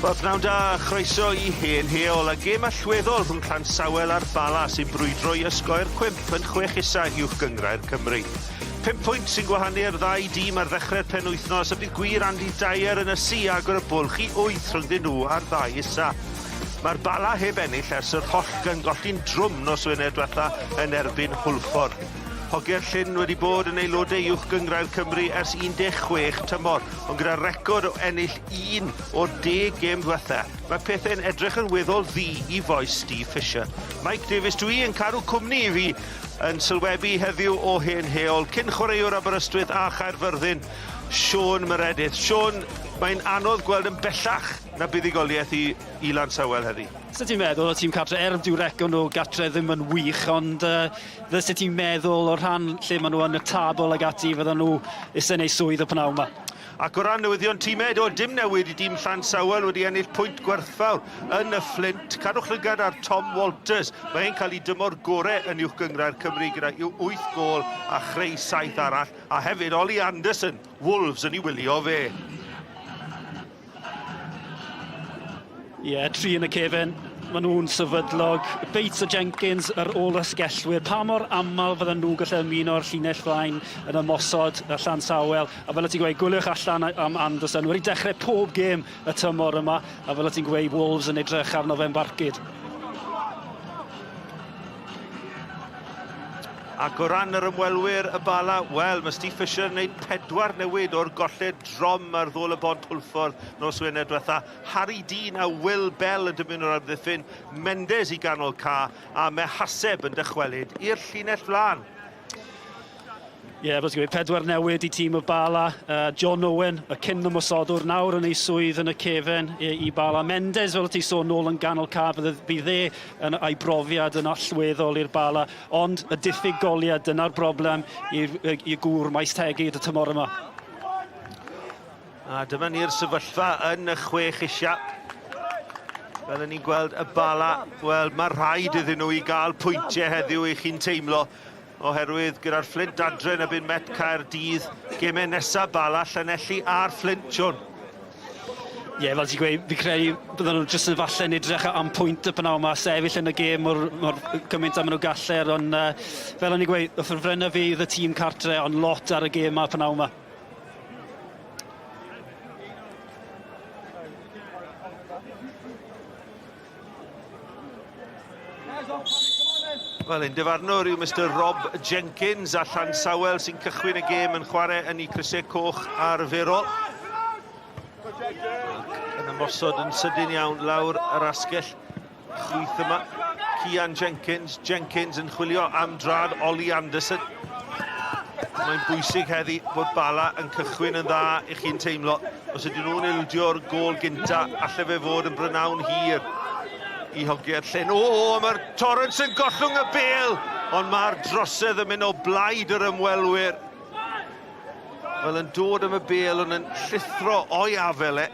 Wel, pnawn da, chroeso i Hen Heol a gêm allweddol rhwng Llansawel a'r Bala sy'n brwydro i osgoi'r cwymp yn chwech isa Uwch Gynghrair Cymru. Pump pwynt sy'n gwahanu'r ddau dîm ar ddechrau'r penwythnos a bydd gwir Andy Dyer yn ysu i agor y bwlch i wyth rhyngddyn nhw a'r ddau isa. Mae'r Bala heb ennill ers yr holl gan golli'n drwm nos Wener diwetha yn erbyn Hwlffordd. Hogiau'r Llyn wedi bod yn aelodau Uwch Gynghrair Cymru ers 16 tymor, ond gyda record o ennill un o'r deg gêm ddwetha, mae pethau'n edrych yn weddol ddu i fois Steve Fisher. Mike Davies dwi yn cadw cwmni i fi yn sylwebu heddiw o Hen Heol, cyn chwaraewr Aberystwyth a Chaerfyrddin, Siôn Meredith. Siôn, mae'n anodd gweld yn bellach na buddugoliaeth i, i Lansawel heddi. Sut ti'n meddwl o tîm cartre, er dyw record nhw gartre ddim yn wych, ond uh, sut ti'n meddwl o rhan lle maen nhw yn y tabl ag ati, fydden nhw eisiau gwneud swydd y pnawn yma? Ac o ran newyddion tîmed, o dim newid i dîm Llansawel wedi ennill pwynt gwerthfawr yn y Fflint. Cadwch lygad ar Tom Walters. Mae e'n cael ei dymor gore yn Uwch Gynghrair Cymru gyda 8 gôl a chreu 7 arall. A hefyd Ollie Anderson, Wolves yn ei wylio fe. Ie, yeah, tri yn y cefen. Maen nhw'n sefydlog. Bates a Jenkins yr ôl ysgellwyr. Pa mor aml fydden nhw'n gallu ymuno â'r llinell flaen yn ymosod y Llansawel. A fel y ti'n gweud, gwyliwch allan am Anderson. Wedi dechrau pob gêm y tymor yma. A fel y ti'n gweud, Wolves yn edrych arno fe'n barcud. Ac o ran yr ymwelwyr y Bala, wel, mae Steve Fisher yn gwneud pedwar newid o'r golled drom ar ddôl y bont Hwlffordd nos Wener diwetha. Harry Dean a Will Bell yn dymuno'r amddiffyn, Mendes i ganol ca a Mehaseb yn dychwelyd i'r llinell flaen. Ie, yeah, fel ti'n gweud, pedwar newid i tîm y Bala. Uh, John Owen, y cyn ymosodwr, nawr yn ei swydd yn y cefen i, i Bala. Mendes, fel ti sôn, nôl yn ganol ca, bydd, bydd e yn, a'i brofiad yn allweddol i'r Bala. Ond y diffyg goliau, dyna'r broblem i'r i gŵr maes tegid y tymor yma. A dyma ni'r sefyllfa yn y chwech eisiau. Fel ni'n gweld y Bala, wel, mae rhaid iddyn nhw i gael pwyntiau heddiw i chi'n teimlo. Oherwydd gyda'r Fflint adre yn erbyn Met Caerdydd, gemau nesaf Bala, Llanelli a'r Fflint, Siôn. Ie, yeah, fel ti'n gweud, fi credu bydden nhw jyst yn falle'n edrych am pwynt y pnawn yma, sefyll yn y gêm mor, mor gymaint am nhw galler, ond uh, fel o'n i'n gweud, y ffefrynnau fi oedd y tîm cartre, ond lot ar y gêm yma pnawn yma. Wel, un dyfarnwr yw Mister Rob Jenkins a Llansawel sy'n cychwyn y gêm yn chwarae yn ei crysau coch arferol. Ac yn ymosod yn sydyn iawn lawr yr asgell chwith yma. Cian Jenkins, Jenkins yn chwilio am drad Ollie Anderson. Mae'n bwysig heddi bod Bala yn cychwyn yn dda i chi'n teimlo. Os ydyn nhw'n ildio'r gôl gynta, alle fe fod yn brynawn hir i hogiau'r llyn. O, o, mae'r Torrance yn gollwng y bêl, ond mae'r drosedd yn mynd o blaid yr ymwelwyr. Wel, yn dod am y bêl, ond yn llithro o'i afel e.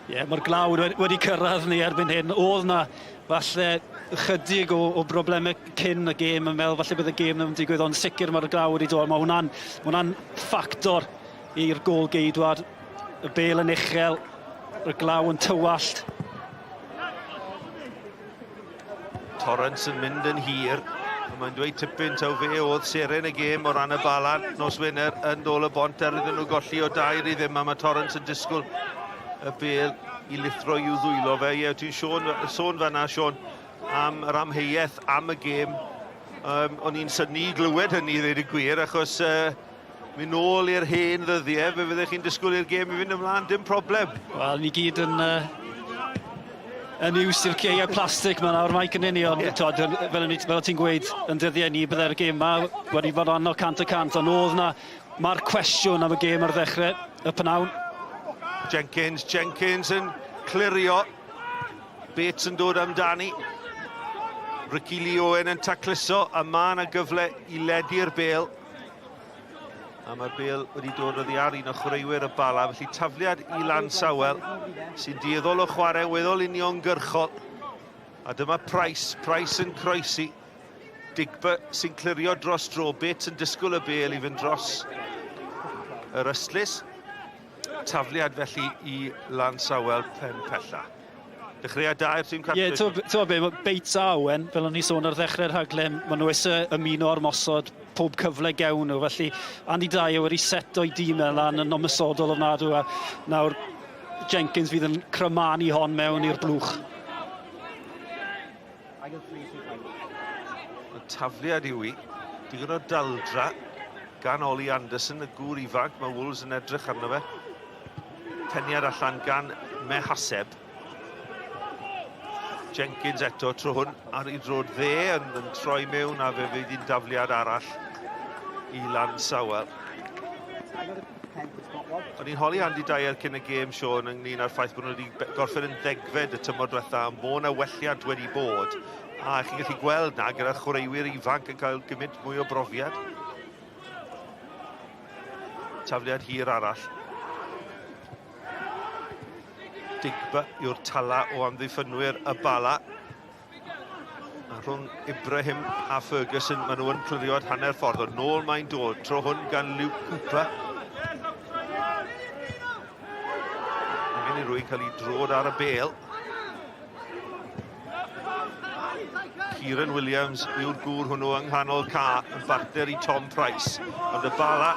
Ie, yeah, mae'r glaw wedi cyrraedd ni erbyn hyn. Oedd na falle chydig o, o broblemau cyn y gêm yn meddwl falle bydd y gêm ddim yn digwydd, ond sicr mae'r glaw wedi dod. Mae hwnna'n hwnna ffactor i'r gôl geidwad. Y bêl yn uchel, y glaw yn tywallt. Torrance yn mynd yn hir. Mae'n dweud tipyn taw fe oedd seren y gêm o ran y Bala nos Wener yn dôl y bont er iddyn nhw golli o dair i ddim a mae Torrance yn disgwyl y bêl i lithro i'w ddwylo fe. Ie, ti'n sôn, sôn fanna, Siôn, am yr amheuaeth am y gêm. Um, o'n i'n synnu i glywed hynny i ddweud y gwir, achos uh, mynd nôl i'r hen ddyddiau, fe fyddech chi'n disgwyl i'r gêm i fynd ymlaen, dim problem. Wel, ni gyd yn, uh, yn iws i'r ceiau plastig ma nawr, Mike, yn union. Yeah. Tod, fel, fel ti'n gweud, yn dyddiau ni, byddai'r gêm ma wedi bod arno 100%, ond oedd na, mae'r cwestiwn am y gêm ar ddechrau y pnawn. Jenkins, Jenkins yn clirio. Bates yn dod amdani. Ricky Lee Owen yn tacluso, a mae yna gyfle i ledu'r bêl. A mae'r bêl wedi dod oddi ar un o chwaraewyr y Bala, felly tafliad i Lansawel, sy'n dueddol o chwarae weddol uniongyrchol. A dyma Price, Price yn croesi. Digba sy'n clirio dros dro, Bates yn disgwyl y bêl i fynd dros yr ystlys. Tafliad felly i Lansawel pen pella. Dechreuad da i'r tîm cartref. Ie, yeah, ti'n be, Bates a Owen, fel o'n i sôn ar ddechrau'r rhaglen, maen nhw eisiau ymuno â'r mosod pob cyfle gewn nhw. Felly, Andy Dyer wedi seto i dîm e lan yn ymosodol ofnadw, a nawr Jenkins fydd yn crymanu hon mewn i'r blwch. Y tafliad yw i. Digon o daldra gan Ollie Anderson, y gŵr ifanc. Mae Wolves yn edrych arno fe. Peniad allan gan Mehaseb. Jenkins eto tro hwn ar ei drod dde yn, yn troi mewn a fe fydd hi'n dafliad arall i Lansawel. O'n i'n holi Andy Dyer cyn y gêm, Sean, ynglyn â'r ffaith bod nhw wedi gorffen yn ddegfed y tymor diwetha, ond bod yna welliant wedi bod. A chi'n gallu gweld na gyda chwaraewyr ifanc yn cael gymaint mwy o brofiad. Tafliad hir arall. Digba yw'r tala o amddiffynwyr y Bala. A rhwng Ibrahim a Ferguson, maen nhw yn clirio at hanner ffordd. Ond nôl mae'n dod, tro hwn gan Luke Cooper. Angen i rwy'n cael ei drod ar y bel. Kieran Williams yw'r gŵr hwnnw yng nghanol ca yn bartner i Tom Price. Ond y Bala,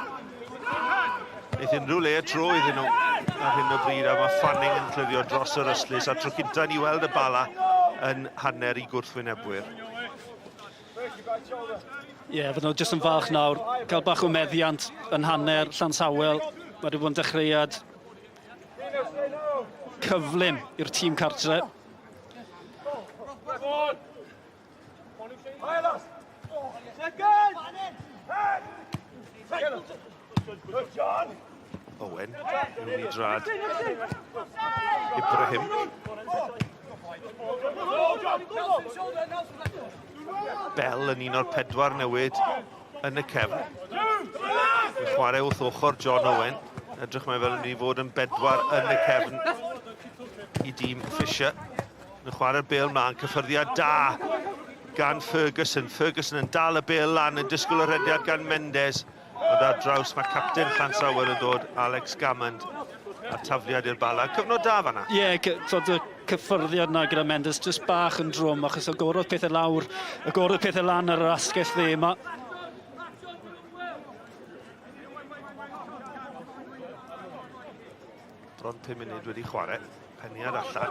wneith unrhyw le y tro iddyn nhw ar hyn o bryd, a mae Fanning yn clirio dros yr ystlys, a tro cynta ni weld y Bala yn hanner i gwrthwynebwyr. Ie, yeah, fydden nhw jyst yn falch nawr, cael bach o meddiant yn hanner Llansawel. Mae wedi bod yn dechreuad cyflym i'r tîm cartre. Owen, mewn i drad Ibrahim. Bell yn un o'r pedwar newid yn y cefn. Yn chwarae wrth ochr John Owen. Edrych mae fel yn mynd i fod yn bedwar yn y cefn i dîm Fisher. Yn chwarae'r bêl mlaen, cyffyrddiad da gan Ferguson. Ferguson yn dal y bêl lan, yn disgwyl y rhediad gan Mendes. Ond ar draws mae capten Llansawel yn dod, Alex Gammond, a tafliad i'r Bala. Cyfnod da fanna. Ie, yeah, y cyffyrddiad na gyda Mendes, jyst bach yn drwm, achos agorodd pethau lawr, agorodd pethau lan ar yr asgell dde yma. Bron 5 munud wedi chwarae, peniad allan.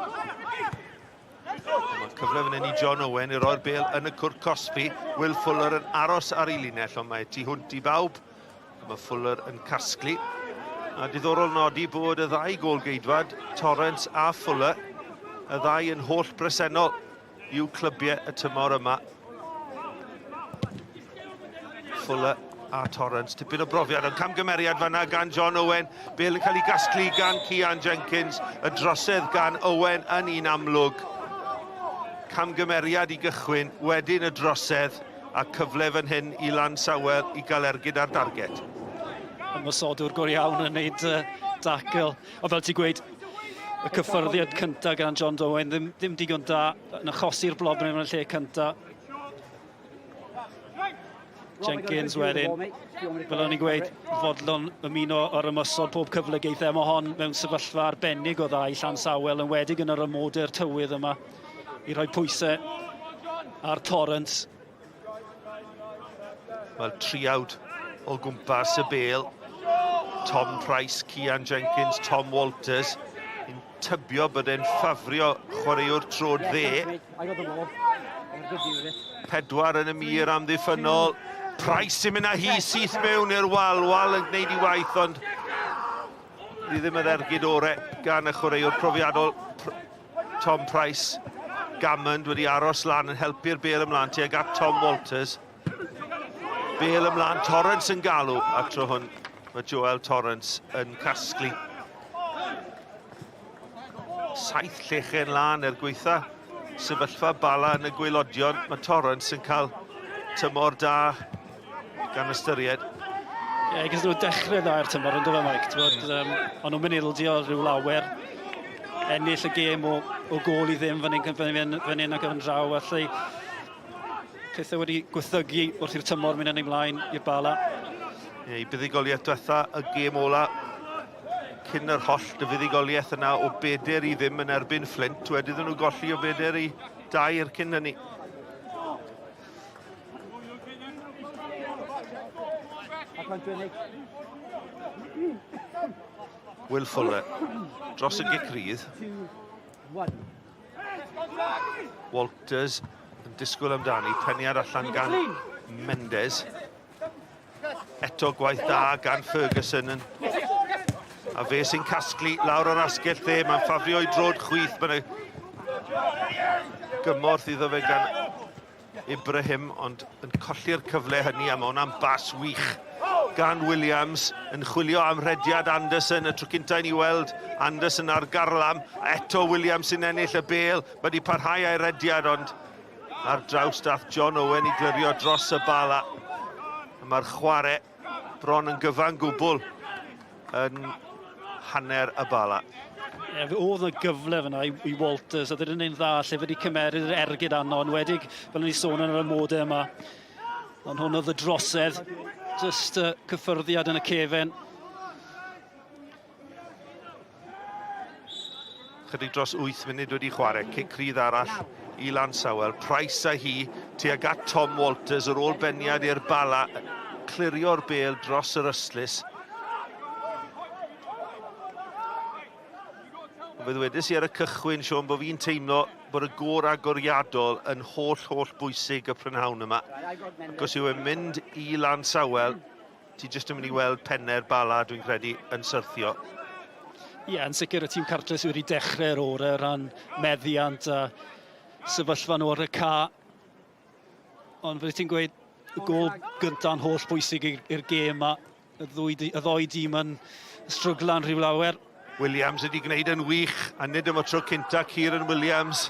Mae cyfle fan hyn i John Owen i roi'r bel yn y cwrt cosbi. Will Fuller yn aros ar ei linell, ond mae tu hwnt i bawb. Mae Fuller yn casglu. A diddorol nodi bod y ddau gôl-geidwad, Torrance a Fuller, y ddau yn holl bresennol i'w clybiau y tymor yma. Fuller a Torrance. Tipyn o brofiad, ond camgymeriad fanna gan John Owen. Bale yn cael ei gasglu gan Cian Jenkins. Y drosedd gan Owen yn un amlwg. Camgymeriad i gychwyn, wedyn y drosedd, a cyfle fan hyn i Lansawel i gael ergyd ar darged. Ymosodwr go iawn yn neud dacl. Ond fel ti'n gweud, y cyffyrddiad cyntaf gan John Owen ddim, ddim digon da yn achosi'r blobyn yn y lle cyntaf. Jenkins wedyn, fel o'n i'n gweud, fodlon ymuno o'r ymosod pob cyfle geith e. Mae hon mewn sefyllfa arbennig o dda i Llansawel, yn wedig yn yr ymodau'r tywydd yma, i rhoi pwysau ar Torrance. Wel, triawd o gwmpas y bel. Tom Price, Cian Jenkins, Tom Walters. Yn tybio bod e'n ffafrio chwaraewr trod dde. Pedwar yn y mur amddiffynnol. Price yn mynd â hi syth mewn i'r wal. Wal yn gwneud i waith, ond ni ddim yr ergyd ore gan y chwaraewr profiadol Tom Price. Gammond wedi aros lan yn helpu'r bel ymlaen tuag at Tom Walters. Bel ymlaen, Torrance yn galw, a tro hwn mae Joel Torrance yn casglu. Saith llechen lan er gweitha sefyllfa Bala yn y gwaelodion. Mae Torrance yn cael tymor da gan ystyried. Ie, yeah, gys nhw dechrau dda i'r tymor, yn dod Mike. Twod, o'n nhw'n mynd ildio rhyw lawer. Ennill y gêm o, o gôl i ddim fan hyn, fan hyn, fan hyn ac yn draw. Felly, pethau wedi gwythygu wrth i'r tymor mynd yn ei mlaen i'r Bala. Ie, i buddugoliaeth diwetha y gêm ola. Cyn yr holl y fuddugoliaeth yna o 4-0 yn erbyn Flint, wedi iddyn nhw golli o 4-2 cyn hynny. Will Fuller dros y gic rydd. Walters yn disgwyl amdani, peniad allan gan Mendes. Eto gwaith da gan Ferguson yn... A fe sy'n casglu lawr o'r asgell dde, mae'n ffafrio i drod chwith, mae'n gymorth iddo fe gan Ibrahim, ond yn colli'r cyfle hynny, a mae hwnna'n bas wych gan Williams, yn chwilio am rhediad Anderson, y tro cynta i ni weld Anderson ar garlam, eto Williams sy'n ennill y bêl, mae wedi parhau a'i rediad, ond ar draws dath John Owen i glirio dros y Bala. Mae'r chwarae bron yn gyfan gwbl yn hanner y Bala. Ie, fe oedd yna gyfle fyna i, i Walters, a dydyn ni'n dda lle wedi cymeryd yr ergyd arno, yn wedig fel o'n i sôn yn yr amodau yma. Ond hwn oedd y drosedd, just cyffyrddiad yn y cefen. Chydig dros 8 munud wedi chwarae, cic rydd arall i Lansawel. Price a hi tuag at Tom Walters ar ôl beniad i'r Bala. Clirio'r bêl dros yr ystlys. Fe ddwedes i ar y cychwyn, Siôn, bod fi'n teimlo bod y gôr agoriadol yn holl, holl bwysig y prynhawn yma. Ac os yw e'n mynd i Lansawel, ti jyst yn mynd i weld penne'r Bala, dwi'n credu, yn syrthio. Ie, yeah, yn sicr y tîm cartre sydd wedi dechrau'r orau ran meddiant a sefyllfa nhw ar y ca. Ond fel ti'n gweud, y gôl gyntaf yn holl bwysig i'r gêm yma. Y ddwy, y ddoi dîm yn stryglan rhyw lawer. Williams wedi gwneud yn wych, a nid am y tro cynta Kieran Williams.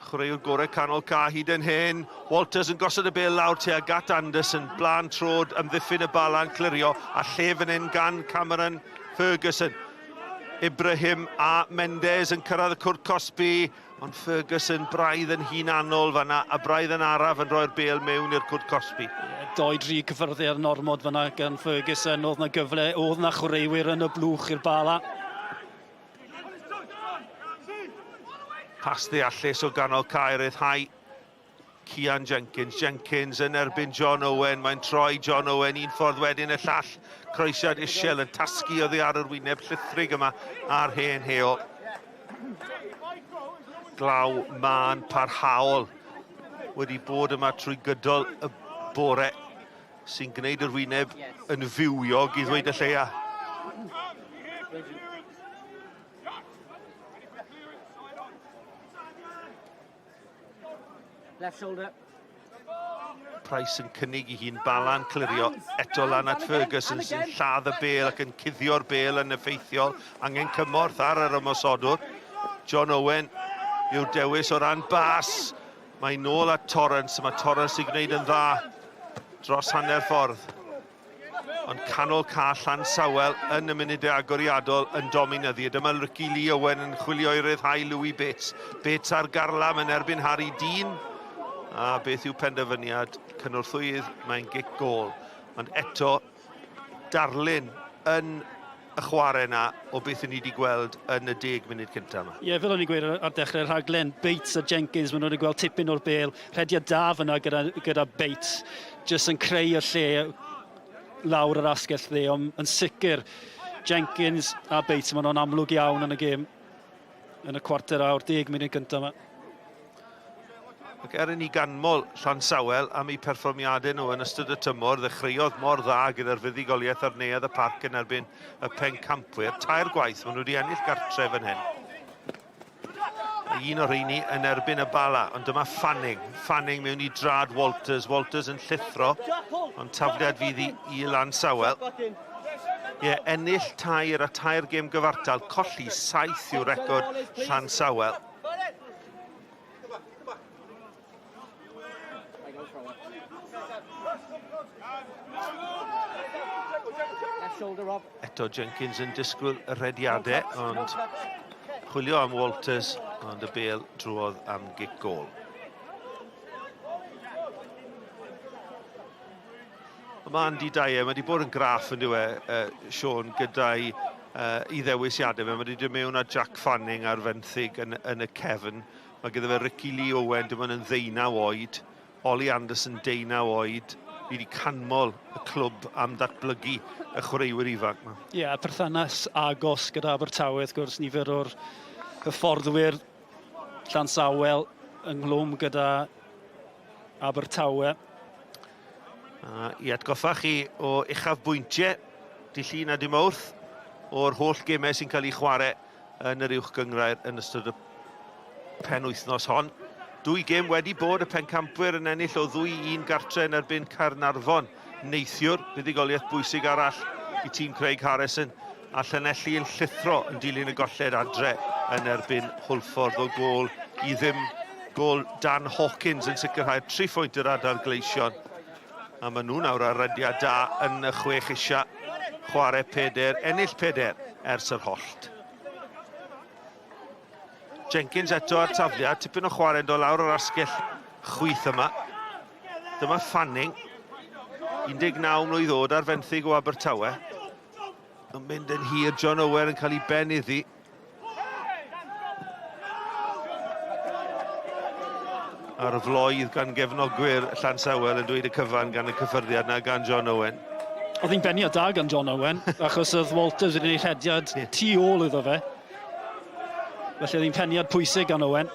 Chwaraewr gorau canol ca hyd yn hyn. Walters yn gosod y bêl lawr tuag at Anderson. Blaen trod, amddiffyn y bala'n clirio, a lle fan hyn gan Cameron Ferguson. Ibrahim a Mendes yn cyrraedd y cwrt cosbi, ond Ferguson braidd yn hunanol fanna, a braidd yn araf yn rhoi'r bêl mewn i'r cwrt cosbi. Doi dri cyffyrddiad yn ormod fanna gan Ferguson, oedd na gyfle, oedd na chwaraewyr yn y blwch i'r Bala. Pas ddeallus o ganol cae ryddhau Cian Jenkins. Jenkins yn erbyn John Owen. Mae'n troi John Owen un ffordd wedyn y llall. Croesiad isiel yn tasgu oddi ar yr wyneb llithrig yma ar hen heol. Glaw mân parhaol wedi bod yma trwy gydol y bore sy'n gwneud yr wyneb yn fywiog i ddweud y lleia. Left shoulder. Price yn cynnig i hun, Bala'n clirio, eto lan at Ferguson sy'n lladd y bêl ac yn cuddio'r bêl yn effeithiol. Angen cymorth ar yr ymosodwr. John Owen yw'r dewis o ran bas. Mae nôl at Torrance, mae Torrance yn gwneud yn dda dros hanner ffordd. Ond canol ca Llansawel yn y munudau agoriadol yn dominyddu. Dyma Ricky Lee Owen yn chwilio i ryddhau Louis Bates. Bates ar garlam yn erbyn Harry Dean. A beth yw penderfyniad cynorthwyydd? Mae'n gic gôl. Ond eto, darlun yn y chwarae yna o beth ni wedi gweld yn y 10 munud cyntaf yma. Ie, yeah, fel o'n i'n gweud ar dechrau'r rhaglen, Bates a Jenkins, maen nhw wedi gweld tipyn o'r bêl. Rhediad da fyna gyda, gyda Bates, jyst yn creu y lle lawr yr asgell dde, ond yn sicr Jenkins a Bates, maen nhw'n amlwg iawn yn y gêm yn y cwarter awr, 10 munud gyntaf yma. Ac er i ni ganmol Llansawel am eu perfformiadau nhw yn ystod y tymor, ddechreuodd mor dda gyda'r fuddugoliaeth ar Neuadd y Parc yn erbyn y pencampwyr. Tair gwaith maen nhw wedi ennill gartref yn hyn. A un o'r rheini yn erbyn y Bala, ond dyma Fanning. Fanning mewn i drad Walters. Walters yn llithro, ond tafliad fydd i, i Lansawel. Ie, yeah, ennill tair a tair gêm gyfartal, colli 7 yw record Llansawel. Eto Jenkins yn disgwyl y rhediadau, ond chwilio am Walters, ond y bêl drwodd am gic gôl. Mae Andy Dyer, mae wedi bod yn graff yn diwe, Sean, gyda'i uh, i ddewisiadau fe. Mae wedi dod mewn â Jack Fanning ar fenthyg yn, yn y cefn. Mae gyda fe Ricky Lee Owen, dim ond yn ddeunaw oed. Ollie Anderson, deunaw oed. Fi wedi canmol y clwb am ddatblygu y chwaraewyr ifanc yma. Ie, yeah, perthynas agos gyda Abertawe, wrth gwrs, nifer o'r hyfforddwyr Llansawel ynghlwm gyda Abertawe. A i atgoffa chi o uchafbwyntiau dy Llun a dy Mawrth o'r holl gemau sy'n cael eu chwarae yn yr Uwch Gynghrair yn ystod y penwythnos hon. Dwy gêm wedi bod, y pencampwyr yn ennill o 2-1 gartre yn erbyn Caernarfon neithiwr, buddugoliaeth bwysig arall i tîm Craig Harrison, a Llanelli yn llithro yn dilyn y golled adre yn erbyn Hwlffordd o gôl i ddim. Gôl Dan Hawkins yn sicrhau'r tri phwynt i'r Adar Gleision. A maen nhw nawr ar rediad da yn y chwech eisiau chwarae peder, ennill peder ers yr hollt. Jenkins eto ar tafliad, tipyn o chwarae'n dod lawr o'r asgell chwith yma. Dyma Fanning, 19 mlwydd oed ar fenthyg o Abertawe. Yn mynd yn hir, John Owen yn cael ei ben iddi. A'r floedd gan gefnogwyr Llansawel yn dweud y cyfan gan y cyffyrddiad na gan John Owen. Oedd hi'n beniad da gan John Owen, achos oedd Walters wedi gwneud rhediad tu ôl iddo fe. Felly oedd hi'n peniad pwysig gan Owen.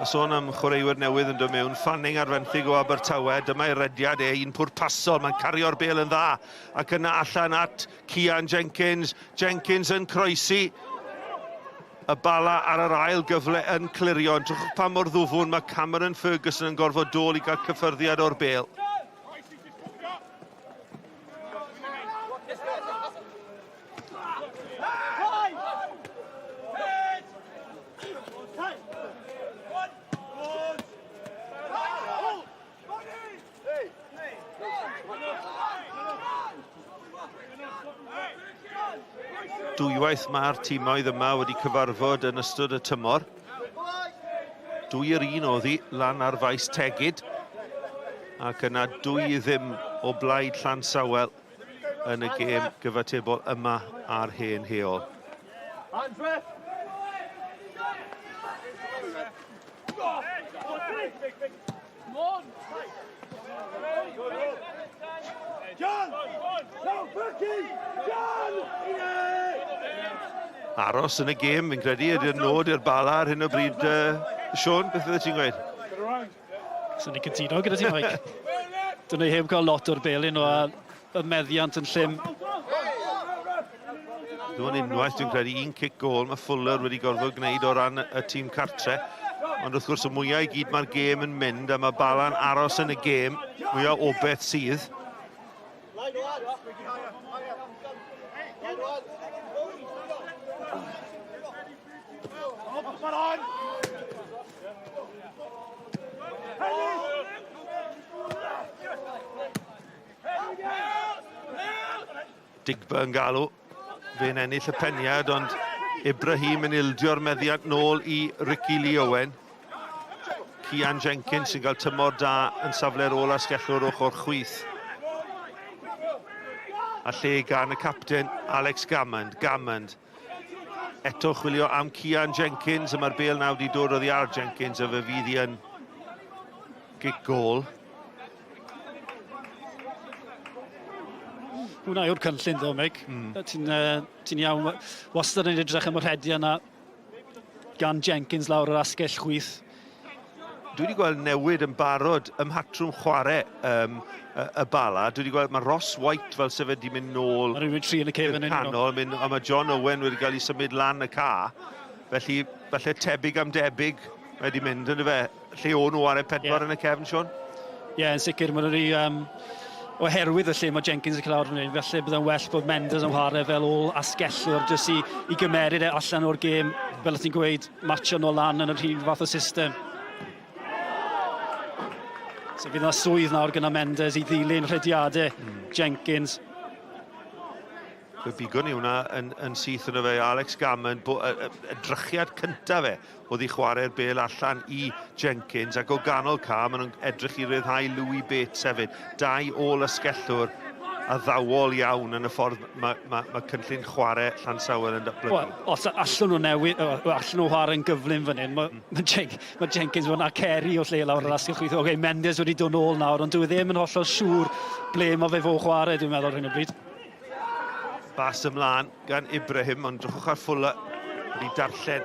A sôn am chwaraewyr newydd yn dod mewn, Fanning ar fenthyg o Abertawe, dyma ei rediad e, un pwrpasol, mae'n cario'r bêl yn dda, ac yna allan at Cian Jenkins, Jenkins yn croesi, y Bala ar yr ail gyfle yn clirio, ond drychwch pa mor ddwfwn mae Cameron Ferguson yn gorfod dôl i gael cyffyrddiad o'r bêl. Dwywaith mae'r timoedd yma wedi cyfarfod yn ystod y tymor. Dwy yr un oddi lan ar faes Tegid ac yna dwy i ddim o blaid Llansawel yn y gêm gyfatebol yma ar hen heol. Aros yn y gêm, fi'n credu, ydy'r nod i'r Bala ar hyn o bryd. Uh, Sean, beth fydde ti'n gweud? Swn i'n cytuno gyda ti, Mike. Dyn ni heb gael lot o'r belyn o y meddiant yn llym. Dwi'n unwaith, dwi'n credu, un cic gôl mae Fuller wedi gorfod gwneud o ran y tîm cartre. Ond wrth gwrs, y mwyaf i gyd mae'r gêm yn mynd a mae Bala'n aros yn y gêm, mwyaf o beth sydd. Digba yn galw. Fe'n ennill y peniad, ond Ibrahim yn ildio'r meddiant nôl i Ricky Lee Owen. Cian Jenkins sy'n cael tymor da yn safle'r ôl asgellwr ochr chwith. A lle gan y capten Alex Gammond. Gammond Eto chwilio am Cian Jenkins, a mae'r bêl nawr wedi dod oddi ar Jenkins, a fe fydd hi yn gic gôl. Hwna yw'r cynllun ddo, Mick. Mm. Ti'n uh, ti iawn, wastad yn edrych am y rhediad yna gan Jenkins lawr yr asgell chwith. Dwi wedi gweld newid yn barod ym mhatrwm chwarae um, y, y Bala. Dwi wedi gweld, mae Ross White fel sef wedi mynd nôl... Mae rhywun tri yn y cefn yn canol, mynd, a mae John Owen wedi cael ei symud lan y ca. Felly, falle tebyg am debyg mae wedi mynd, yn fe? Lle o'n nhw ar y pedwar yeah. yn y cefn, Sean? Ie, yeah, yn sicr, mae'n rhi... Um, oherwydd y lle mae Jenkins yn cael awr fan hyn, felly byddai'n well bod Mendes yn chwarae fel ôl asgellwr, jyst i, i gymeryd e allan o'r gêm, fel ti'n gweud, matcho nôl lan yn yr un fath o system. So fydd yna swydd nawr gyda Mendes i ddilyn rhediadau mm. Jenkins. Fe bigon ni hwnna yn, yn syth yno fe, Alex Gammon, bo, y, y, y drychiad cyntaf fe oedd i chwarae'r bel allan i Jenkins, ac o ganol ca, maen nhw'n edrych i ryddhau Louis Bates hefyd. Dau ôl ysgellwr addawol iawn yn y ffordd mae, mae, mae cynllun chwarae Llansawel yn datblygu. Wel, os allan nhw newid, allan nhw chwarae'n gyflym fan hyn, mae, mae, Jen, mae Jenkins fod a Kerry o lle lawr yr asgell chwith. Oce, okay, Mendes wedi dod nôl nawr, ond dwi e ddim yn hollol siŵr ble mae fe fod chwarae, dwi'n meddwl, ar hyn o bryd. Bas ymlaen gan Ibrahim, ond drychwch ar Fuller wedi darllen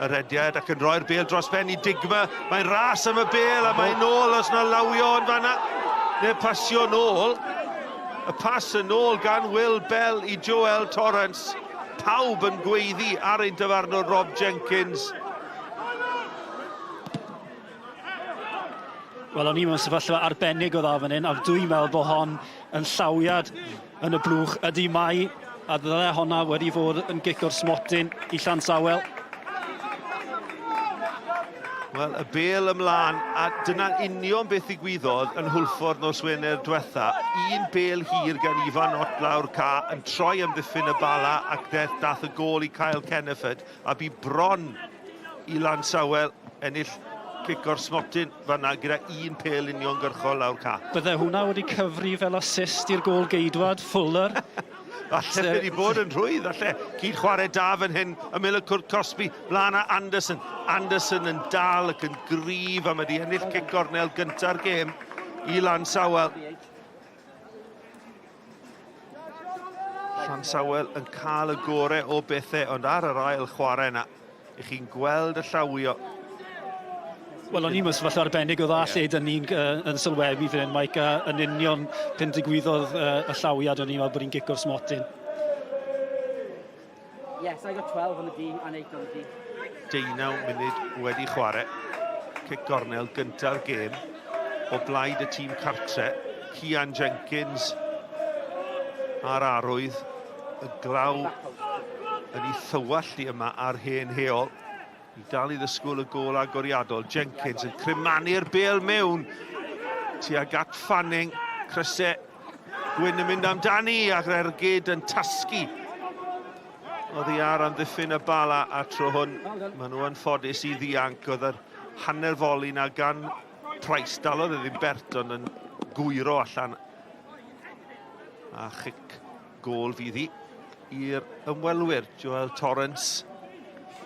y rediad ac yn rhoi'r bel dros ben i Digma. Mae'n ras am y bel a mae'n nôl os na lawio yn fanna. Neu pasio nôl. Y pas yn ôl gan Will Bell i Joel Torrance. Pawb yn gweiddi ar ein dyfarnwr Rob Jenkins. Wel, o'n i mewn sefyllfa arbennig o dda fan hyn, a dwi'n meddwl bod hon yn llawiad yn y blwch ydy mai, a ddyle honna wedi fod yn gic o'r smotyn i Llansawel. Wel, y bel ymlaen, a dyna'n union beth ddigwyddodd yn Hwlffordd nos Wener diwetha. Un bel hir gan Ifan Ott lawr ca yn troi amddiffyn y Bala ac ddaeth dath y gôl i Kyle Kenneford a bu bron i Lansawel ennill cic o'r smotyn fanna gyda un pêl uniongyrchol lawr ca. Bydde hwnna wedi cyfri fel assist i'r gôl geidwad, Fuller. Falle wedi bod yn rhwydd, falle cyd chwarae da fan hyn, ymyl y cwrt cosbi, mlaen â Anderson. Anderson yn dal ac yn gryf am wedi ennill cic gornel gynta'r gêm i Lansawel. Llansawel yn cael y gore o bethau, ond ar yr ail chwarae yna, i chi'n gweld y llawio. Wel, o'n i'n mewn sefyllfa arbennig o dda lle dyn ni'n uh, yn sylwebu fan hyn, Mike, a yn union pen digwyddodd uh, y llawiad, o'n i'n meddwl bod hi'n gic o'r smotyn. Yes, I got 12 on the D and 8 on the D. Deunaw munud wedi chwarae. Cic gornel gynta'r gêm o blaid y tîm cartre. Cian Jenkins a'r arwydd. Y glaw yn ei thywallt i yma ar hen heol. I dal i ddysgwyl y gôl agoriadol. Jenkins yn crymanu'r bêl mewn tuag at Fanning. Crysau Gwyn yn mynd amdani ac yr ergyd yn tasgu oddi ar amddiffyn y Bala a tro hwn maen nhw yn ffodus i ddianc. Oedd yr hanner foli na gan Price, dalodd e ddim bert ond yn gwyro allan a chic gôl fydd hi i'r ymwelwyr. Joel Torrance,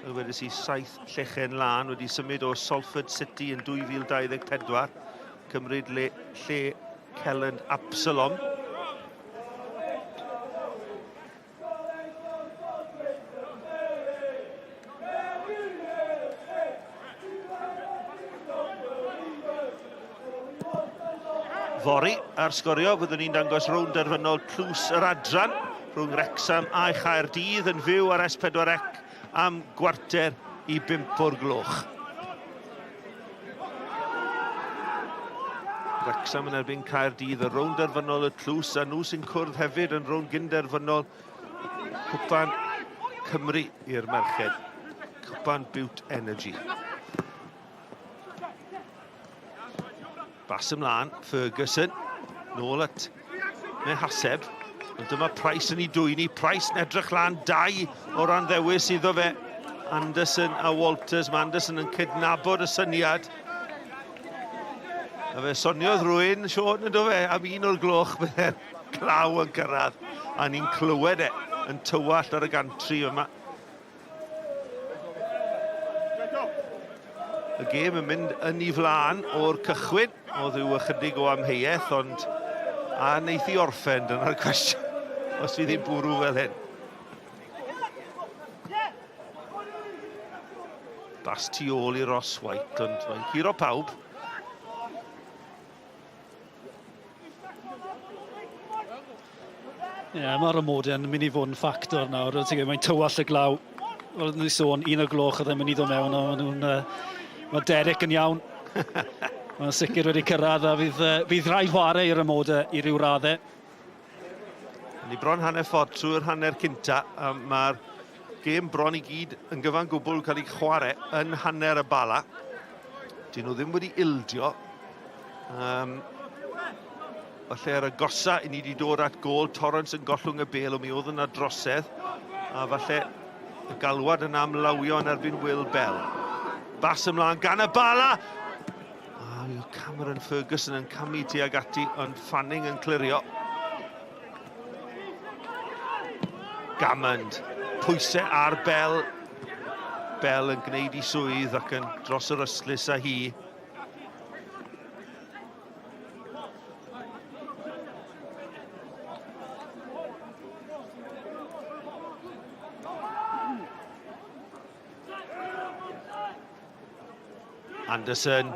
fel wedes i, saith llechen lân wedi symud o Salford City yn 2024, cymryd le, lle Kelland Absalom. Fory ar sgorio, byddwn ni'n dangos rownd derfynol tlws yr adran rhwng Wrecsam a Chaerdydd yn fyw ar S4C am 4:45 o'r gloch. Wrecsam yn erbyn Caerdydd, y rownd derfynol y tlws, a nhw sy'n cwrdd hefyd yn rownd gynderfynol Cwpan Cymru i'r merched. Cwpan Bute Energy. Bas ymlaen, Ferguson, nôl at Mehaseb. Ond dyma Price yn ei dwyni. Price yn edrych lan, dau o ran ddewis iddo fe. Anderson a Walters. Mae Anderson yn cydnabod y syniad. A fe soniodd rhywun, Sean, yn do fe, am un o'r gloch bydde'r glaw yn cyrraedd. A ni'n clywed e yn tywallt ar y gantri yma. Y gêm yn mynd yn ei flaen o'r cychwyn. Oedd yw ychydig o amheuaeth, ond a wneith i orffen, dyna'r cwestiwn, os fydd hi'n bwrw fel hyn. Bas tu ôl i Ross White, ond mae'n curo pawb. Ie, yeah, mae'r amodau yn mynd i fod yn ffactor nawr. Mae'n tywall y glaw. Fel oeddwn i sôn, un o'r gloch oedd e'n mynd i ddod mewn, a maen nhw'n... Uh, mae Derek yn iawn. Mae'n sicr wedi cyrraedd a fydd, uh, fydd rhaid chwarae i'r amodau i ryw raddau. Ni bron hanner ffordd trwy'r hanner cynta, a mae'r gêm bron i gyd yn gyfan gwbl cael ei chwarae yn hanner y Bala. Dyn nhw ddim wedi ildio. Um, Falle yr agosa i ni wedi dod at gôl, Torrance yn gollwng y bêl, ond mi oedd yna drosedd. A falle y galwad yna am lawio yn erbyn Will Bell. Bas ymlaen gan y Bala! A yw Cameron Ferguson yn camu tuag ati, ond Fanning yn clirio. Gammond, pwysau ar Bell. Bell yn gwneud i swydd ac yn dros yr ystlys â hi. Anderson,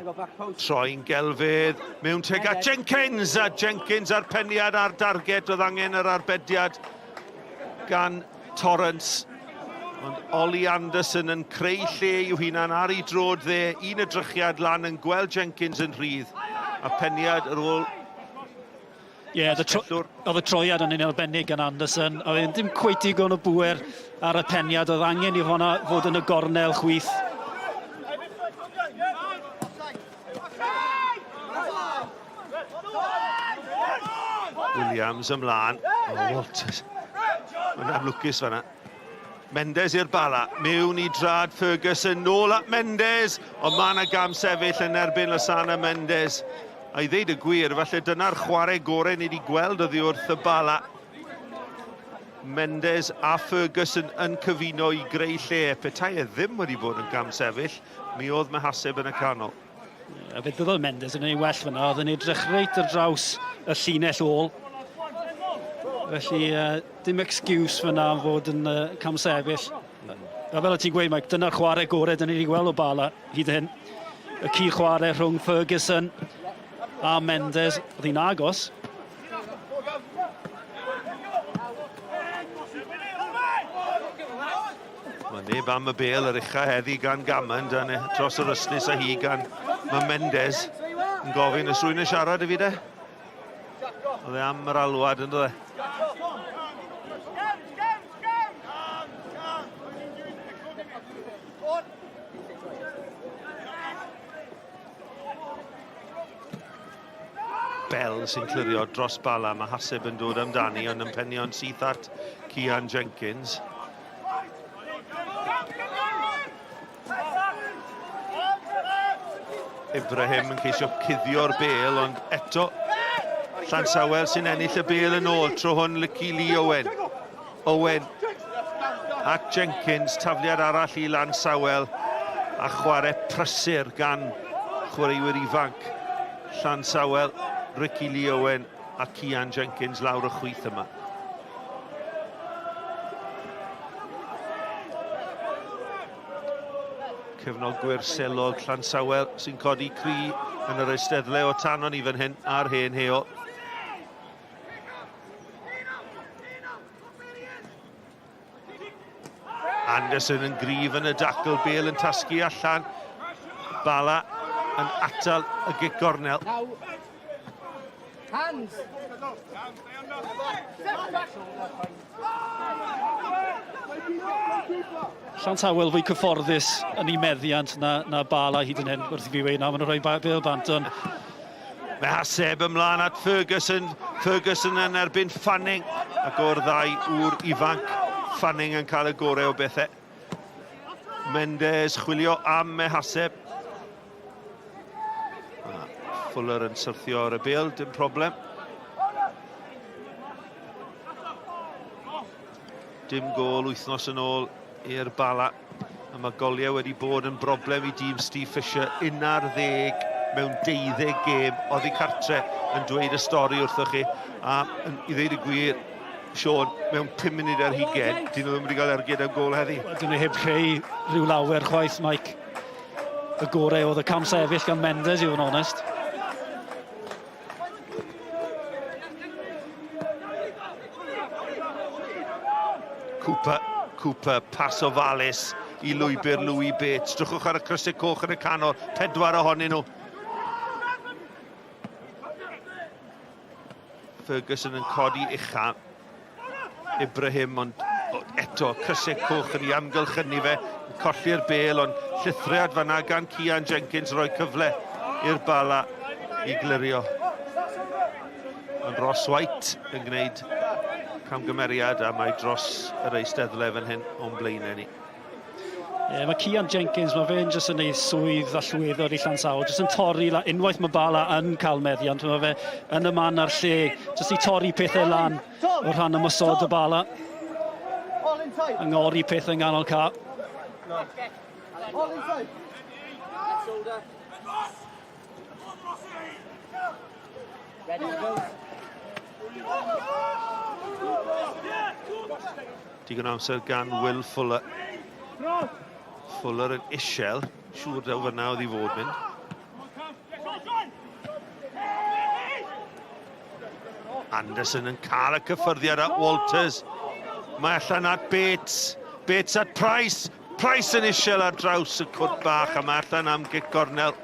troi'n gelfydd, mewn teg at Jenkins, a Jenkins a'r peniad a'r darged, oedd angen yr arbediad gan Torrance. Ond Ollie Anderson yn creu lle i'w hunan ar ei drod dde, un edrychiad lan yn gweld Jenkins yn rhydd, a peniad ar ôl Ie, yeah, oedd y troiad yn un arbennig gan Anderson. Oedd e'n dim cweit digon o bŵer ar y peniad, oedd angen i hwnna fod yn y gornel chwith. Williams ymlaen. Oh, Walters. Mae'n amlwcus fanna. Mendes i'r Bala, mewn i drad Ferguson, nôl at Mendes, ond mae yna gam sefyll yn erbyn Losana Mendes. A i ddeud y gwir, falle dyna'r chwarae gorau ni wedi gweld oddi wrth y Bala. Mendes a Ferguson yn cyfuno i greu lle. Petai e ddim wedi bod yn gam sefyll, mi oedd Mehaseb yn y canol. A fe ddydodd Mendes yn ei well fyna, oedd yn edrych reit ar draws y llinell ôl. Felly, dim excuse fyna am fod yn camsefyll. A fel o ti'n gweud, Mike, dyna'r chwarae gorau dyn ni wedi gweld o Bala hyd hyn. Y ci chwarae rhwng Ferguson a Mendes, oedd hi'n agos. Mae neb am y bel yr ucha heddi gan Gammond a ne, dros yr ystlys a hi gan mae Mendes yn gofyn os rwy'n yn siarad i fi de. Oedd e am yr alwad yn dod e. Bell sy'n clirio dros Bala. Mae Haseb yn dod amdani, ond yn penio'n syth at Cian Jenkins. Ibrahim yn ceisio cuddio'r bel, ond eto Llansawel sy'n ennill y bel yn ôl. Tro hwn Licky Lee Owen. Owen at Jenkins, tafliad arall i Lansawel a chwarae prysur gan chwaraewyr ifanc Llansawel, Ricky Lee Owen a Cian Jenkins lawr y chwith yma. Cefnogwyr selog Llansawel sy'n codi cri yn yr eisteddle o tan o'n i fan hyn ar hen heol. Anderson yn gryf yn y dacl, Bale yn tasgu allan. Bala yn atal y gic gornel. Hands! Llantawel fwy cyfforddus yn ei meddiant na, na Bala hyd yn hyn, wrth i fi weud na, maen nhw'n rhoi Bale bant, ond Mae Haseb ymlaen at Ferguson. Ferguson yn erbyn Fanning. Ac o'r ddau ŵr ifanc, Fanning yn cael y gorau o bethau. Mendes chwilio am Mehaseb. Fuller yn syrthio ar y bêl, dim problem. Dim gôl wythnos yn ôl i'r Bala. A mae goliau wedi bod yn broblem i dîm Steve Fisher. 11 mewn deuddeg gêm oddi cartre yn dweud y stori wrthoch chi. A yn, i ddweud y gwir, Sean, mewn 5 munud ar hugen, dyn nhw ddim wedi cael ergyd am gôl heddi. Wel, dyn nhw heb creu rhyw lawer chwaith, Mike. Y gorau oedd y cam sefyll gan Mendes, i fod yn onest. Cooper, Cooper, pas ofalus i lwybr Louis Bates. Drychwch ar y crysau coch yn y canol, pedwar ohonyn nhw. Ferguson yn codi ucha. Ibrahim, ond eto, crysau coch yn ei amgylchynu fe, yn colli'r bel, ond llithriad fanna gan Cian Jenkins roi cyfle i'r Bala i glirio. Ond Ross White yn gwneud camgymeriad a mae dros yr eisteddle fan hyn o'n blaenau ni. Ie, yeah, mae Cian Jenkins, mae fe'n jyst yn ei swydd allweddol i Llansawel, jyst yn torri, la, unwaith mae Bala yn cael meddiant, mae fe yn y man a'r lle, jyst i torri pethau lan o rhan ymosod y Bala. Yngori pethau yng nghanol ca. Digon o amser gan Will Fuller. Fuller yn isiel. Siŵr daw fyna oedd i fod mynd. Anderson yn cael y cyffyrddiad at Walters. Mae allan at Bates. Bates at Price. Price yn isiel ar draws y cwrt bach a mae allan am gic gornel.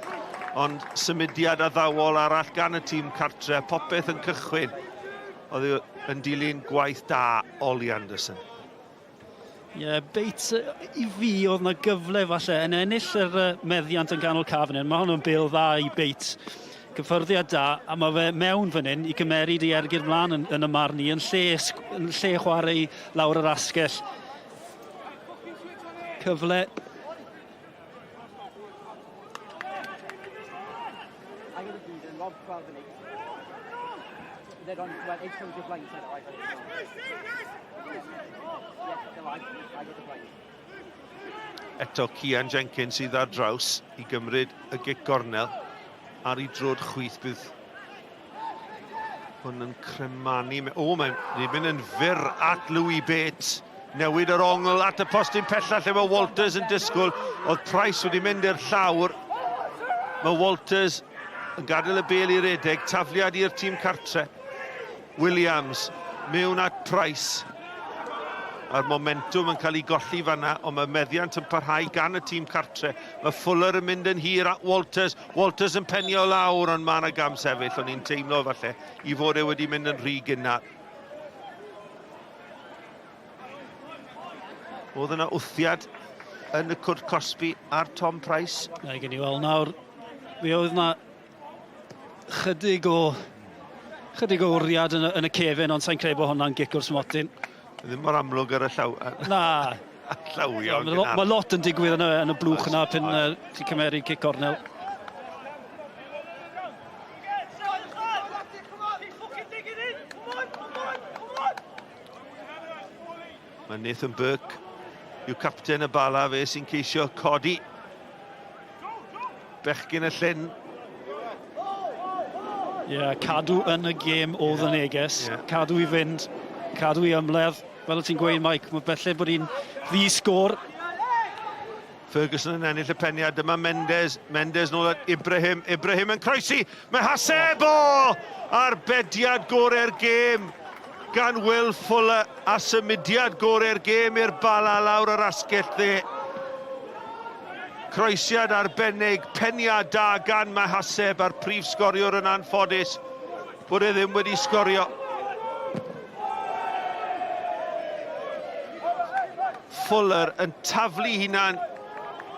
Ond symudiad addawol arall gan y tîm cartre, popeth yn cychwyn. Oedd e yn dilyn gwaith da Ollie Anderson. Ie, yeah, Bates, i fi oedd yna gyfle falle yn ennill yr meddiant yn ganol caf fan hyn. Mae hwn yn bel dda i Bates. Cyffyrddiad da, a mae fe mewn fan hyn i cymeryd i ergyr mlaen yn, yn y marn i, yn lle, yn lle chwarae lawr yr asgell. Cyfle. Eto Cian Jenkins sydd ar draws i gymryd y gic gornel ar ei drod chwith bydd Hwn yn cremanu. O, mae'n mynd yn fyr at Louis Bates. Newid yr ongl at y postyn pella lle mae Walters yn disgwyl. Oedd Price wedi mynd i'r llawr. Mae Walters yn gadael y bel i redeg. Tafliad i'r tîm cartre. Williams mewn at Price. Mae'r momentwm yn cael ei golli fanna, ond mae meddiant yn parhau gan y tîm cartre. Mae Fuller yn mynd yn hir at Walters. Walters yn penio lawr, ond mae yna gam sefyll. O'n i'n teimlo falle i fod e wedi mynd yn rhy gynnar. Oedd yna wthiad yn y cwrt cosbi ar Tom Price. Na, gen i weld nawr. Mi oedd yna chydig o chydig o wriad yn y, yn y cefen, ond sa'n credu bod hwnna'n gic o'r smotyn. Ddim mor amlwg ar y llaw. Na. Llawio. Mae lo, ma lot yn digwydd yn y, yn y blwch yna pan ti'n cymeru cic cornel. Mae Nathan Burke yw capten y Bala, fe sy'n ceisio codi bechgyn y llyn. Ie, yeah, cadw yn y gêm oedd y neges. Yeah. Cadw i fynd, cadw i ymledd. Fel o ti'n gweud, Mike, mae belled bod hi'n ddi-sgôr. Ferguson yn ennill y peniad, dyma Mendes, Mendes nôl at Ibrahim, Ibrahim yn croesi, mae Haseb o! Arbediad gorau'r gêm gan Will Fuller a symudiad gorau'r gêm i'r Bala lawr yr asgell dde. Croesiad arbennig, peniad da gan Mahaseb a'r prif sgoriwr yn anffodus bod e ddim wedi sgorio. Fuller yn taflu hunan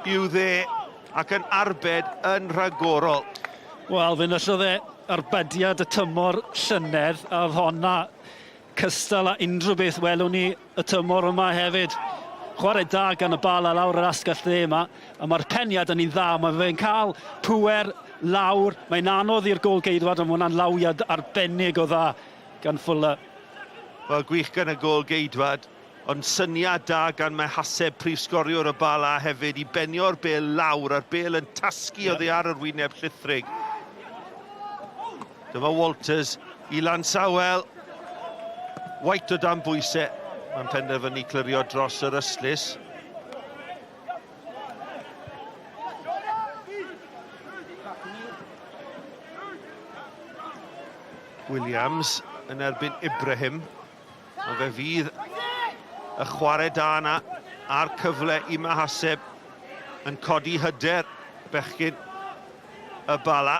i'w dde ac yn arbed yn rhagorol. Wel, fe nyllodd e arbediad y tymor llynedd a oedd honna cystal â unrhyw beth welwn ni y tymor yma hefyd. Chwarae da gan y Bala lawr yr asgell dde yma, a mae'r peniad yn un dda, mae fe'n cael pŵer lawr, mae'n anodd i'r gôl-geidwad, ond mae hwnna'n lawiad arbennig o dda gan Fuller. Wel, gwych gan y gôl-geidwad, ond syniad da gan Mehaseb, prif sgoriwr y Bala hefyd, i benio'r bêl lawr, a'r bêl yn tasgu yeah. oddi ar yr wyneb llithrig. Dyma Walters i Lansawel. White o dan bwysau. Mae'n penderfynu clirio dros yr ystlys. Williams yn erbyn Ibrahim. Ond fe fydd y chwarae da yna a'r cyfle i Mahaseb yn codi hyder bechgyn y Bala.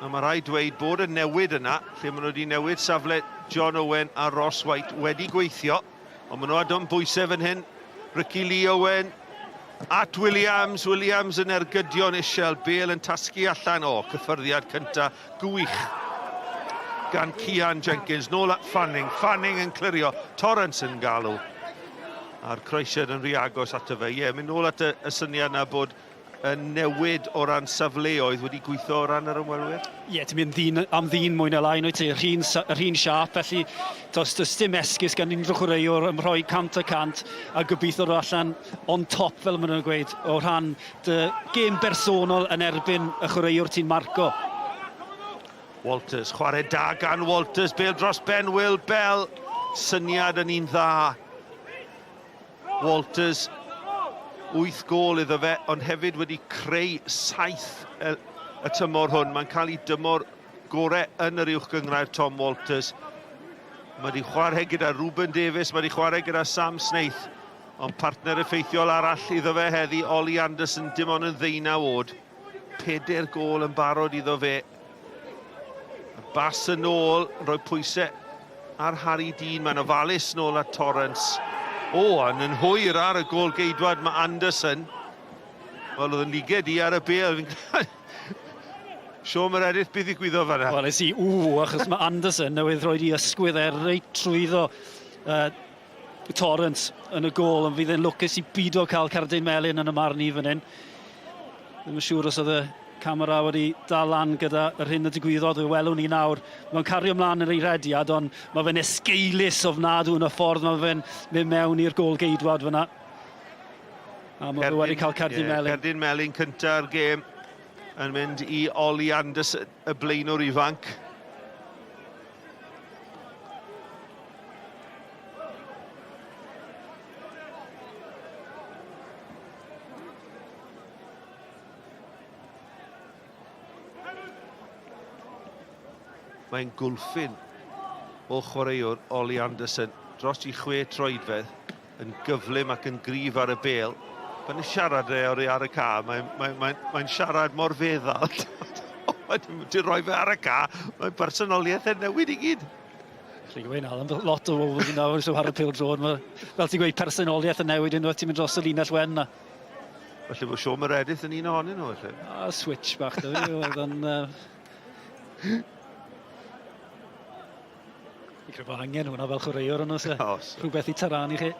A mae rhaid dweud bod y newid yna, lle maen nhw wedi newid safle John Owen a Ross White wedi gweithio, ond maen nhw ar dan bwysau fan hyn. Ricky Lee Owen at Williams, Williams yn ergydio'n isiel, Bale yn tasgu allan, o, cyffyrddiad cynta, gwych. gan Cian Jenkins. Nôl at Fanning. Fanning yn clirio. Torrance yn galw. A'r croesiad yn rhy agos ato fe. Ie, yeah, mynd nôl at y, y syniad na bod y newid o ran safleoedd wedi gweithio o ran yr ymwelwyr? Ie, yeah, ti'n mynd ddyn am ddyn mwy na lai, wyt ti, yr un, yr un siâp, felly does, does dim esgus gan unrhyw chwaraewr yn rhoi 100% a gobeithio dod allan on top, fel maen nhw'n gweud, o rhan dy gêm bersonol yn erbyn y chwaraewr ti'n marco. Walters, chwarae da gan Walters, bêl dros ben Will Bell, syniad yn un dda. Walters, 8 gôl iddo fe, ond hefyd wedi creu 7 y, y tymor hwn. Mae'n cael ei dymor gorau yn yr uwch gynghrair Tom Walters. Mae wedi chwarae gyda Ruben Davies, mae wedi chwarae gyda Sam Snaith, ond partner effeithiol arall iddo fe heddi, Ollie Anderson, dim ond yn ddeunaw oed. Pedair gôl yn barod iddo fe. Bas yn ôl, rhoi pwysau ar Harry Dean. Mae'n ofalus nôl at Torrance. O, yn yn hwyr ar y gôl geidwad mae Anderson. Wel, oedd yn liged i ar y bêl. Siôn Meredith, beth ddigwyddodd fan'na? Wel, es i, ww, achos mae Anderson newydd rhoi i ysgwydd e reit trwyddo Torrance yn y gôl, ond fydd e'n lwcus i bido cael cardyn melyn yn y marn i fan hyn. Ddim yn siŵr os oedd y camera wedi dal lan gyda yr hyn y digwyddodd, fe welwn ni nawr. Mae'n cario ymlaen yn ei rediad, ond mae fe'n esgeulus ofnadw yn y ffordd mae fe'n mynd mewn i'r gôl geidwad fyna. A mae fe wedi cael cerdyn yeah, melyn. Cerdyn melyn cynta'r gêm yn mynd i Ollie Anderson, y blaenwr ifanc. Mae'n gwlffyn o chwaraewr Ollie Anderson dros i chwe troedfedd yn gyflym ac yn gryf ar y bêl. Pan yn siarad e ar, ar y ca, mae'n mae, mae, mae siarad mor feddal. Ti'n rhoi fe ar y ca, mae'n personoliaeth yn newid i gyd. Chi'n gweud na, lot o bobl sy'n nawr sy'n chwarae pêl-droed. Fel ti'n gweud, personoliaeth yn newid unwaith ti'n mynd dros y linell wen na. Felly bod Siôn Meredith yn un ohonyn nhw, felly. A switch bach, da fi, oedd yn... Fi'n credu bod angen hwnna fel chwaraewr yn oes e? Oes. Rhywbeth i taranu chi.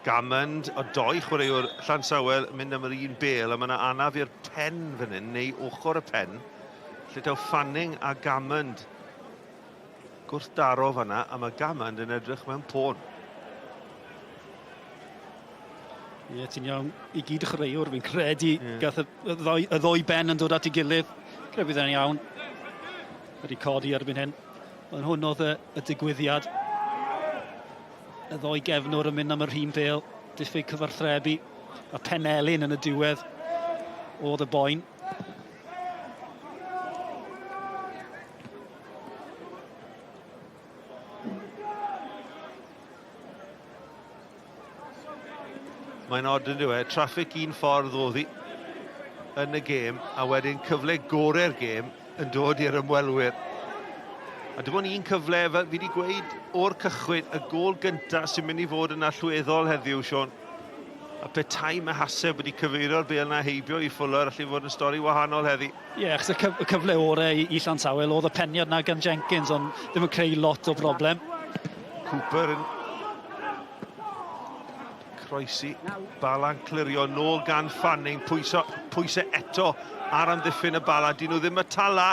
Gammond, o doi chwaraewr Llansawel yn mynd am yr un bel, a mae yna anaf i'r pen fan hyn, neu ochr y pen. Lle daw Fanning a Gammond gwrthdaro fanna, a mae Gammond yn edrych mewn pôn. Ie, yeah, ti'n iawn. I gyd y chwaraewr, fi'n credu, yeah. gath y, y, ddoi, y ddoi ben yn dod at ei gilydd. Credu bydd e'n iawn. Wedi codi erbyn hyn. Ond hwn oedd y, y digwyddiad. Y ddoi gefnwr yn mynd am yr un bêl. Diffyg cyfarthrebu. A penelin yn y diwedd oedd y boen. Mae'n od yn dyw e, traffig un ffordd oedd hi yn y gêm, a wedyn cyfle gorau'r gêm yn dod i'r ymwelwyr. A dim ond un cyfle, fel fi wedi gweud o'r cychwyn, y gôl gyntaf sy'n mynd i fod yn allweddol heddiw, Siôn. A petai Mehaseb wedi cyfeirio'r bêl 'na heibio i Fuller, allu fod yn stori wahanol heddi. Ie, yeah, achos y, cyf y cyfle orau i, i Llansawel oedd y peniad 'na gan Jenkins, ond ddim yn creu lot o broblem. Cooper yn croesi, Bala'n clirio nôl gan Fanning, pwyso, pwysau eto ar amddiffyn y Bala, dyn nhw ddim y tala.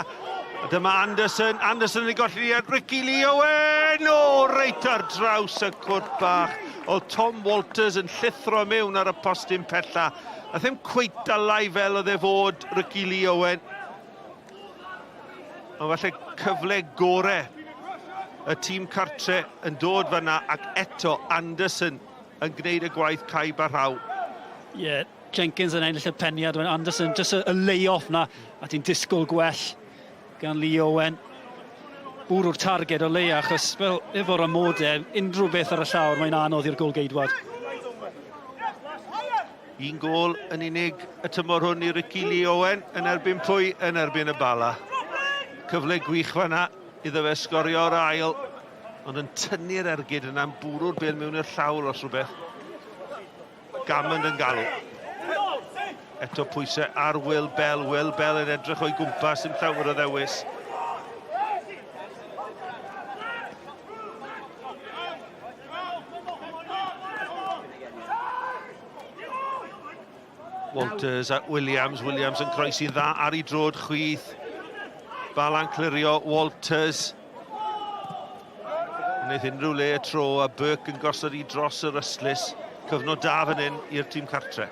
A dyma Anderson, Anderson yn ei golli at Ricky Lee Owen! O, reit ar draws y cwrt bach. Oedd Tom Walters yn llithro mewn ar y postyn pella. A ddim cweit dalai fel oedd e fod Ricky Lee Owen. Ond falle cyfle gore y tîm cartre yn dod fanna ac eto Anderson yn gwneud y gwaith caib a rhaw. Ie, yeah, Jenkins yn ennill y peniad, Anderson jyst y, y lay-off na, a ti'n disgwyl gwell gan Lee Owen. Bwrw'r targed o leia, achos fel efo'r amodau, unrhyw beth ar y llawr, mae'n anodd i'r golgeidwad. Un gôl yn unig y tymor hwn i Ricky Lee Owen yn erbyn pwy? Yn erbyn y Bala. Cyfle gwych fanna iddo fe sgorio'r ail, ond yn tynnu'r ergyd yna'n bwrw'r bêl mewn i'r llawr os rhywbeth. Gammond yn galw. Eto pwysau ar Will Bell. Will Bell yn edrych o'i gwmpas, dim llawer o ddewis. Walters at Williams. Williams yn croesi'n dda ar ei drod chwith. Bala'n clirio Walters. Wneud unrhyw le y tro a Burke yn gosod i dros yr ystlys. Cyfnod da fan hyn i'r tîm cartre.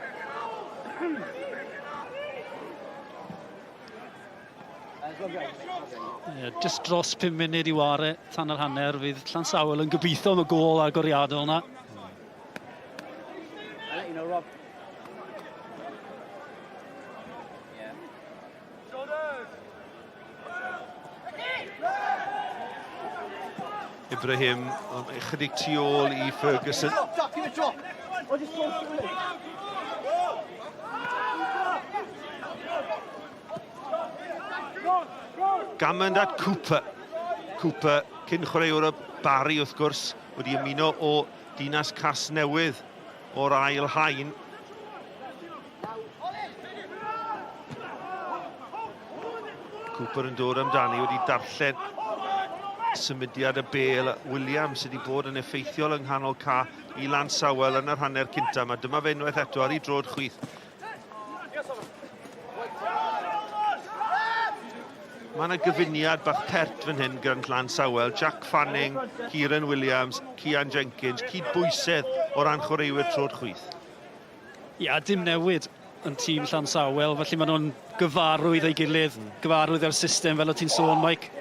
Yeah, just dros 5 munud i ware tan yr hanner fydd Llansawel yn gobeithio am y gôl agoriadol yna. I'll let you know, Rob. Yeah. Ibrahim, ond ychydig tu ôl i Ferguson. Gammond at Cooper. Cooper, cyn chwaraewr y Barry wrth gwrs, wedi ymuno o Dinas Casnewydd o'r ail haen. Cooper yn dod amdani wedi darllen symudiad y bel. Williams sydd wedi bod yn effeithiol yng nghanol ca i Lansawel yn yr hanner cynta. Mae dyma fe unwaith eto ar ei drod chwith. Mae yna gyfuniad bach pert fan hyn gyda'n Llansawel. Jack Fanning, Kieran Williams, Cian Jenkins, cydbwysedd o ran chwaraewyr trod chwith. Ia, dim newid yn tîm Llansawel, felly maen nhw'n gyfarwydd ei gilydd, gyfarwydd â'r system fel o ti'n sôn, Mike.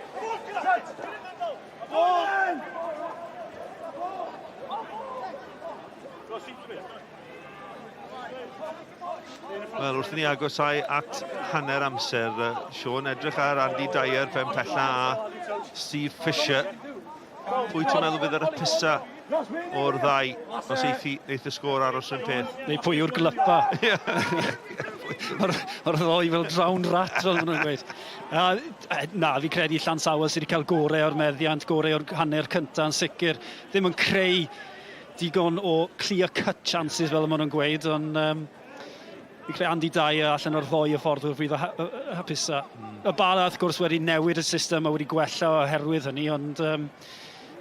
Wel, wrth i ni agosau at hanner amser, Sean, edrych ar Andy Dyer, pen pella a Steve Fisher. Pwy ti'n meddwl bydd yr hypusa o'r ddau os eithi, eith y sgôr aros yn peth? Neu pwy yw'r glypa? Mae'r ma ddoi fel drown rat, fel maen nhw'n gweud. Na, fi credu Llansawel sydd wedi cael gorau o'r meddiant, gorau o'r hanner cyntaf yn sicr. Ddim yn creu digon o clear-cut chances, fel maen nhw'n gweud, ond um, fi'n credu Andy Dyer allan o'r ddoi y ffordd o'r fydd hapusa. Y Bala, wrth gwrs, wedi newid y system a wedi gwella oherwydd hynny, ond um,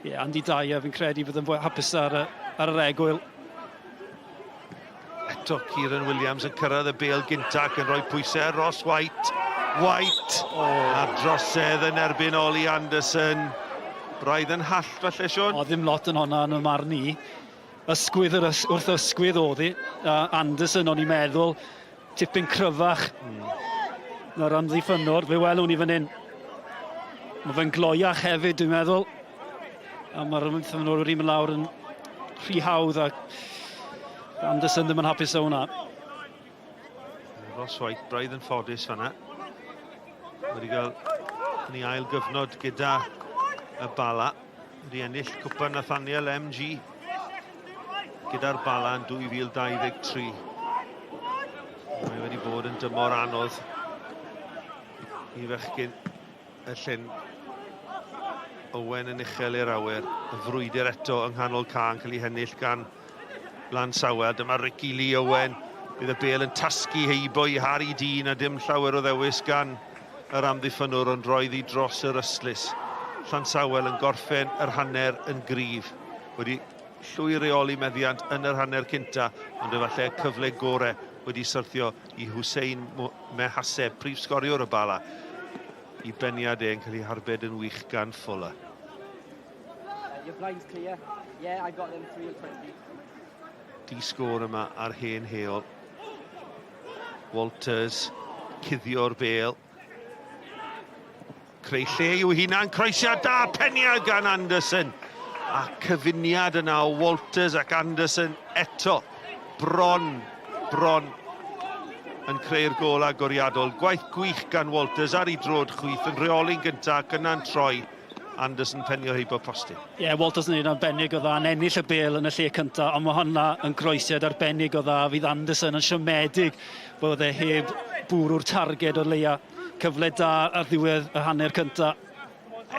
yeah, Andy Dyer, fi'n credu bydd yn fwy hapus ar, ar yr egwyl. Eto Kieran Williams yn cyrraedd y bêl gynta ac yn rhoi pwysau ar Ross White. White oh. a drosedd yn erbyn Ollie Anderson. Braidd yn hallt falle, Sean? O, ddim lot yn honna yn y marn i. Ysgwydd yr ys wrth ysgwydd oedd hi. Anderson, o'n i'n meddwl, tipyn cryfach na'r amddiffynnwr. Fe welwn ni fan hyn. Mae fe'n gloiach hefyd, dwi'n meddwl. A mae'r amddiffynnwr wedi mynd lawr yn rhy hawdd a Anderson ddim yn hapus o hwnna. Ross White, braidd yn ffodus fanna. Wedi cael yn ei ail gyfnod gyda y Bala. Wedi ennill Cwpan Nathaniel MG gyda'r Bala yn 2023. Mae wedi bod yn dymor anodd i fechgyn y llyn. Owen yn uchel i'r awyr. Y frwydr eto yng nghanol ca'n cael ei hennill gan Lansawel. Dyma Ricky Lee Owen. Bydd y bel yn tasgu heibo i Harry Dean a dim llawer o ddewis gan yr amddiffynnwr ond roedd hi dros yr ystlys. Llansawel yn gorffen yr hanner yn gryf. Wedi llwyr reoli meddiant yn yr hanner cynta, ond efallai y cyfle gore wedi syrthio i Hussein Mehaseb, prif sgoriwr y Bala. I beniad e yn cael ei harbed yn wych gan Fuller. Your blind's clear. Yeah, I got them 3 and 20. Di sgôr yma ar hen heol. Walters, cuddio'r bel. Creu lle i'w hunan, croesiad da, peniad gan Anderson. A cyfuniad yna o Walters ac Anderson eto. Bron, bron yn creu'r gôl agoriadol. Gwaith gwych gan Walters ar ei drod chwith yn rheoli'n gyntaf ac yna'n troi. Anderson penio heibo postyn. Ie, yeah, Walters yn un arbennig o dda, yn ennill y bêl yn y lle cyntaf, ond mae hwnna yn groesiad arbennig o dda. Fydd Anderson yn siomedig bod e heb bwrw'r targed o leia. Cyfle da ar ddiwedd y hanner cyntaf.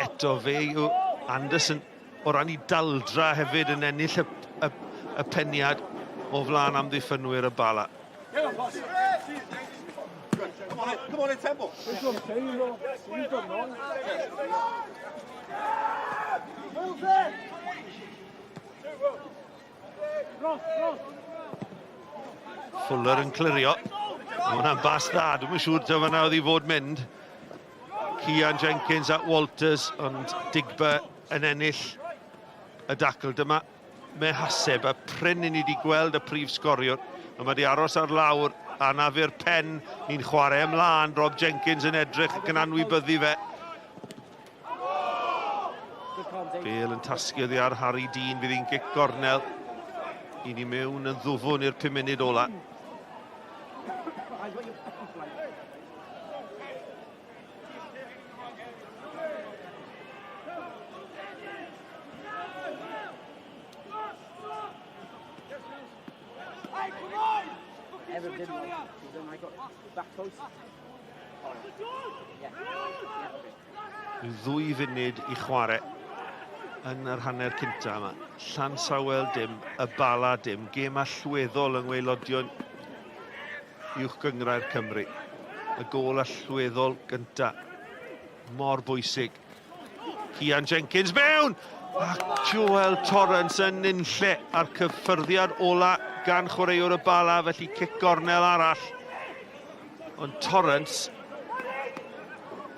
Eto fe yw Anderson o ran i daldra hefyd yn ennill y, y, y peniad o flaen amddiffynwyr y Bala. Fuller yn clirio. Mae hwnna'n bas dda, dwi'n yn siŵr taw fanna oedd i fod mynd. Cian Jenkins at Walters, ond Digba yn ennill y dacl. Dyma Mehaseb, a prin i ni wedi gweld y prif sgoriwr. A mae wedi aros ar lawr, anafu'r pen, ni'n chwarae ymlaen, Rob Jenkins yn edrych ac yn anwybyddu fe. Bale yn tasgu oddi ar Harry Dean, fydd hi'n gic gornel. I ni mewn yn ddwfwn i'r 5 munud ola. Ddwy funud i chwarae yn yr hanner cynta yma. Llansawel dim, y Bala dim. Gêm allweddol yng ngwaelodion Uwch Gynghrair Cymru. Y gôl allweddol gynta. Mor bwysig. Cian Jenkins mewn! A Joel Torrance yn nunlle a'r cyffyrddiad ola gan chwaraewr y Bala, felly cic gornel arall. Ond Torrance,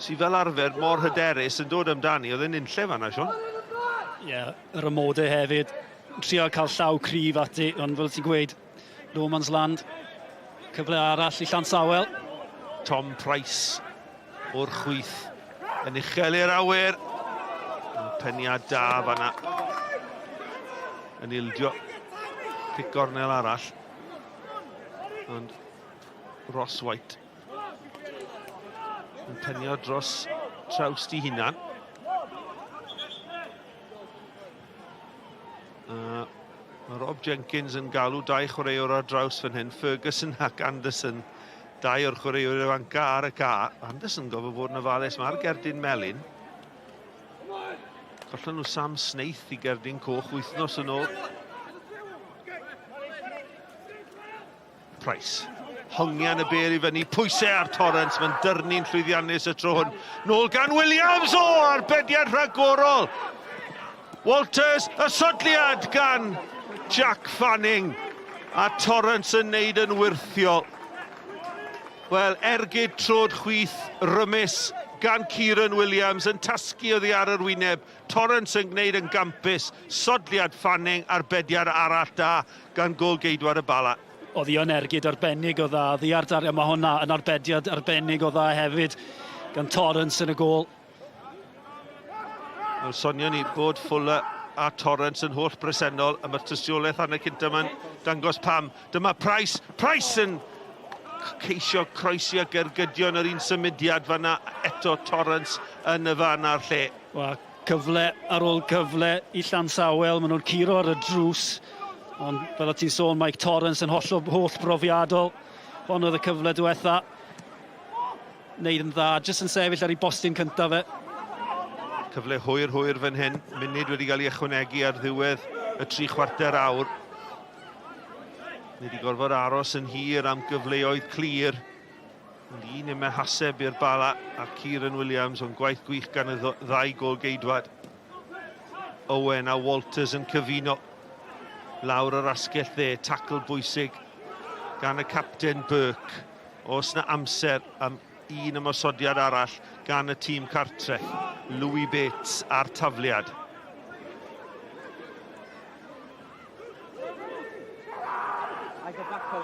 sydd fel arfer mor hyderus yn dod amdani, oedd e'n nunlle fanna, Sean. Ie, yeah, yr amodau hefyd. Trio cael llaw cryf ati, ond fel ti'n gweud, No man's land. Cyfle arall i Llansawel. Tom Price o'r chwith yn uchel i'r awyr. Peniad da fanna. Yn ildio. Cic gornel arall. Ond Ross White yn penio dros trawst i hunan. Mae Rob Jenkins yn galw dau chwaraewr ar draws fan hyn, Ferguson ac Anderson. Dau o'r chwaraewyr ifanca ar y ca. Anderson gofio fod yn ofalus, mae'r gerdyn melyn. Collon nhw Sam Snaith i gerdyn coch wythnos yn ôl. Price. Hongian y bêl i fyny, pwysau ar Torrance, mae'n dyrnu'n llwyddiannus y tro hwn. Nôl gan Williams, o, arbediad rhagorol! Walters, y sodliad gan Jack Fanning, a Torrance yn neud yn wyrthiol. Wel, ergyd trod chwith rymus gan Kieran Williams yn tasgu oddi ar yr wyneb. Torrance yn gwneud yn gampus, sodliad Fanning, arbediad arall da gan gôl-geidwad y Bala. Oedd hi yn ergyd arbennig o dda, ddi ar dar, mae hwnna yn arbediad arbennig o dda hefyd gan Torrance yn y gôl. Wel, sonio ni bod Fuller a Torrance yn holl bresennol, a mae'r tystiolaeth hanner cynta yma'n dangos pam. Dyma Price, Price yn ceisio croesi a gergydion yr un symudiad fanna, eto Torrance yn y fan a'r lle. Wel, cyfle ar ôl cyfle i Llansawel, maen nhw'n curo ar y drws, ond fel o ti'n sôn, Mike Torrance yn holl, holl brofiadol. Hon oedd y cyfle diwetha. Wneud yn dda, jyst yn sefyll ar ei bostyn cyntaf fe. Cyfle hwyr hwyr fan hyn, munud wedi cael ei ychwanegu ar ddiwedd y tri chwarter awr. Ni wedi gorfod aros yn hir am gyfleoedd clir. Ond un ymehaseb i'r Bala a Kieran Williams, ond gwaith gwych gan y ddau gol geidwad. Owen a Walters yn cyfuno lawr yr asgell dde, tacl bwysig gan y capten Burke. Os na amser am un ymosodiad arall gan y tîm cartre, Louis Bates a'r tafliad.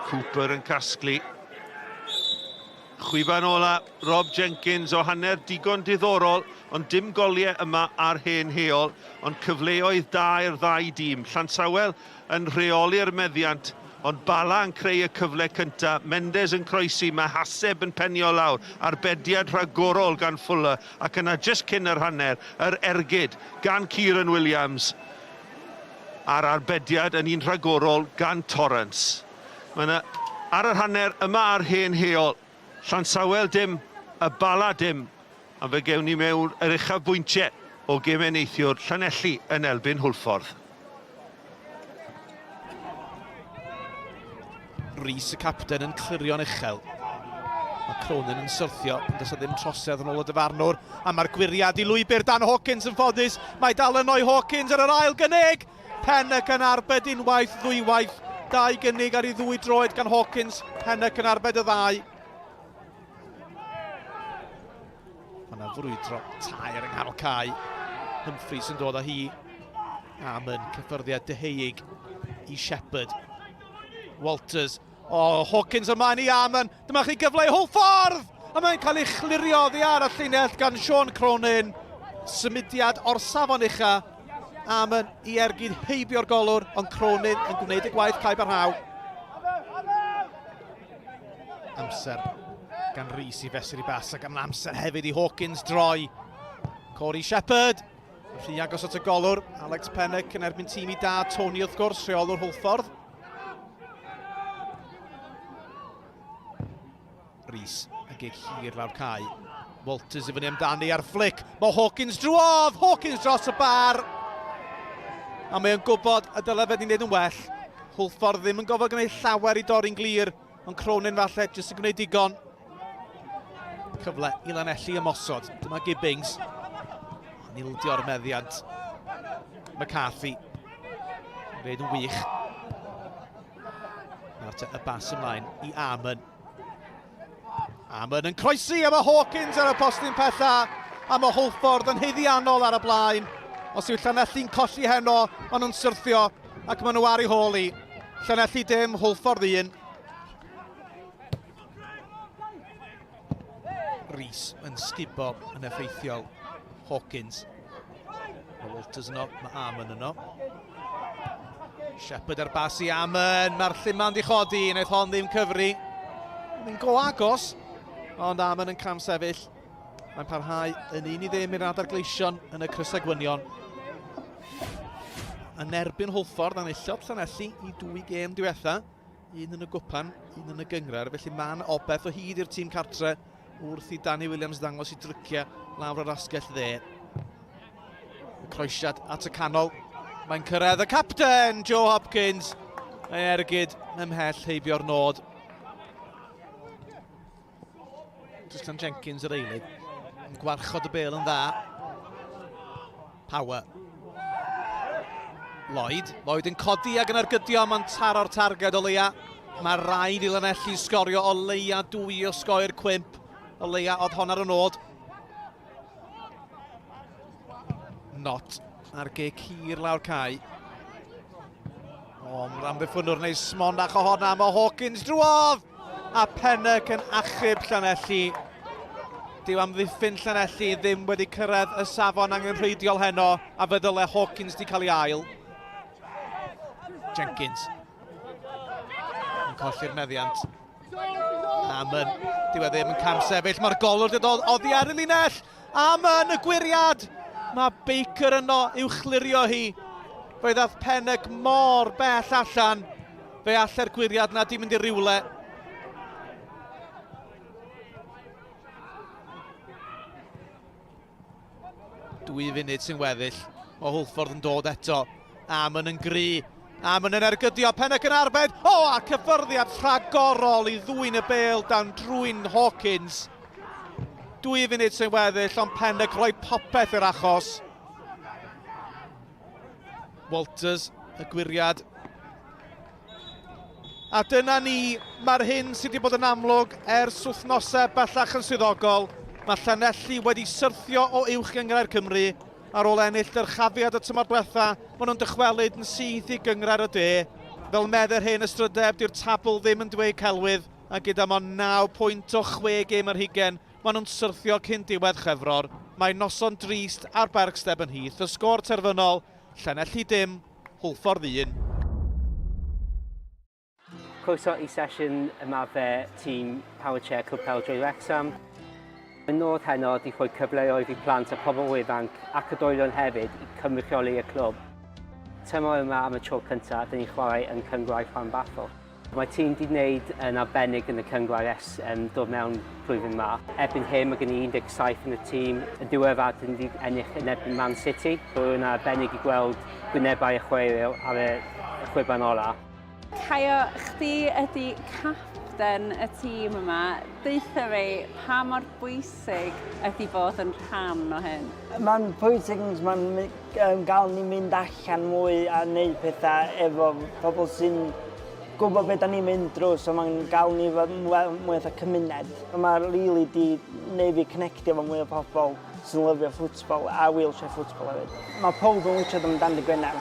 Cooper yn casglu. Chwiban ola, Rob Jenkins o hanner digon diddorol, ond dim goliau yma ar hen heol, ond cyfleoedd da i'r ddau dîm. Llansawel yn rheoli'r meddiant, ond Bala yn creu y cyfle cynta, Mendes yn croesi, mae Haseb yn penio lawr, arbediad rhagorol gan Fuller, ac yna jyst cyn yr hanner, yr ergyd gan Kieran Williams. A'r arbediad yn un rhagorol gan Torrance. Mae yna ar yr hanner yma ar hen heol. Llansawel dim, y Bala dim, a fe gewn ni mewn yr uchafbwyntiau o gemau neithiwr Llanelli yn elbyn Hwlffordd. Rhys y capten yn clirio'n uchel. Mae Cronin yn syrthio, ond does ddim trosedd yn ôl y dyfarnwr. A mae'r gwyriad i lwybr Dan Hawkins yn ffodus. Mae dal yno i Hawkins ar yr ail gynnig. Pennock yn arbed unwaith, ddwywaith. Dau gynnig ar ei ddwy droed gan Hawkins. Pennock yn arbed y ddau. Mae yna frwydro taer yng nghanol cae. Humphreys yn dod â hi am yn cyffyrddiad deheuig i Shepherd. Walters. O, oh, Hawkins ymlaen i Amon. Dyma chi gyfle i Hwlffordd! A mae'n cael ei chlirio oddi ar y llinell gan Sean Cronin. Symudiad o'r safon ucha. Amon i ergyd heibio'r golwr, ond Cronin yn gwneud y gwaith cae barhaw. Amser gan Rhys i fesur i bas ac am amser hefyd i Hawkins droi. Corey Shepherd, rhy agos at y golwr. Alex Pennock yn erbyn tîm i dad Tony wrth gwrs, rheolwr Hwlffordd. Rhys y gig hir lawr cae. Walters i fyny amdani ar flic. Mae Hawkins drwodd! Hawkins dros y bar! A mae o'n gwybod y dylai fe wedi gwneud yn well. Hwlffordd ddim yn gofod gwneud llawer i dorri'n glir, ond Cronin falle jyst yn gwneud digon. Cyfle i Lanelli ymosod. Dyma Gibbings. Yn ildio'r meddiant. McCarthy. Gwneud yn wych. Nawr te y bas ymlaen i Amon. Amon yn croesi a mae Hawkins ar y postyn pella a mae Hwlffordd yn haeddiannol ar y blaen. Os yw Llanelli'n colli heno, maen nhw'n syrthio ac maen nhw ar ei hôl i. Llanelli dim, Hwlffordd un. Rees yn sgubo yn effeithiol. Hawkins. Mae Walters yno, mae Amon yno. Shepherd ar bas i Amon, mae'r lluman di chodi, wnaeth hon ddim cyfri. Mae'n go agos, ond Amon yn cam sefyll. Mae'n parhau yn un i ddim i'r adar gleision yn y crysau gwynion. Yn erbyn Hwlffordd, anillodd Llanelli i dwy gêm diwetha. Un yn y gwpan, un yn y gynghrair, felly mae'n obeith o hyd i'r tîm cartre wrth i Danny Williams ddangos i dryciau lawr yr asgell dde. Y croesiad at y canol. Mae'n cyrraedd y capten, Joe Hopkins. Mae ergyd ymhell heibio'r nod. Tristan Jenkins yr eilydd. Yn gwarchod y bel yn dda. Power. Lloyd. Lloyd yn codi ac yn ergydio, mae'n taro'r targed o leia. Mae rhaid i Lanelli sgorio o leia dwy o sgoi'r cwymp. O leia oedd hon ar y nod. Not ar gic hir lawr cae. O, mae'r amddiffynwr neu smon bach o honna. Mae Hawkins drwodd! A Pennock yn achub Llanelli. Dyw amddiffyn Llanelli ddim wedi cyrraedd y safon angenrheidiol heno, a fe ddyle Hawkins di cael ei ail. Jenkins yn colli'r meddiant. Amon, dyw e ddim yn cam sefyll, mae'r golwr wedi dod oddi ar y linell. Amon, y gwyriad! Mae Baker yno i'w chlirio hi. Fe ddath Pennock mor bell allan. Fe allai'r gwyriad na di mynd i rywle. Dwy funud sy'n weddill. Mae Hwlffordd yn dod eto. Amon yn gry. Amon yn ergydio. Pennock yn arbed. O, oh, a cyffyrddiad rhagorol i ddwyn y bêl dan drwyn Hawkins. Dwy funud sy'n weddill, ond Pennock rhoi popeth i'r achos. Walters, y gwyriad. A dyna ni, mae'r hyn sydd wedi bod yn amlwg ers wythnosau bellach yn swyddogol. Mae Llanelli wedi syrthio o Uwch Gynghrair Cymru ar ôl ennill dyrchafiad y tymor diwetha. Maen nhw'n dychwelyd yn syth i Gynghrair y De. Fel medde'r hen ystrydeb, dyw'r tabl ddim yn dweud celwydd, a gyda mond 9 pwynt o chwe gêm ar hugain, maen nhw'n syrthio cyn diwedd Chwefror. Mae noson drist ar Berg Stebonheath. Y sgôr terfynol, Llanelli dim, Hwlffordd 1. Croeso i sesiwn ymarfer tîm Powerchair Clwb Pêl-droed Wrecsam. Y nod heno ydy rhoi cyfleoedd i plant a pobl ifanc ac oedolion hefyd i cynrychioli y clwb. Tymor yma am y tro cyntaf, dyn ni'n chwarae yn Cynghrair Rhanbarthol. Mae tîm di wneud yn arbennig yn y cynghrair ers um, dod mewn blwyddyn yma. Erbyn hyn mae gen i 17 yn y tîm. Yn diweddar dyn ni ennill yn erbyn Man City. Roedd yn arbennig i gweld gwynebau y chwaraewyr ar y chwiban ola. Caio, chdi ydy capten. capten y tîm yma. Deutha fi pa mor bwysig ydy bod yn rhan o hyn? Mae'n pwysig, mae'n gael ni mynd allan mwy a neud pethau efo pobl sy'n gwybod beth da ni'n mynd drwy, so mae'n gael ni mwy o cymuned. Mae'n really di neud fi connectio efo mwy o pobl sy'n lyfio ffwtbol a wheelchair football hefyd. Mae pawb yn witsiad amdan dy Gwener.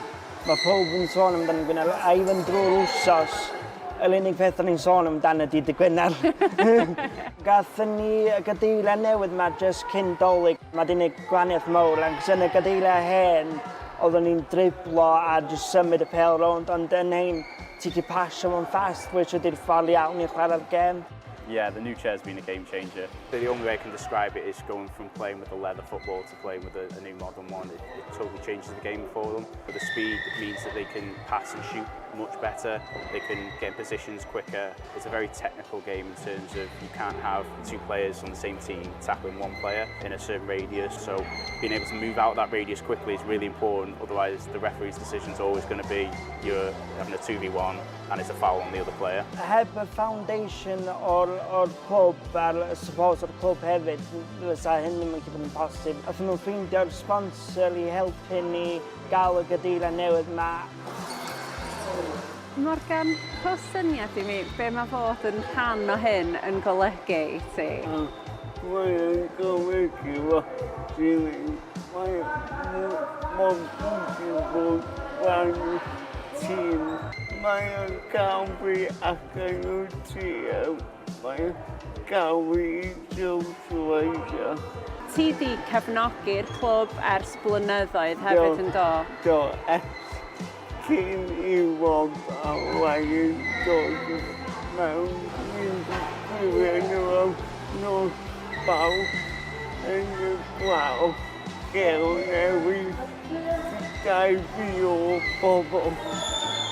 Mae pawb yn sôn amdan dy Gwener, a even drwy'r wsos, yr unig peth da ni'n sôn amdan ydy dy Gwener. Gathon ni y gadeiriau newydd ma just cyn Dolig. Mae di wneud gwahaniaeth mawr, ac yn y gadeiriau hen, oeddwn ni'n driblo a just symud y pêl rownd, ond yn hein, ti gallu pasio fo'n fast, which ydy'r ffordd iawn i chwarae'r gêm. Yeah, the new chair's been a game changer. The only way I can describe it is going from playing with a leather football to playing with a new modern one. It totally changes the game for them. But the speed means that they can pass and shoot much better. They can get in positions quicker. It's a very technical game in terms of you can't have two players on the same team tackling one player in a certain radius. So being able to move out that radius quickly is really important. Otherwise, the referee's decision is always going to be you're having a 2v1 and it's a foul on the other player. Heb y foundation o'r clwb a'r support o'r clwb hefyd, fysa hyn ddim yn gallu bod yn posib. Athyn nhw ffeindio'r sponsor i helpu ni gael y gadeiriau newydd ma. Morgan, rho syniad i mi be mae fod yn rhan o hyn yn golygu i ti? Mae'n golygu fo, really. Mae'n mor bwysig bod rhan o'r tîm. Mae'n gael fi allan o'r tîm. Mae'n gael fi i socialisio. Ti di cefnogi'r clwb ers blynyddoedd hefyd, yn do? Do, ers cyn i Rob a Ryan dod mewn, ni'n gwylio nhw am nos Fawrth yn y glaw gel newydd. 2,000 o bobl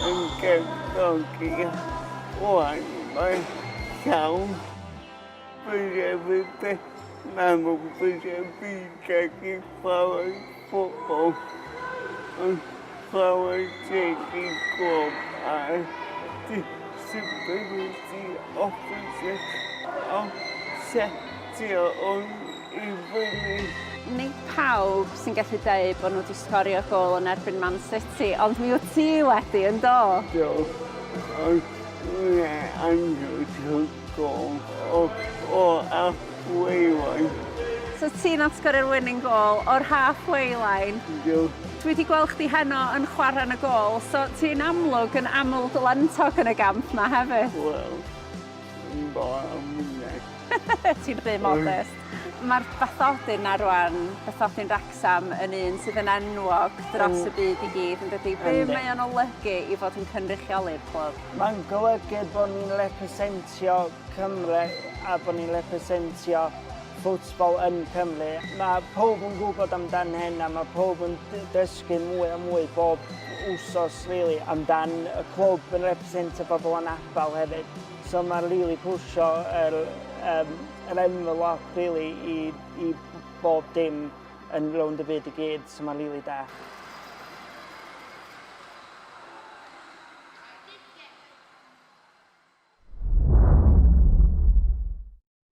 yn cefnogi. Wan mae llawn. Bydde fi byth meddwl bydde fi'n gallu chwarae ffwtbol, ond chwarae teg i glwb a disability officer a setio hwn i fyny. Nid pawb sy'n gallu deud bod nhw wedi sgorio gôl yn erbyn Man City, ond mi wyt ti wedi, yn do? Do, ond ie, Andrew took goal o halfway line. So ti nath sgorio'r winning goal o'r halfway line. Do. Dwi wedi gweld chdi heno yn chwarae yn y gôl, so ti'n amlwg yn aml dalentog yn y gamp ma hefyd. Wel, yn bo am hynny. Ti'n rhy modest. Mae'r bathodyn na rwan, bathodyn Wrecsam, yn un sydd yn enwog dros y byd i gyd, yn dydy? Be mae o'n olygu i fod yn cynrychioli'r clwb? Mae'n golygu bod ni'n representio Cymru a bod ni'n representio ffwtbol yn Cymru. Mae pawb yn gwybod amdan hyn a mae pawb yn dysgu mwy a mwy bob wsos really, amdan y clwb yn representio bobl anabal hefyd. So mae'n really pwsio yr envelope really, i bob dim yn rownd y byd i gyd, so mae'n really da.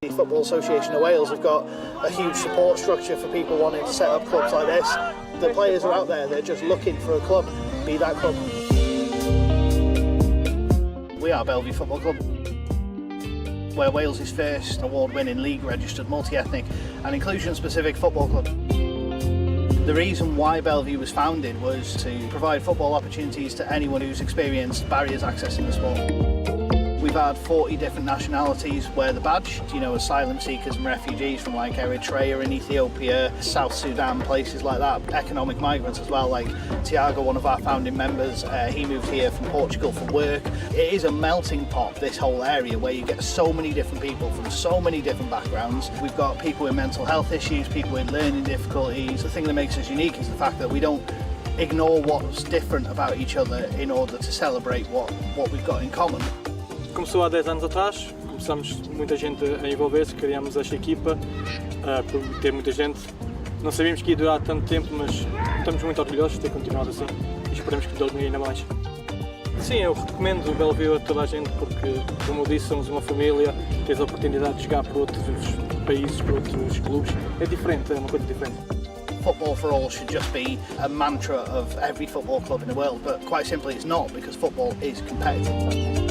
The Football Association of Wales have got a huge support structure for people wanting to set up clubs like this. The players are out there, they're just looking for a club. Be that club. We are Belle Vue Football Club. We're Wales's first award-winning league-registered multi-ethnic and inclusion-specific football club. The reason why Belle Vue was founded was to provide football opportunities to anyone who's experienced barriers accessing the sport. We've had 40 different nationalities wear the badge, asylum seekers and refugees from Eritrea and Ethiopia, South Sudan, places like that. Economic migrants as well, like Tiago, one of our founding members, he moved here from Portugal for work. It is a melting pot, this whole area, where you get so many different people from so many different backgrounds. We've got people with mental health issues, people with learning difficulties. The thing that makes us unique is the fact that we don't ignore what's different about each other in order to celebrate what we've got in common. Começou há 10 anos atrás, começamos muita gente a envolver-se, criamos esta equipa, por ter muita gente. Não sabíamos que ia durar tanto tempo, mas estamos muito orgulhosos de ter continuado assim e esperamos que dure ainda mais. Sim, eu recomendo o Bellevue a toda a gente porque, como eu disse, somos uma família, tens a oportunidade de jogar para outros países, para outros clubes. É diferente, é uma coisa diferente. Football for all should just be a mantra of every football club in the world, but quite simply it's not because football is competitive.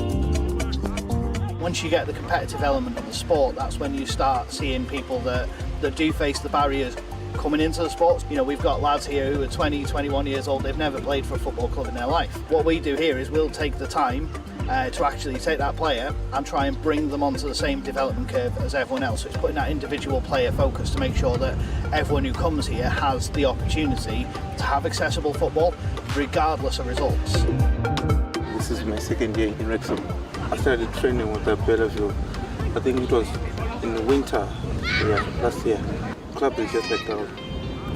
Once you get the competitive element of the sport, that's when you start seeing people that, that do face the barriers coming into the sport. You know, we've got lads here who are 20, 21 years old, they've never played for a football club in their life. What we do here is we'll take the time uh, to actually take that player and try and bring them onto the same development curve as everyone else. So it's putting that individual player focus to make sure that everyone who comes here has the opportunity to have accessible football, regardless of results. This is my second year in Wrexham. I started training with the Bellevue. I think it was in the winter yeah, last year. Club is just like a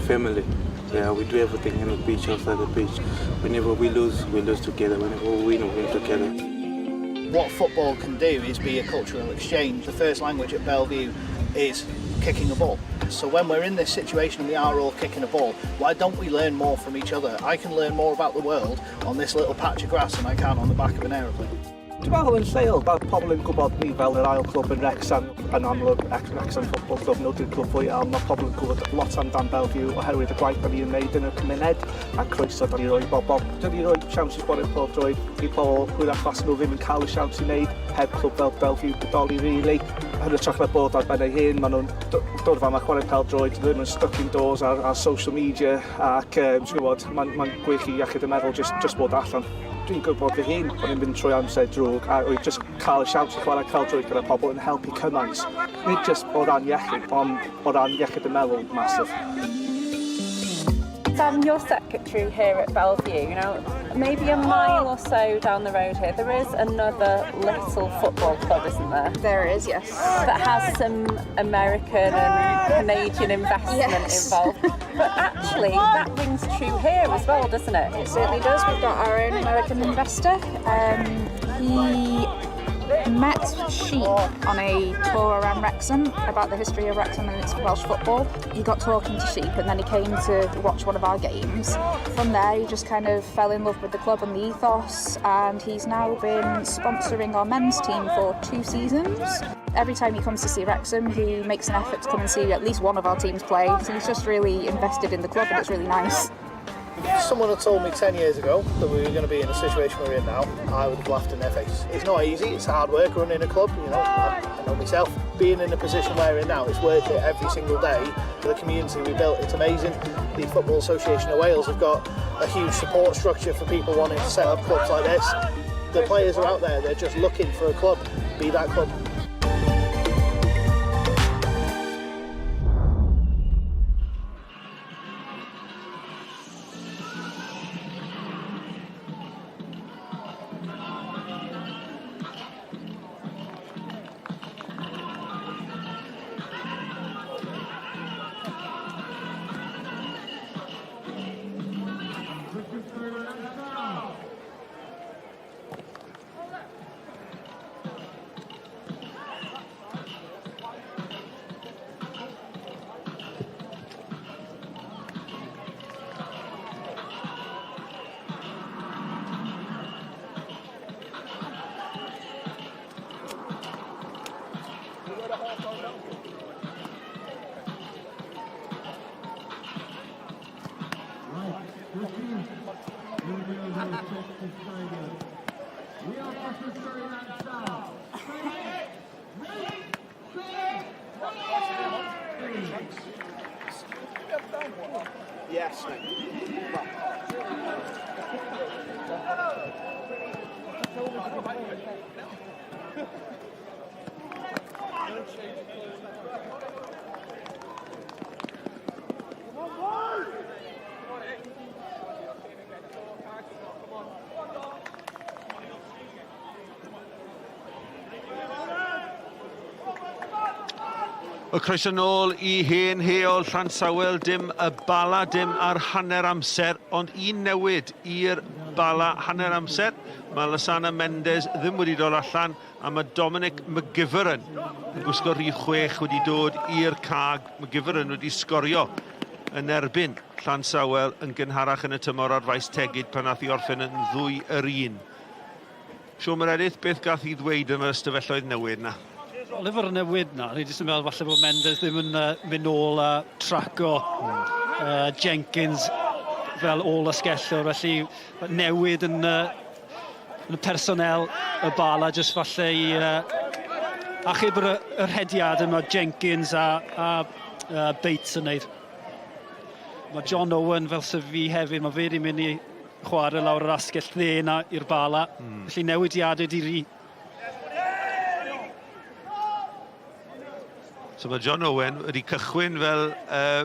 family. Yeah, we do everything in the beach, outside the beach. Whenever we lose, we lose together. Whenever we win, we win together. What football can do is be a cultural exchange. The first language at Bellevue is kicking a ball. So when we're in this situation and we are all kicking a ball, why don't we learn more from each other? I can learn more about the world on this little patch of grass than I can on the back of an aeroplane. Dwi'n meddwl yn lleol, mae pobl yn gwybod ni fel yr ail clwb yn Wrexham, yn amlwg Wrexham Football Club, nhw di'r clwb fwyaf, ond mae pobl yn gwybod lot amdan Bellevue oherwydd y gwaith da ni'n wneud yn y cymuned a croeso da ni'n rhoi bobl. Da ni'n rhoi siawns i chwarae pob droed i pobl hwyrach os nhw ddim yn cael y siawns i wneud heb clwb fel Bellevue bodoli really. Yn hytrach na bod ar ben eu hun, maen nhw'n dod fama chwarae pel droed, ddim yn stuck indoors ar, ar social media ac um, ti'n gwybod, mae'n ma gwych i iechyd y meddwl just, just bod allan. Dwi'n gwybod fy hun bod ni'n mynd trwy amser drwg a oedd just cael y siawns i chwarae cael drwy gyda pobl yn helpu cymaint. Nid just o ran iechyd, ond o ran iechyd y meddwl, massive. Sam, you're secretary here at Bellevue. You know, maybe a mile or so down the road here, there is another little football club, isn't there? There is, yes. That has some American and Canadian investment yes. involved. But actually, that rings true here as well, doesn't it? It certainly does. We've got our own American investor. Um, he met Sheep on a tour around Wrexham about the history of Wrexham and its Welsh football. He got talking to Sheep and then he came to watch one of our games. From there, he just kind of fell in love with the club and the ethos, and he's now been sponsoring our men's team for two seasons. Every time he comes to see Wrexham, he makes an effort to come and see at least one of our teams play. So he's just really invested in the club and it's really nice. If someone had told me 10 years ago that we were going to be in the situation we're in now, I would have laughed in their face. It's not easy, it's hard work running a club, you know, I, I know myself. Being in the position we're in now, it's worth it every single day. The community we built, it's amazing. The Football Association of Wales have got a huge support structure for people wanting to set up clubs like this. The players are out there, they're just looking for a club. Be that club. Yes, mate. Y croeso nôl i hen heol Llansawel, dim y bala, dim ar hanner amser, ond un newid i'r bala hanner amser. Mae Lasana Mendes ddim wedi dod allan, a mae Dominic McGivern yn gwisgo rhif chwech wedi dod i'r cag. McGivern wedi sgorio yn erbyn Llansawel yn gynharach yn y tymor ar faes Tegid pan nath i orffen yn ddwy yr un. Siôn Meredith, beth gath i ddweud yn yr ystafelloedd newid 'na? Wel efo'r newid 'na, ni jyst yn meddwl falle bod Mendes ddim yn uh, mynd nôl a traco uh, Jenkins fel ôl asgellwr, felly newid yn, uh, yn y personel y Bala jyst falle i uh, achub yr, yr rhediad yma Jenkins a, a uh, Bates yn neud. Mae John Owen fel sydd fi hefyd, mae fe wedi mynd i chwarae lawr yr asgell dde yna i'r Bala. Felly newidiadau di ri. So mae John Owen wedi cychwyn fel uh,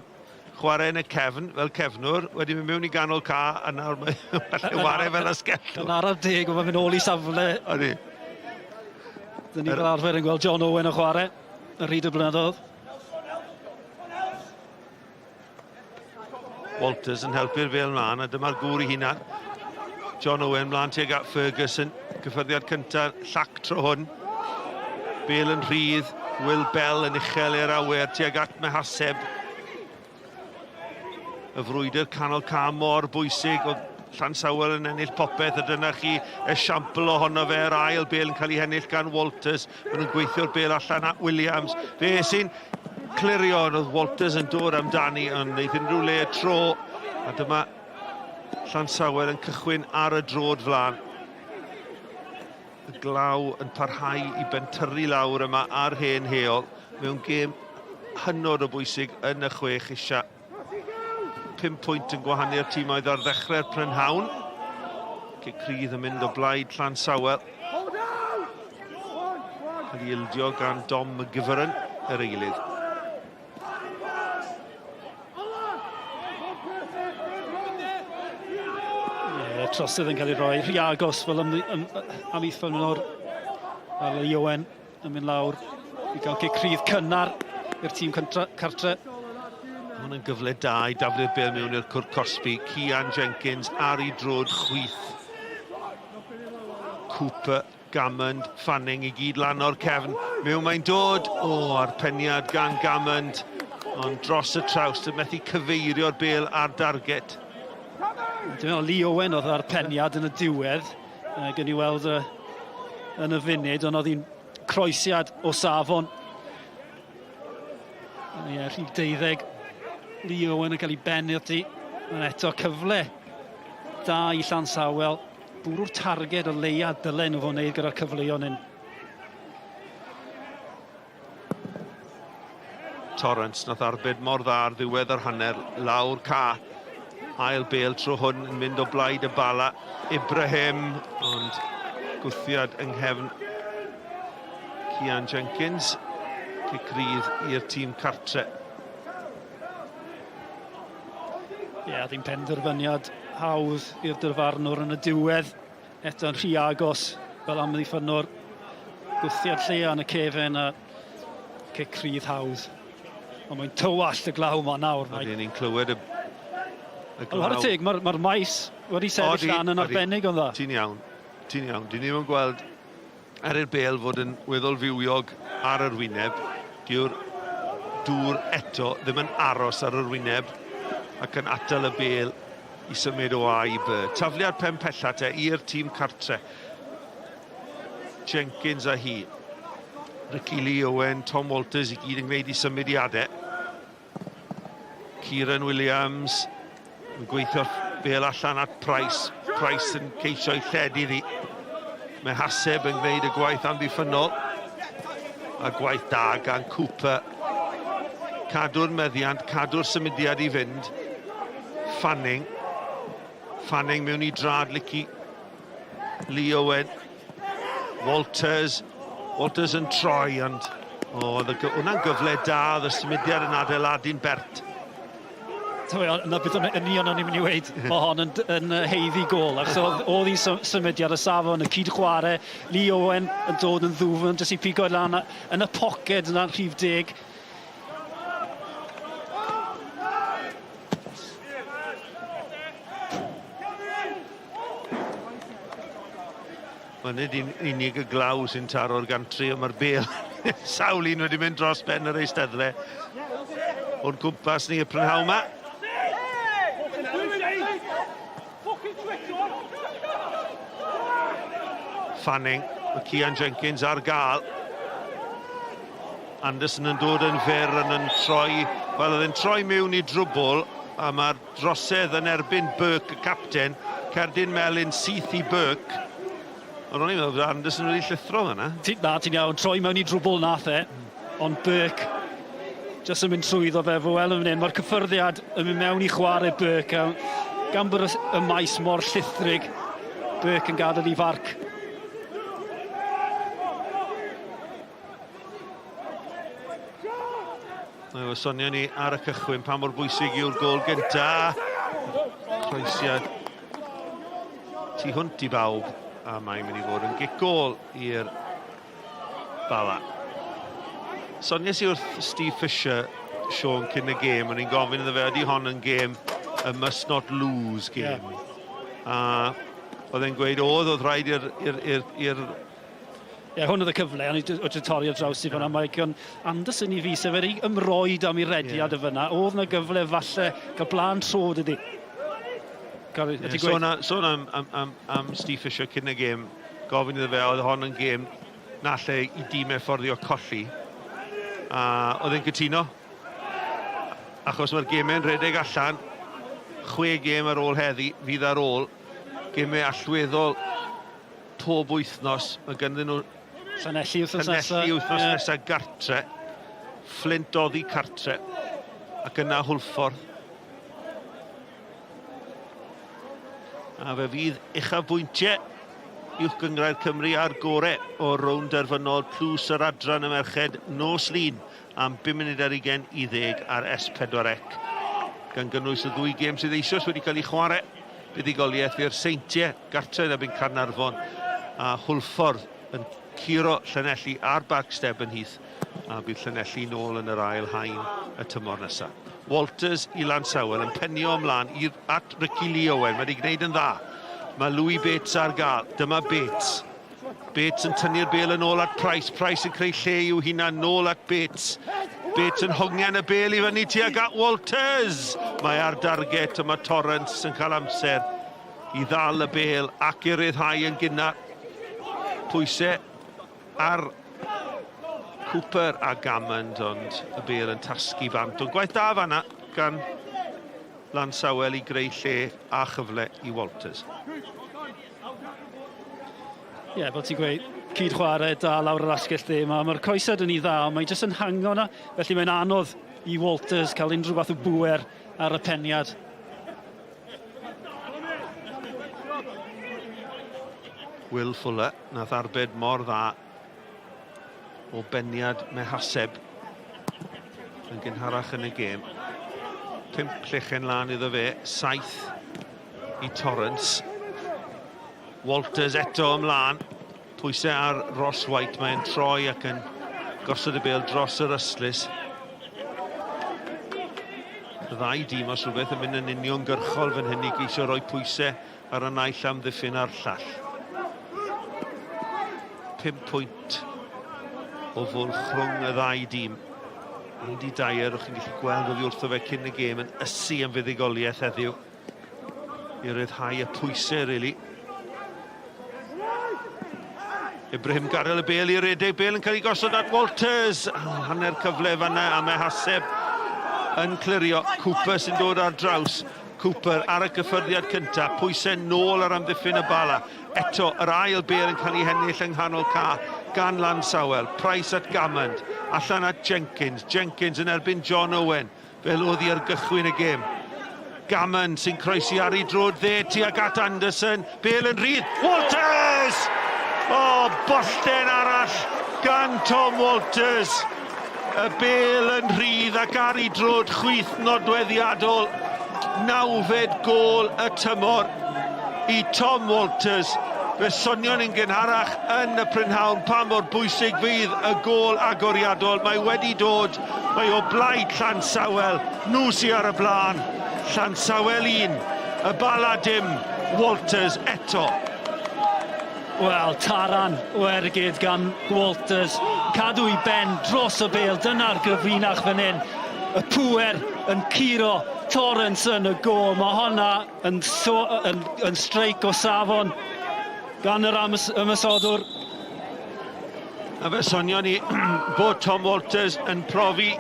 chwarae yn y cefn, fel cefnwr, wedi mynd mewn i ganol ca, a nawr mae'n falle ware fel asgellwr. Yn araf deg, mae'n mynd ôl i safle. Ydy. Dyn ni fel arfer yn gweld John Owen yn chwarae ar hyd y blynyddoedd. Walters yn helpu'r fel mlaen, a dyma'r gŵr i hunan. John Owen mlaen tuag at Ferguson. Cyffyrddiad cyntaf, llac tro hwn. Bale yn rhydd, Will Bell yn uchel i'r awyr tuag at Mehaseb. Y frwydr canol ca mor bwysig, oedd Llansawel yn ennill popeth, a dyna chi esiampl ohono fe, yr ail bel yn cael ei hennill gan Walters. Maen nhw'n gweithio'r bel allan at Williams. Fe sy'n clirio, ond oedd Walters yn dod amdani, ond wneud unrhyw le y tro. A dyma Llansawel yn cychwyn ar y drod flan. Y glaw yn parhau i bentyrru lawr yma ar hen heol mewn gêm hynod o bwysig yn y chwech isa. 5 pwynt yn gwahanu'r tîmoedd ar ddechrau'r prynhawn. Cic rhydd yn mynd o blaid Llansawel. Cael ei ildio gan Dom McGivern, yr eilydd. Yeah, trosydd yn cael ei roi rhy agos fel am, am, amddiffyn o'r Lee Owen. Yn mynd lawr i gael cic rhydd cynnar i'r tîm cartre. Mae hwn yn gyfle da i daflu'r bêl mewn i'r cwrt cosbi. Cian Jenkins ar ei drod chwith. Cooper, Gammond, Fanning i gyd lan o'r cefn. Mewn mae'n dod. O, oh, a'r peniad gan Gammond. Ond dros y trawst, yn methu cyfeirio'r bêl ar darget. Dwi'n meddwl Lee Owen oedd ar peniad yn y diwedd. Gen i weld yn y funud, ond oedd hi'n croesiad o safon. Ie, rhif 12, Lee Owen yn cael ei ben i'r ti. Ond eto cyfle da i Llansawel. Bwrw'r targed o leia dylen nhw fod wneud gyda'r cyfleon hyn. Torrance nath arbed mor dda ar ddiwedd yr hanner, lawr ca. Ail bel tro hwn yn mynd o blaid y Bala. Ibrahim, ond gwthiad yng nghefn Cian Jenkins. Cic rydd i'r tîm cartre. Ie, yeah, ddim penderfyniad hawdd i'r dyfarnwr yn y diwedd. Eto'n rhy agos fel amddiffynnwr. Gwthiad lleia yn y cefen a cic rhydd hawdd. Ond mae'n tywallt y glaw yma nawr. Mae... Ni'n clywed y, y glaw. Ond teg, mae'r mae maes wedi sefyll lan yn arbennig o'n dda. Ti'n iawn, ti'n iawn. Dyn ni'n gweld er i'r bêl fod yn weddol fywiog ar yr wyneb, dyw'r dŵr eto ddim yn aros ar yr wyneb ac yn atal y bêl i symud o A i B. Tafliad pen pella te i'r tîm cartre. Jenkins a hi. Ricky Lee Owen, Tom Walters i gyd yn gwneud i symudiadau. Kieran Williams yn gweithio'r bel allan at Price. Price yn ceisio i lledu iddi. Mae Haseb yn gwneud y gwaith amddiffynnol. A gwaith da gan Cooper. Cadw'r meddiant, cadw'r symudiad i fynd. Fanning. Fanning mewn i drad Licky. Lee Owen. Walters. Walters yn troi, ond o, oedd hwnna'n gyfle da, oedd y symudiad yn adeiladu'n bert. Na beth yn union o'n i'n mynd i weud, mae hon yn, yn heiddi gol. Achos oedd, oedd hi'n symudiad y safon, y cyd-chwarae, Lee Owen yn dod yn ddwfn, jyst i pigo lan yn y poced yna'n rhif deg. Mae nid un unig y glaw sy'n taro'r gantri, ond mae'r bel sawl un wedi mynd dros ben yr eisteddle o'n cwmpas ni y prynhawn yma. Fanning, mae Cian Jenkins ar gael. Anderson yn dod yn fyr yn yn troi, wel oedd e'n troi mewn i drwbl a mae'r drosedd yn erbyn Burke, y capten, cerdyn melyn syth i Burke. Ond o'n i'n meddwl bod Anderson wedi llithro fanna. Ti, na, ti'n iawn, troi mewn i drwbl nath e, ond Burke jyst yn mynd trwyddo fe, fo wel yn fan hyn, mae'r cyffyrddiad yn mynd mewn i chwarae Burke, a gan bod y maes mor llithrig, Burke yn gadael i farc. Mae sonio ni ar y cychwyn pa mor bwysig yw'r gôl gynta. Croesiad tu hwnt i bawb a mae'n mynd i fod yn gic gôl i'r Bala. Soniais i wrth Steve Fisher, Sean, cyn y gêm, o'n i'n gofyn iddo fe, ydy hon yn gêm a must not lose game? Yeah. A oedd e'n gweud, oedd, oedd rhaid i'r i'r Ie, yeah, hwn oedd y cyfle, ond oedd wedi torri ar draws i fyna. Mae gan Anderson i fi, sef wedi ymroed am ei rediad yeah. y fyna. Oedd na gyfle falle cael blaen trod ydi. Yeah, sôn, sôn am, am, am, am Steve Fisher cyn y gêm, gofyn iddo fe, oedd hon yn gêm na lle i dîmau fforddio colli. A oedd e'n cytuno, achos mae'r gemau'n rhedeg allan, chwe gêm ar ôl heddi, fydd ar ôl, gemau allweddol pob wythnos, mae ganddyn nhw Llanelli wythnos nesaf. Llanelli wythnos yeah. nesaf gartre, Flint oddi cartre, ac yna Hwlffordd. A fe fydd uchafbwyntiau Uwch Gynghrair Cymru a'r gore o rownd derfynol Tlws yr Adran y Merched nos Lun am 5 munud ar ugain i ddeg ar S4C. Gan gynnwys y ddwy gêm sydd eisoes wedi cael ei chwarae, buddugoliaeth i'r Seintiau gartre yn erbyn Caernarfon a Hwlffordd yn curo Llanelli ar Barc Stebonheath a bydd Llanelli nôl yn yr ail haen y tymor nesaf. Walters i Lansawel yn penio ymlaen i, at Ricky Lee Owen. Mae wedi gwneud yn dda. Mae Louis Bates ar gael. Dyma Bates. Bates yn tynnu'r bel yn ôl at Price. Price yn creu lle i'w hunan nôl at Bates. Bates yn hongian y bel i fyny tuag at Walters. Mae ar darget a mae Torrance yn cael amser i ddal y bel ac i ryddhau yn gynnar. Pwysau ar Cooper a Gammond, ond y bel yn tasgu bant. Ond gwaith da fanna gan Lansawel i greu lle a chyfle i Walters. Ie, yeah, fel ti'n gweud, cyd chwarae da lawr yr asgell dde. Mae'r ma croesad yn ei dda, ond mae'n jyst yn hango na. Felly mae'n anodd i Walters cael unrhyw fath o bŵer ar y peniad. Will Fuller, nath arbed mor dda o beniad Mehaseb yn gynharach yn y gêm. Pump llechen lan iddo fe, saith i Torrance. Walters eto ymlaen. Pwysau ar Ross White, mae'n troi ac yn gosod y bêl dros yr ystlys. Y ddau dîm os rhywbeth yn mynd yn uniongyrchol fan hyn i geisio rhoi pwysau ar y naill amddiffyn a'r llall. 5 pwynt o fwlch rhwng y ddau dîm. Andy Dyer, o'ch chi'n gallu gweld oddi wrtho fe cyn y gêm, yn ysu am fuddugoliaeth heddiw i ryddhau y pwysau, really. Ibrahim gadael y bel i redeg, bel yn cael ei gosod at Walters. Hanner cyfle fanna a mae Haseb yn clirio. Cooper sy'n dod ar draws. Cooper ar y gyffyrddiad cyntaf, pwysau nôl ar amddiffyn y Bala. Eto, yr ail bel yn cael ei hennill yng nghanol ca gan Lansawel. Price at Gammond, allan at Jenkins. Jenkins yn erbyn John Owen. Fel oedd hi ar gychwyn y gêm. Gammon sy'n croesi ar ei drod dde tuag at Anderson. Bale yn rhydd. Walters! O, oh, bollten arall gan Tom Walters. Y bel yn rhydd ac ar ei drod chwith nodweddiadol. Nawfed gôl y tymor i Tom Walters. Fe sonion ni'n gynharach yn y prynhawn pa mor bwysig fydd y gôl agoriadol. Mae wedi dod, mae o blaid Llansawel, nhw sy ar y blaen. Llansawel 1, y Bala dim, Walters eto. Wel, taran o ergyd gan Walters. Cadw i ben dros y bêl, dyna'r gyfrinach fan hyn. Y pŵer yn curo Torrance yn y gôl. Mae honna yn, so, yn, yn streic o safon. gan yr ymosodwr. A fe sonion ni bod Tom Walters yn profi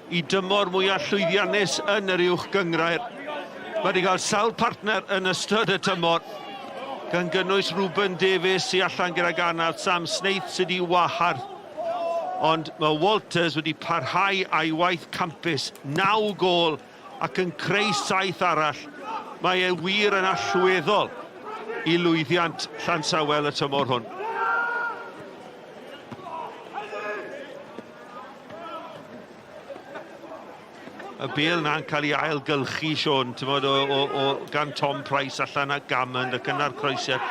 i dymor mwyaf llwyddiannus yn yr uwch gyngrair. Mae wedi cael sawl partner yn ystod y tymor, gan gynnwys Ruben Davies sy'n allan gyda anaf, Sam Snaith sydd wedi wahardd. Ond mae Walters wedi parhau a'i waith campus, 9 gôl ac yn creu saith arall. Mae e wir yn allweddol i lwyddiant Llansawel y tymor hwn. Y bel na'n cael ei ailgylchu, Sean, ti'n o, o, o, gan Tom Price allan at Gammond ac yna'r croesiad.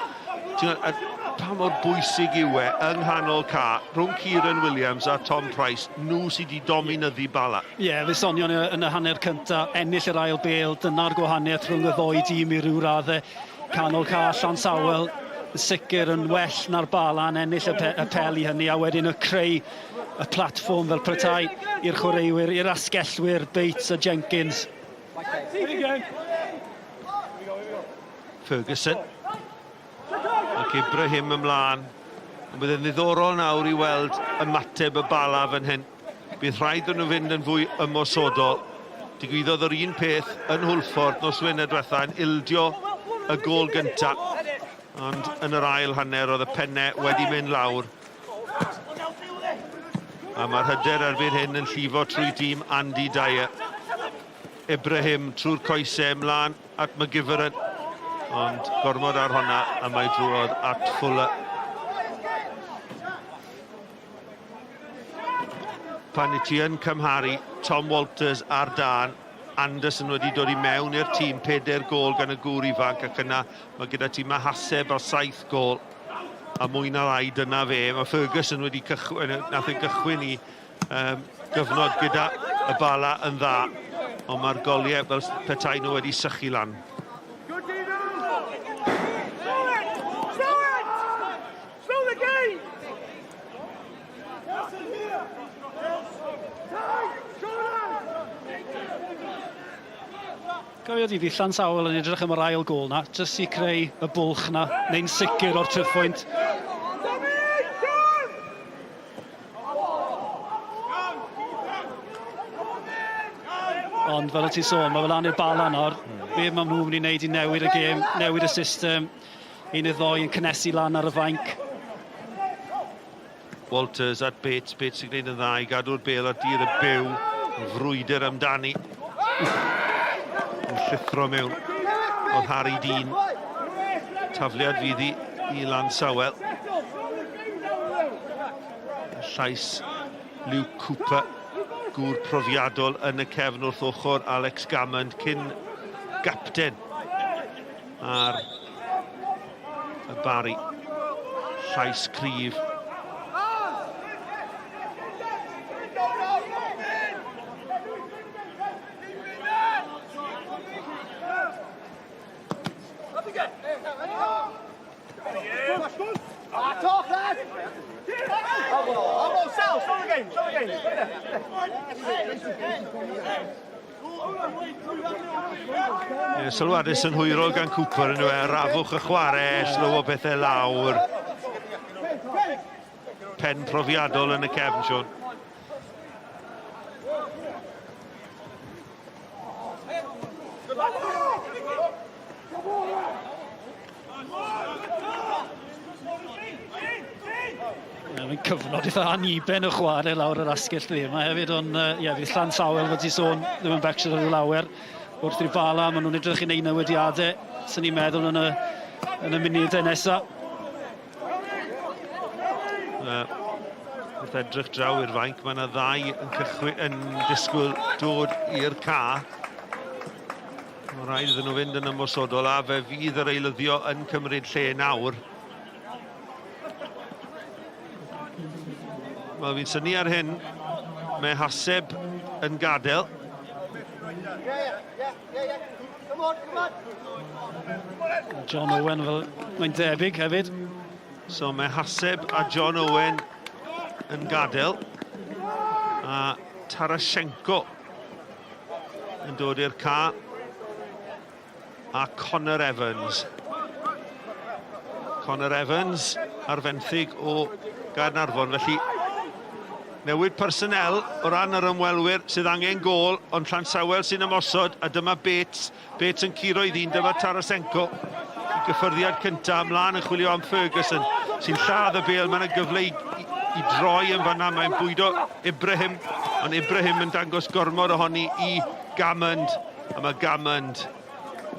Ti'n pa mor bwysig yw e yng nghanol ca, rhwng Kieran Williams a Tom Price, nhw sydd wedi dominyddu Bala. Ie, yeah, fe sonion yn y hanner cynta, ennill yr ail bel, dyna'r gwahaniaeth rhwng y ddoi dîm i ryw raddau. Canol ca, Llansawel, yn sicr yn well na'r Bala yn ennill y, pe y pel i hynny, a wedyn y creu y platfform fel petai i'r chwaraewyr, i'r asgellwyr, Bates a Jenkins. Ferguson. Ac Ibrahim ymlaen. Ond bydd yn ddiddorol nawr i weld ymateb y Bala fan hyn. Bydd rhaid nhw fynd yn fwy ymosodol. Digwyddodd yr un peth yn Hwlffordd nos Wener diwetha yn ildio y gôl gynta. Ond yn yr ail hanner oedd y pennau wedi mynd lawr. A mae'r hyder erbyn hyn yn llifo trwy dîm Andy Dyer. Ibrahim trwy'r coesau ymlaen at McGivern. Ond gormod ar honna a mae drwodd at Fuller. Pan i ti yn cymharu Tom Walters ar dan, Anderson wedi dod i mewn i'r tîm, 4 gôl gan y gŵr ifanc ac yna mae gyda ti Mahaseb ar 7 gôl a mwy na lai dyna fe. Mae Ferguson wedi cychwyn, nath ei gychwyn i gyfnod gyda y Bala yn dda, ond mae'r goliau fel petai nhw wedi sychu lan. Cofio di, fydd Llansawel yn edrych am yr ail gôl na, jyst i creu y bwlch na, neu'n sicr o'r triphwynt. Ond fel y ti'n sôn, mae fe lan i'r Bala nawr. Be maen nhw'n mynd i wneud i newid y gêm, newid y system, un neu ddoi yn cynnesu lan ar y fainc. Walters at Bates, Bates sy'n gwneud yn dda i gadw'r bel ar dir y byw, yn frwydr amdani. Yn llithro mewn oedd Harry Dean. Tafliad fydd i i Lansawel. Llais Luke Cooper, gŵr profiadol yn y cefn wrth ochr Alex Gammond, cyn gapten ar y Barry. Llais cryf. Ie, sylwadau synhwyrol gan Cooper yn yw e, rafwch y chwarae, slowo pethau lawr. Pen profiadol yn y cefn, Siôn. Mae'n cyfnod eitha aniben o chwarae lawr yr asgell dde yma hefyd, ond ie, yeah, fydd Llansawel, fel ti'n sôn, ddim yn becso rhyw lawer. Wrth i'r Bala, maen nhw'n edrych i wneud newidiadau, sy'n ni'n meddwl yn y, yn y munudau nesaf. Wrth edrych draw i'r fainc, mae yna ddau yn, cychwyn, yn disgwyl dod i'r ca. Mae rhaid iddyn nhw fynd yn ymosodol a fe fydd yr eilyddio yn cymryd lle nawr. Wel, fi'n syni ar hyn. Mae Haseb yn gadael. John Owen fel mae'n debyg hefyd. So mae Haseb a John Owen yn gadael. A Tarashenko yn dod i'r ca. A Connor Evans. Connor Evans ar fenthyg o Gaernarfon. Felly newid personnel o ran yr ymwelwyr sydd angen gôl, ond Llansawel sy'n ymosod, a dyma Bates. Bates yn curo i ddyn, dyma Tarasenko. I gyffyrddiad cyntaf, ymlaen yn chwilio am Ferguson, sy'n lladd y bêl, mae'n gyfle i, i, i droi yn fanna, mae'n bwydo Ibrahim, ond Ibrahim yn dangos gormod ohoni i Gammond, a mae Gammond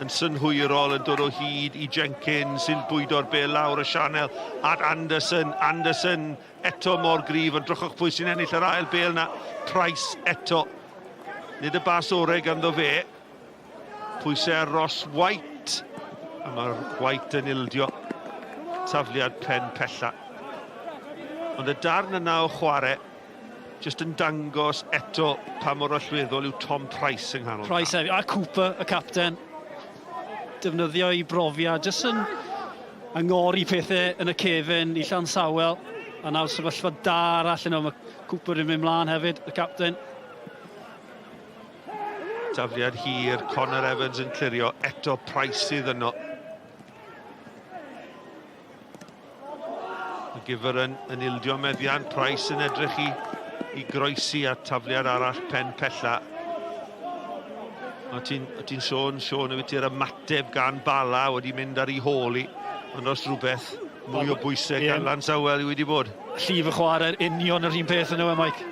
yn synhwyrol yn dod o hyd i Jenkins sy'n bwydo'r bêl lawr y sianel at Anderson. Anderson eto mor gryf, ond drychwch pwy sy'n ennill yr ail bêl na. Price eto. Nid y bas orau ganddo fe. Pwysau ar Ross White. A mae White yn ildio tafliad pen pella. Ond y darn yna o chwarae, jyst yn dangos eto pa mor allweddol yw Tom Price yng nghanol. Price hefyd, a Cooper, y capten, defnyddio ei brofiad, jyst yn angori pethau yn y cefen i Llansawel, a nawr sefyllfa da arall yno, mae Cooper yn mynd mlaen hefyd, y capten. Tafliad hir, Connor Evans yn clirio, eto Price sydd yno. Y Giferen yn ildio meddiant, Price yn edrych i, i groesi a tafliad arall pen pella. O ti'n ti sôn, Siôn, y ti'r ymateb gan Bala wedi mynd ar ei hôl i, ond os rhywbeth mwy o bwysau yeah. gan Lansawel i wedi bod. Llif y chwarae'r union yr un peth yn yw e, Mike.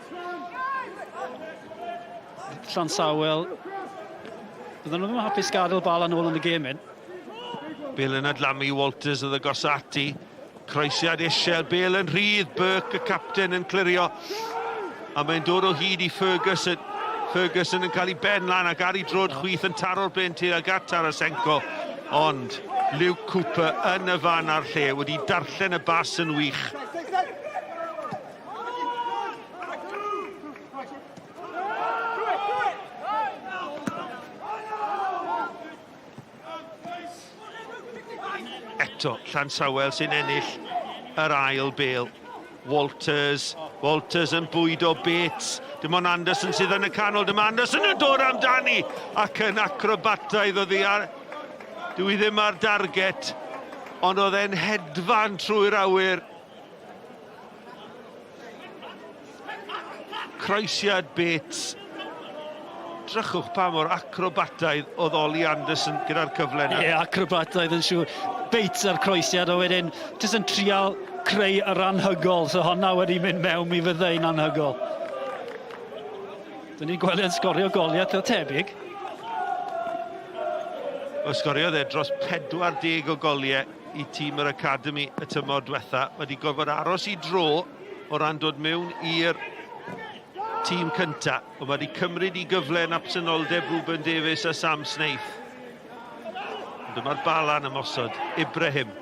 Llansawel, bydden nhw ddim yn hapus gadael Bala nôl yn y gêm hyn. Bale yn adlamu, Walters oedd agosa ati. Croesiad isiel, Bale yn rhydd, Burke y capten yn clirio. A mae'n dod o hyd i Ferguson. Ferguson yn cael ei ben lan ac ar ei drod chwith yn taro'r ben tuag at Tarasenko. Ond Luke Cooper yn y fan a'r lle wedi darllen y bas yn wych. Eto, Llansawel sy'n ennill yr ail bêl. Walters, Walters yn bwydo Bates. Dim ond Anderson sydd yn y canol. Dyma Anderson yn dod amdani ac yn acrobataidd oddi ar... Dwi ddim ar darget, ond oedd e'n hedfan trwy'r awyr. Croesiad Bates. Drychwch pa mor acrobataidd oedd Ollie Anderson gyda'r cyfle yna. Ie, yeah, acrobataidd yn siŵr. Bates a'r croesiad a wedyn jyst yn trial creu yr anhygol. So honna wedi mynd mewn mi fydde hi'n anhygol. Dyn ni'n gweld e'n sgorio goliau eitha tebyg. Wel, sgoriodd e dros 40 o goliau i tîm yr Academi y tymor diwetha. Mae wedi gorfod aros i dro o ran dod mewn i'r tîm cynta. Ond mae wedi cymryd i gyfle yn absenoldeb Ruben Davies a Sam Snaith. Ond dyma'r balan ymosod. Ibrahim.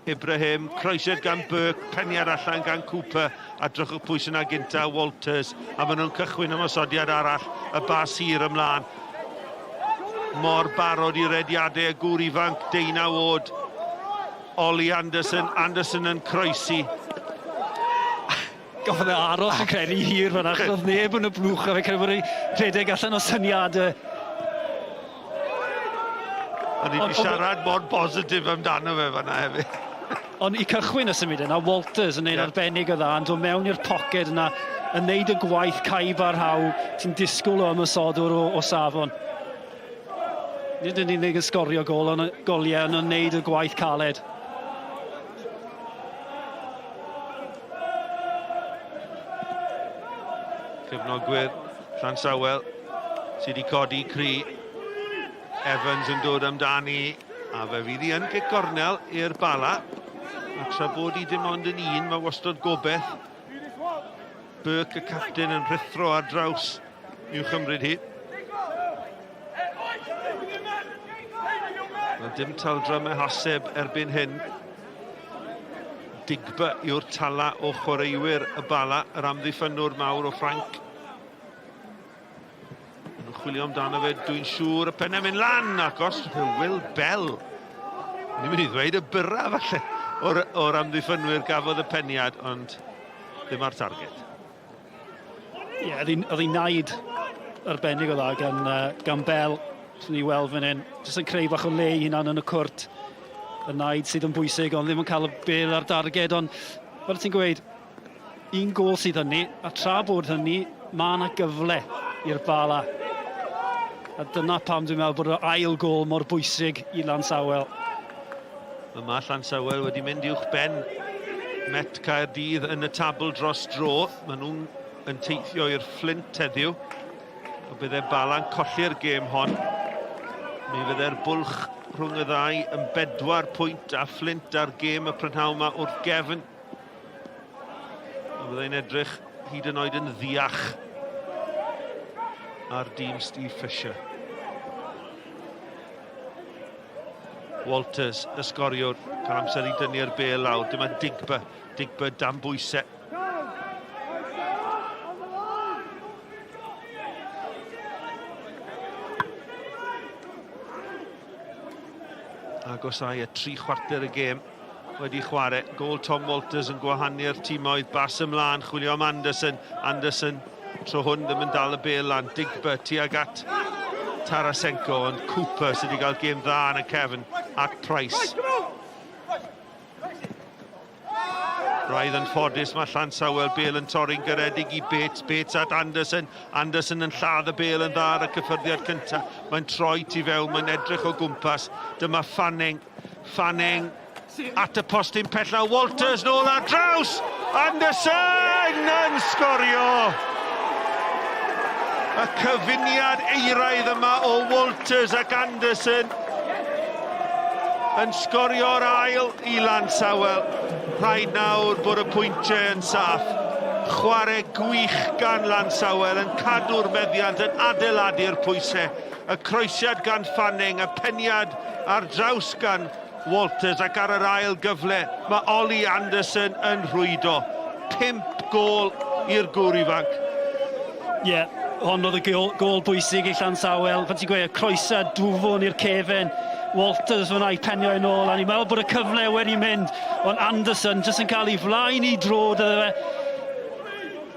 Ibrahim, croesiad gan Burke, peniad allan gan Cooper, a drychwch pwy sy'n gynta, Walters, a maen nhw'n cychwyn ymosodiad arall, y bas hir ymlaen. Mor barod i rediadau y gŵr ifanc, deunaw oed, Ollie Anderson, Anderson yn croesi. Gafodd e aros yn credu hir fan'na achos o'dd neb yn y blwch a fe credu bod e'n rhedeg allan o syniade. O'n i 'di siarad mor bositif amdano fe fan'na hefyd. Ond i cychwyn y symud yna, Walters yn neud yeah. arbennig o dda, yn dod mewn i'r poced yna, yn neud y gwaith caib ar haw, ti'n disgwyl o ymosodwr o, o safon. Nid yn unig yn sgorio gol, ond goliau, ond yn neud y gwaith caled. Cefnogwyr Llansawel sydd wedi codi cri. Evans yn dod amdani a fe fydd hi yn gic gornel i'r Bala. A tra bod hi dim ond yn un, mae wastod gobeith. Burke y capten yn rhuthro ar draws i'w chymryd hi. Mae dim taldra Mehaseb erbyn hyn. Digba yw'r tala o chwaraewyr y Bala, yr amddiffynnwr mawr o Ffrainc. Yn chwilio amdano fe, dwi'n siŵr, y pennau mynd lan, ac os Will Bell. Ni'n mynd i ddweud y byrra falle o'r, or amddiffynwyr gafodd y peniad, ond ddim ar targed. Ie, yeah, oedd hi'n naid arbennig o dda gan, uh, gan Bell. Swn i weld fan hyn. Jyst yn creu bach o le i hunan yn y cwrt. Y naid sydd yn bwysig, ond ddim yn cael y bel ar darged, ond fel ti'n gweud, un gol sydd hynny, a tra bod hynny, mae yna gyfle i'r Bala. A dyna pam dwi'n meddwl bod yr ail gol mor bwysig i Lansawel. Mae Llansawel wedi mynd uwch ben Met Caerdydd yn y tabl dros dro. Maen nhw'n yn teithio i'r Fflint heddiw. A bydde Bala'n colli'r gêm hon. Mi fydde'r bwlch rhwng y ddau yn bedwar pwynt a Fflint ar gêm y prynhawn yma wrth gefn. A byddai'n edrych hyd yn oed yn ddiach ar dîm Steve Fisher. Walters, y sgoriwr, cael amser i dynnu'r bel lawr. Dyma Digba, Digba dan bwysau. Agosau y 3/4 y gêm wedi chwarae. Gôl Tom Walters yn gwahanu'r timoedd. Bas ymlaen, chwilio am Anderson. Anderson, tro hwn ddim yn dal y bel lan. Digba tuag at Tarasenko, ond Cooper sydd wedi cael gêm dda yn y cefn at Price. Braidd yn ffodus mae Llansawel, bel yn torri'n garedig i Bates, Bates at Anderson, Anderson yn lladd y bel yn dda ar y cyffyrddiad cyntaf, mae'n troi tu fewn, mae'n edrych o gwmpas, dyma Fanning, Fanning at y postyn pella, Walters nôl ar draws, Anderson yn sgorio! Y cyfuniad eiraidd yma o Walters ac Anderson yn sgorio'r ail i Lansawel. Rhaid nawr bod y pwyntiau yn saff. Chwarae gwych gan Lansawel yn cadw'r meddiant, yn adeiladu'r pwysau. Y croesiad gan Fanning, y peniad ar draws gan Walters ac ar yr ail gyfle mae Ollie Anderson yn rhwydo. 5 gôl i'r gŵr ifanc. Ie, yeah, hon oedd y gôl, gôl bwysig i Llansawel. Fel ti'n gweud, y croesiad dwfwn i'r cefen. Walters fyna i penio yn ôl, a ni'n meddwl bod y cyfle wedi mynd, ond Anderson jyst yn cael ei flaen i drod iddo fe.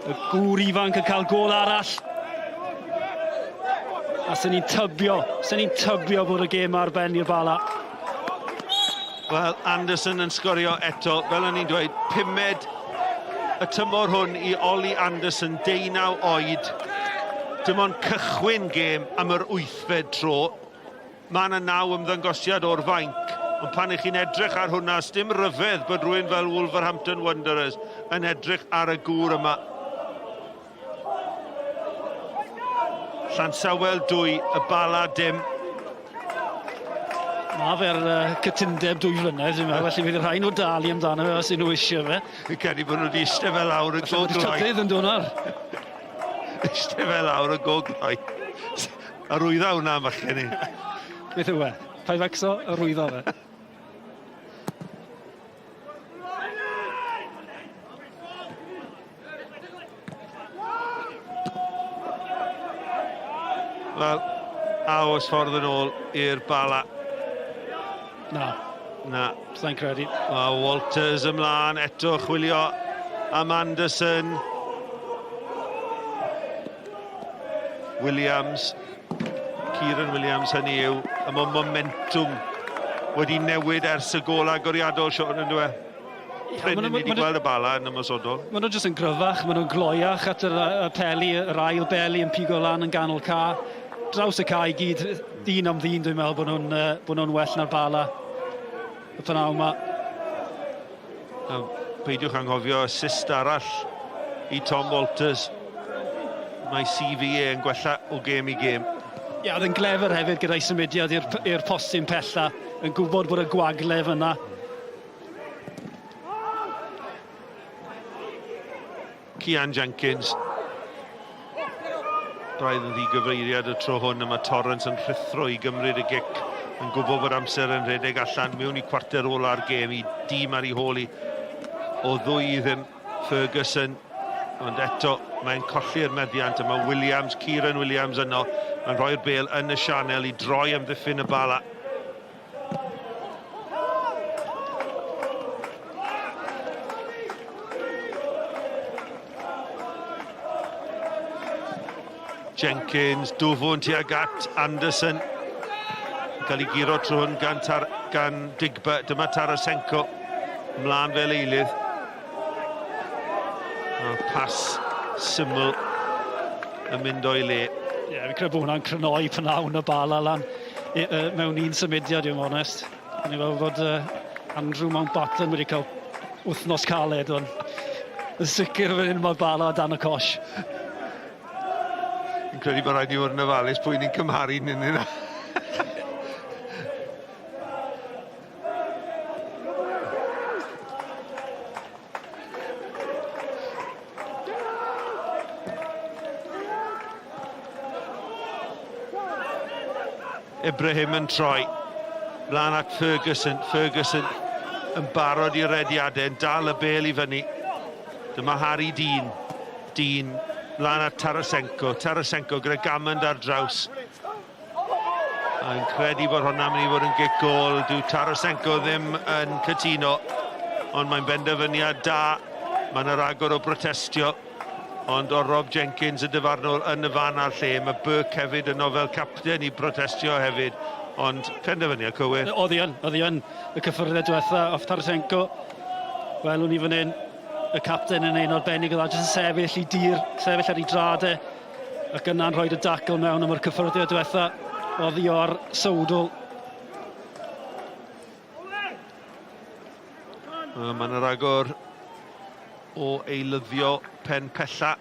Y gŵr ifanc yn cael gôl arall. A sy'n ni'n tybio, sy'n ni'n tybio bod y gêm ar ben i'r Bala. Wel, Anderson yn sgorio eto, fel o'n i'n dweud, pumed y tymor hwn i Ollie Anderson, 19 oed. Dim ond cychwyn gêm am yr wythfed tro. Mae yna naw ymddangosiad o'r fainc, ond pan ych chi'n edrych ar hwnna, sdim ryfedd bod rhywun fel Wolverhampton Wanderers yn edrych ar y gŵr yma. Llansawel 2, y Bala dim. Mae fe'r uh, cytundeb dwy flynedd, dwi'n meddwl, felly fydd rhai nhw dalu amdano fe os ydyn nhw eisiau fe. Fi'n credu bod nhw wedi eistedd fel lawr y go gloi. Trydydd yn dod nawr. Eistedd fel lawr y go gloi. Arwydda hwnna falle ni. Beth yw e? Paid fecso, arwyddo fe. Wel, a oes ffordd yn ôl i'r Bala? Na. Na. Sa'n credu. Mae Walters ymlaen eto chwilio am Anderson. Williams, Kieran Williams hynny yw, y mae momentum wedi newid ers y gôl agoriadol, Siôn, yn dweud? Prin ni wedi gweld y Bala yn ymosodol. Maen nhw jyst yn gryfach, maen nhw'n gloiach at yr, y peli, yr ail beli yn pigo lan yn ganol ca. Draws y ca i gyd, ddyn am ddyn dwi'n meddwl bod nhw'n bod nhw'n well na'r Bala y p'nawn yma. A peidiwch anghofio assist arall i Tom Walters. Mae CV e yn gwella o gêm i gêm. Ie, oedd yn glefer hefyd gyda'i symudiad i'r postyn pella, yn gwybod bod y gwagle fyna. Cian Jenkins. Braidd yn ddigyfeiriad y tro hwn, a mae Torrance yn rhuthro i gymryd y gic, yn gwybod bod amser yn rhedeg allan mewn i cwarter ola'r gêm i dîm ar ei hôl i o ddwy i ddim. Ferguson, ond eto mae'n colli'r meddiant, a mae Williams, Kieran Williams yno, mae'n rhoi'r bêl yn y sianel i droi amddiffyn y Bala. Jenkins, dwfwn tuag at Anderson. Yn cael ei guro trwy hwn gan Tar gan Digba. Dyma Tarasenko mlaen fel eilydd. A pas syml yn mynd o'i le. Ie, yeah, fi'n credu bod hwnna'n crynoi pnawn y Bala lan i, mewn un symudiad, i'w onest. O'n i'n meddwl bod Andrew Mountbatten wedi cael wythnos caled, ond yn sicr fan hyn mae Bala dan y cosh. Fi'n credu bod rhaid i fod yn ofalus pwy ni'n cymharu nyn yna. Ibrahim yn troi. Mlaen at Ferguson. Ferguson yn barod i rediadau, yn dal y bel i fyny. Dyma Harry Dean. Dean, mlaen at Tarasenko. Tarasenko gyda Gammond ar draws. A'n credu bod hwnna'n mynd i fod yn gic gol. Dyw Tarasenko ddim yn cytuno, ond mae'n benderfyniad da. Mae yna ragor o brotestio, ond o Rob Jenkins y dyfarnwr yn y fan a'r lle. Mae Burke hefyd yno fel capten i brotestio hefyd, ond penderfyniad cywir. Oedd hi yn, oedd hi yn y cyffyrddiad diwetha off Tarasenko. Welwn ni fan hyn, y capten yn ein arbennig o dda, jyst yn sefyll i dir, sefyll ar ei drad e. Ac yna'n rhoi y dacl mewn am yr cyffyrddiad diwetha oddi o'r sowdl. Mae yna ragor o eilyddio pen pella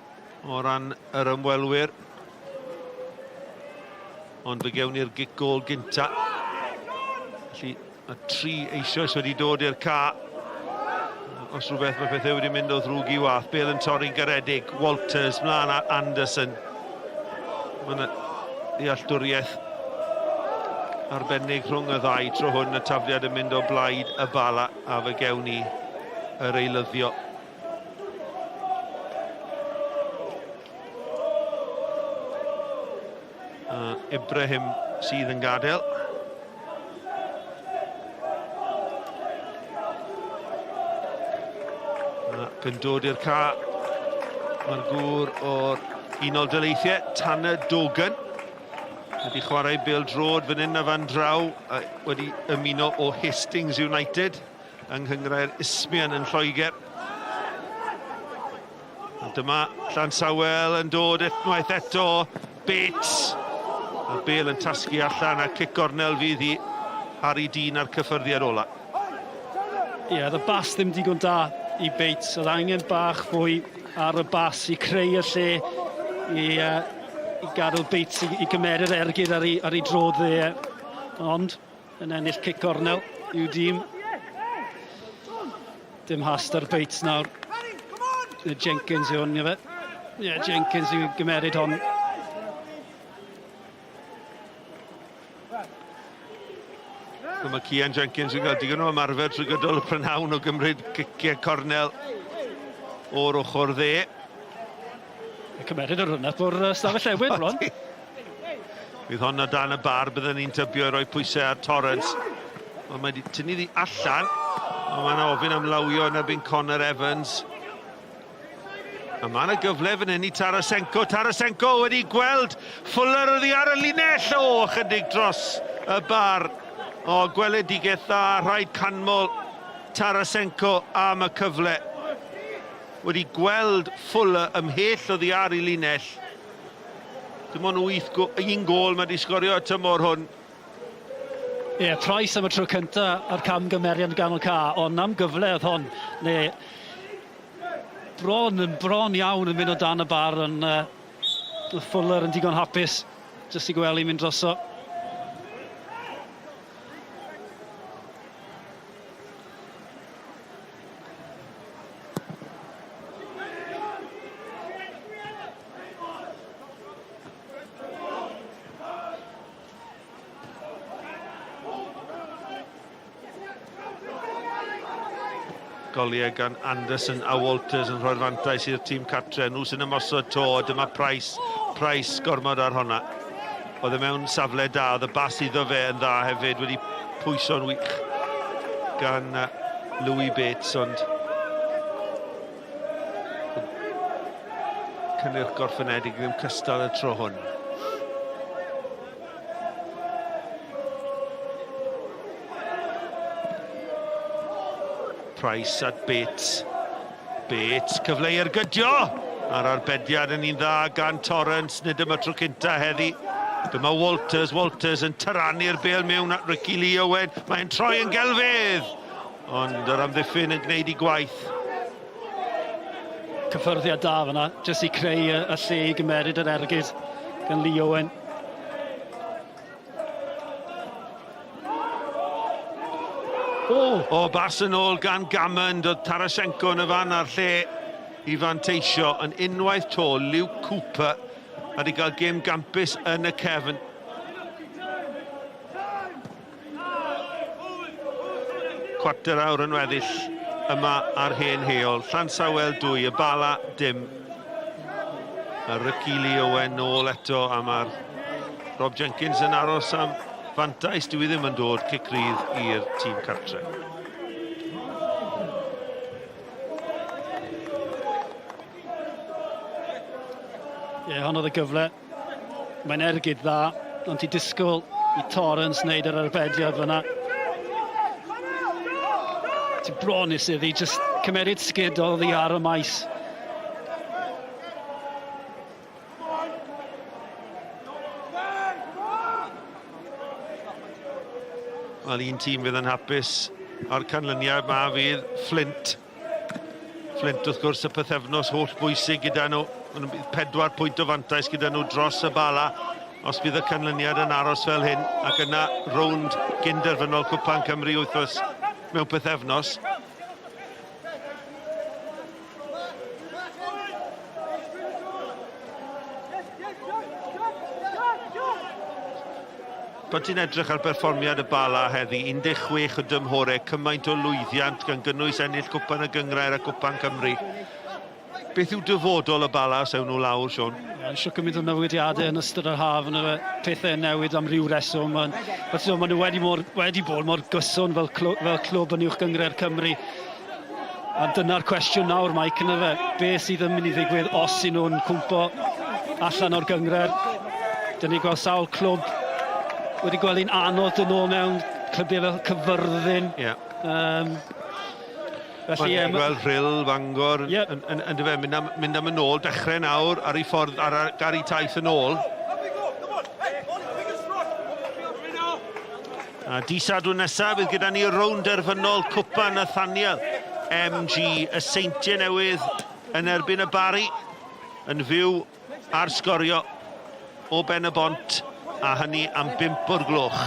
o ran yr ymwelwyr. Ond fe gewn ni'r gic gôl gynta. Felly Mae tri eisoes wedi dod i'r ca. Os rhywbeth, mae pethau wedi mynd o ddrwg i wath. Bale yn torri'n garedig. Walters, mlaen a Anderson. Mae yna ddealltwriaeth arbennig rhwng y ddau tro hwn. Y tafliad yn mynd o blaid y Bala a fe gewn ni yr eilyddio. A Ibrahim sydd yn gadael. Ac yn dod i'r ca, mae'r gŵr o'r Unol Daleithiau, Tanner Dogan, wedi chwarae bêl droed fan hyn a fan draw, a wedi ymuno o Hastings United yng Nghynghrair Isthmian yn Lloegr. A dyma Llansawel yn dod unwaith eto. Bates. A Bale yn tasgu allan a cic gornel fydd hi. Harry Dean a'r cyffyrddiad ola. Ie, yeah, oedd y bas ddim digon da i Bates. Oedd angen bach fwy ar y bas i creu y lle i, i gadael Bates i, i gymeryd yr ergyd ar ei, ar ei drodd dde. Ond yn ennill cic gornel i'w dîm. Dim hast ar Bates nawr. Jenkins yw hwn, fe. Ie, yeah, Jenkins yw gymeryd hon. Mae Cian Jenkins yn cael digon o ymarfer trwy gydol y prynhawn o gymryd ciciau cornel o'r ochr dde. Cymeryd yr hwnna o'r stafell newid bron. Fydd hon o dan y bar, bydden ni'n tybio i roi pwysau ar Torrance. Ond mae wedi tynnu ddi allan, ond mae'n ofyn am lawio yn erbyn Connor Evans. A mae yna gyfle fan hyn i Tarasenko. Tarasenko wedi gweld Fuller oddi ar y linell. O, chydig dros y bar. O, gweledigaeth dda, rhaid canmol Tarasenko am y cyfle. Wedi gweld Fuller ymhell oddi ar ei linell. Dim ond 8 go un gôl mae 'di sgorio y tymor hwn. Ie, yeah, Price am y tro cynta a'r camgymeriad yn ganol ca, ond am gyfle oedd hon, neu bron yn bron iawn yn mynd o dan y bar, ond uh, Fuller yn digon hapus jyst i gweld i'n mynd droso. Goliau gan Anderson a Walters yn rhoi'r fantais i'r tîm cartre. Nhw sy'n ymosod to, dyma Price. Price gormod ar honna. Oedd e mewn safle da, oedd y bas iddo fe yn dda hefyd, wedi pwyso'n wych gan Louis Bates, ond Cynnyrch gorffenedig ddim cystal y tro hwn. Price at Bates. Bates, cyfle i ergydio! A'r arbediad yn un dda gan Torrance, nid yma tro cynta heddi. Dyma Walters, Walters yn tarannu'r bêl mewn at Ricky Lee Owen. Mae'n troi yn gelfydd! Ond yr amddiffyn yn gwneud i gwaith. Cyffyrddiad da fyna, jyst i creu y, y lle i gymeryd yr ergyd gan Lee Owen. O! O, bas yn ôl gan Gammond, oedd Tarasenko yn y fan a'r lle i fanteisio yn unwaith to, Luke Cooper wedi cael gêm gampus yn y cefn. Cwarter awr yn weddill yma ar hen heol. Llansawel 2, y Bala dim. A Ricky Lee Owen nôl eto a mae'r Rob Jenkins yn aros am fantais. Dyw i ddim yn dod cic rydd i'r tîm cartre. Ie, yeah, hon oedd y gyfle. Mae'n ergyd dda, ond ti disgwyl i Torrance wneud yr arbediad fyna. Ti bron i sydd i just cymeryd sgid oddi ar y maes. Wel, un tîm fydd yn hapus o'r canlyniad ma fydd Flint. Flint wrth gwrs y pythefnos holl bwysig gyda nhw. Maen nhw'n 4 pwynt o fantais gyda nhw dros y Bala os bydd y canlyniad yn aros fel hyn ac yna rownd gynderfynol Cwpan Cymru wythnos mewn pythefnos. Pan ti'n edrych ar berfformiad y Bala heddi, 16 o dymhorau, cymaint o lwyddiant gan gynnwys ennill Cwpan y Gynghrair a Cwpan Cymru. Beth yw dyfodol y Bala os ewn nhw lawr, Siôn? Mae'n siwr gymaint o newidiadau yn ystod yr haf, yn y pethau yn newid am ryw reswm. Ond, so, maen nhw wedi, mor, wedi bod mor gyson fel, clw, fel clwb yn Uwch Gynghrair Cymru. A dyna'r cwestiwn nawr, Mike, yna fe. Be sydd yn mynd i ddigwydd os y'n nhw'n cwmpo allan o'r gynghrair? Dyn ni'n gweld sawl clwb wedi gweld hi'n anodd dod nôl mewn clybiau fel Cyfyrddin. Yeah. Felly, Mae'n gweld Rhyl, Fangor, yep. yn, yn, yn, yn, mynd, am, mynd am yn ôl, dechrau nawr ar ei ffordd, ar, ar ei taith yn ôl. A dy Sadwrn nesaf fydd gyda ni rownd derfynol Cwpan Nathaniel MG, y Seintiau Newydd yn erbyn y Barri yn fyw ar sgorio o Ben y Bont a hynny am 5 o'r gloch.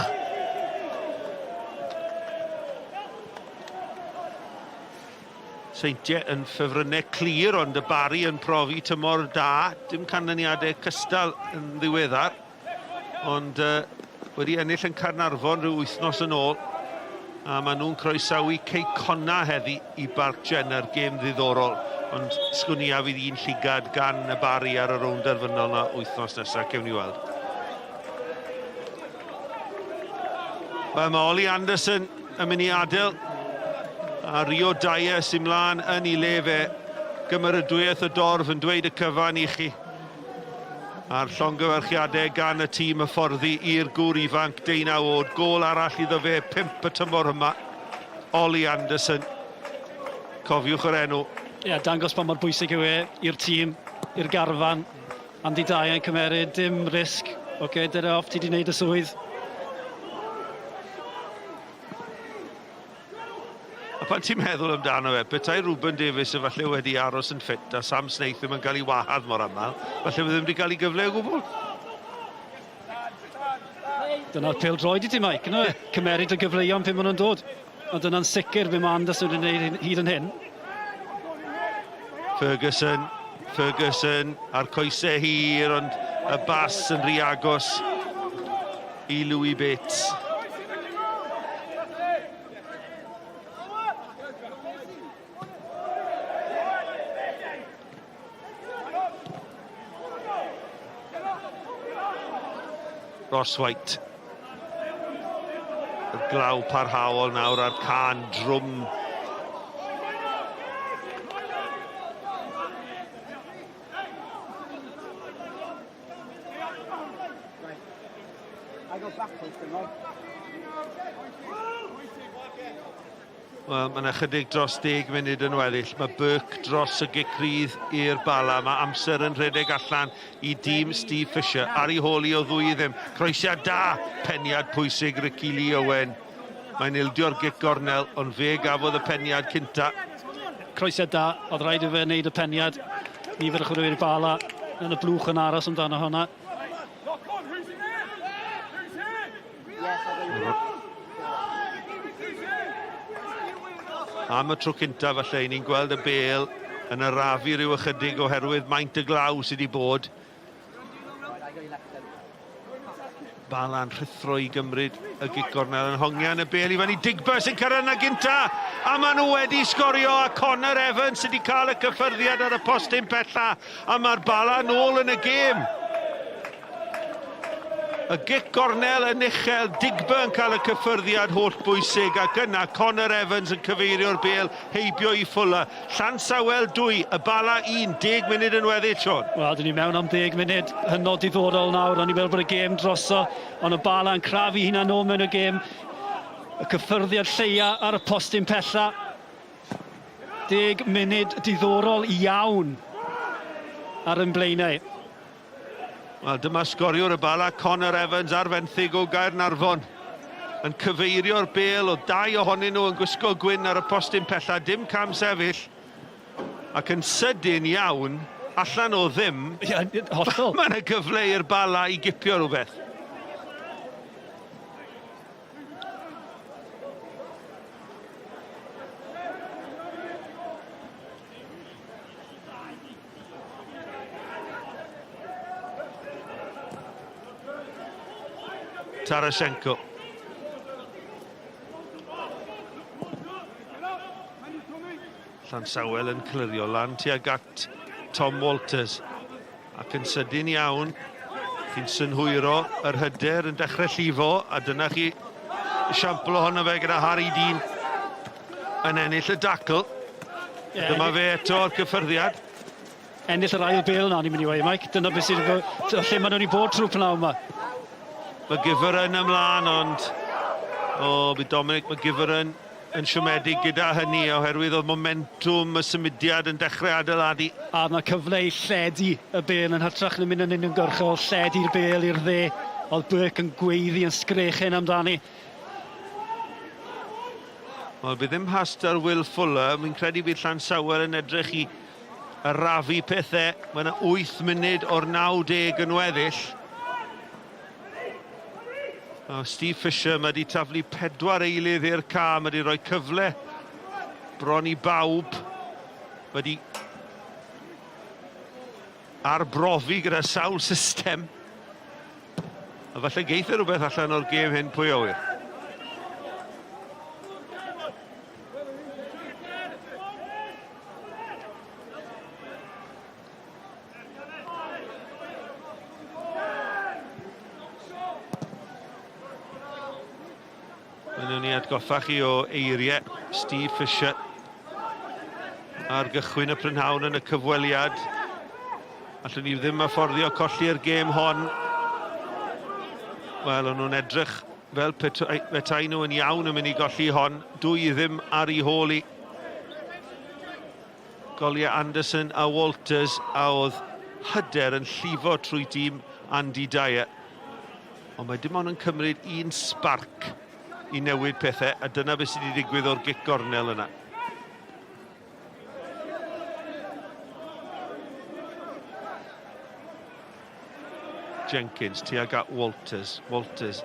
Seintiau yn ffefrynnau clir ond y Barri yn profi tymor da, dim canlyniadau cystal yn ddiweddar. Ond wedi ennill yn Caernarfon rhyw wythnos yn ôl, a maen nhw'n croesawu Cei Connah heddi i Barc Jenner, gêm ddiddorol. Ond sgwn i a fydd un llygad gan y Barri ar y rownd derfynol na wythnos nesaf, cewn ni weld. Wel, mae Ollie Anderson yn mynd i adael a Rio Dyer sy'n mlaen yn ei le fe. Gymeradwyaeth y dorf yn dweud y cyfan i chi. A'r llongyfarchiadau gan y tîm hyfforddi i'r gŵr ifanc deunaw oed. Gôl arall iddo fe, pump y tymor yma. Ollie Anderson. Cofiwch yr enw. Ie, yeah, dangos pa mor bwysig yw e i'r tîm, i'r garfan. Andy Dye yn cymeryd dim risg. Oce, okay, dyna off, ti di wneud y swydd. A pan ti'n meddwl amdano fe, petai Ruben Davies efallai wedi aros yn ffit a Sam Snaith ddim yn cael ei wahardd mor aml, falle fydde ddim wedi cael ei gyfle o gwbl. Dyna'r pêl droed i ti, Mike, yna. Cymeryd y gyfleuon pan maen nhw'n dod. Ond dyna'n sicr be mae Anderson wedi gwneud hyd yn hyn. Ferguson, Ferguson a'r coesau hir, ond y bas yn rhy agos i Louis Bates. Ross White. Y glaw parhaol nawr a'r can drwm. Wel, mae yna chydig dros 10 munud yn weddill. Mae Burke dros y gic rydd i'r Bala. Mae amser yn rhedeg allan i dîm Steve Fisher. Ar ei hôl i o ddwy i ddim. Croesiad da! Peniad pwysig Ricky Lee Owen. Mae'n ildio'r gic gornel, ond fe gafodd y peniad cynta. Croesiad da, oedd rhaid i fe wneud y peniad. Nifer o chwaraewyr Bala yn y blwch yn aros amdano hwnna. Am y tro cynta falle, i ni'n gweld y bêl yn arafu rhyw ychydig oherwydd maint y glaw sydd wedi bod. Bala'n rhuthro i gymryd y gic gornel yn hongian y bêl i fyny. Digba sy'n cyrraedd na gynta! A maen nhw wedi sgorio a Connor Evans sydd wedi cael y cyffyrddiad ar y postyn pella a mae'r Bala nôl yn y gêm. Y gic gornel yn uchel, Digba yn cael y cyffyrddiad holl bwysig ac yna Connor Evans yn cyfeirio'r bêl heibio i Fuller. Llansawel 2, y Bala 1, 10 munud yn weddill, Sean. Wel, dyn ni mewn am 10 munud hynod diddorol nawr. O'n i'n meddwl bod y gêm droso, ond y Bala yn crafu hunan nôl mewn y gêm. Y cyffyrddiad lleia ar y postyn pella. 10 munud diddorol iawn ar yn blaenau. Wel, dyma sgoriwr y Bala, Connor Evans, ar fenthyg o Gaernarfon, yn cyfeirio'r bêl o dau ohonyn nhw yn gwisgo gwyn ar y postyn pella, dim cam sefyll, ac yn sydyn iawn, allan o ddim, Ie, hollol. Mae yna gyfle i'r Bala i gipio rhywbeth. Tarasenko. Llansawel yn clirio lan tuag at Tom Walters. Ac yn sydyn iawn, chi'n synhwyro yr hyder yn dechrau llifo, a dyna chi esiampl ohono fe gyda Harry Dean yn ennill y dacl. Yeah, Dyma fe eto o'r cyffyrddiad. Ennill yr ail bêl na, ni'n mynd i weud, Mike. Dyna beth sydd lle maen nhw wedi bod trwy pnawn yma. McGivern ymlaen, ond o, oh, bydd Dominic McGivern yn siomedig gyda hynny oherwydd oedd momentwm y symudiad yn dechrau adeiladu. A mae cyfle i lledu y bêl yn hytrach na mynd yn uniongyrchol, lledu'r bêl i'r dde. Oedd Burke yn gweiddi yn sgrechen amdani. Wel, bydd ddim hast ar Will Fuller. Mi'n credu bydd Llansawel yn edrych i arafu pethau. Mae yna 8 munud o'r 90 yn weddill. O, Steve Fisher, mae wedi taflu pedwar eilydd i'r ca, mae wedi rhoi cyfle bron i bawb. Mae wedi arbrofi gyda sawl system. A falle geith e rhywbeth allan o'r gêm hyn, pwy a ŵyr. Mae'n ni atgoffa chi o eiriau Steve Fisher ar gychwyn y prynhawn yn y cyfweliad. Allwn ni ddim afforddio colli'r gêm hon. Wel, o'n nhw'n edrych fel petai nhw yn iawn yn mynd i golli hon. 2-0 ar ei hôl i. Goliau Anderson a Walters a oedd hyder yn llifo trwy dîm Andy Dyer. Ond mae dim ond yn cymryd un sbarc i newid pethau, a dyna beth sydd wedi digwydd o'r gic gornel yna. Jenkins tuag at Walters. Walters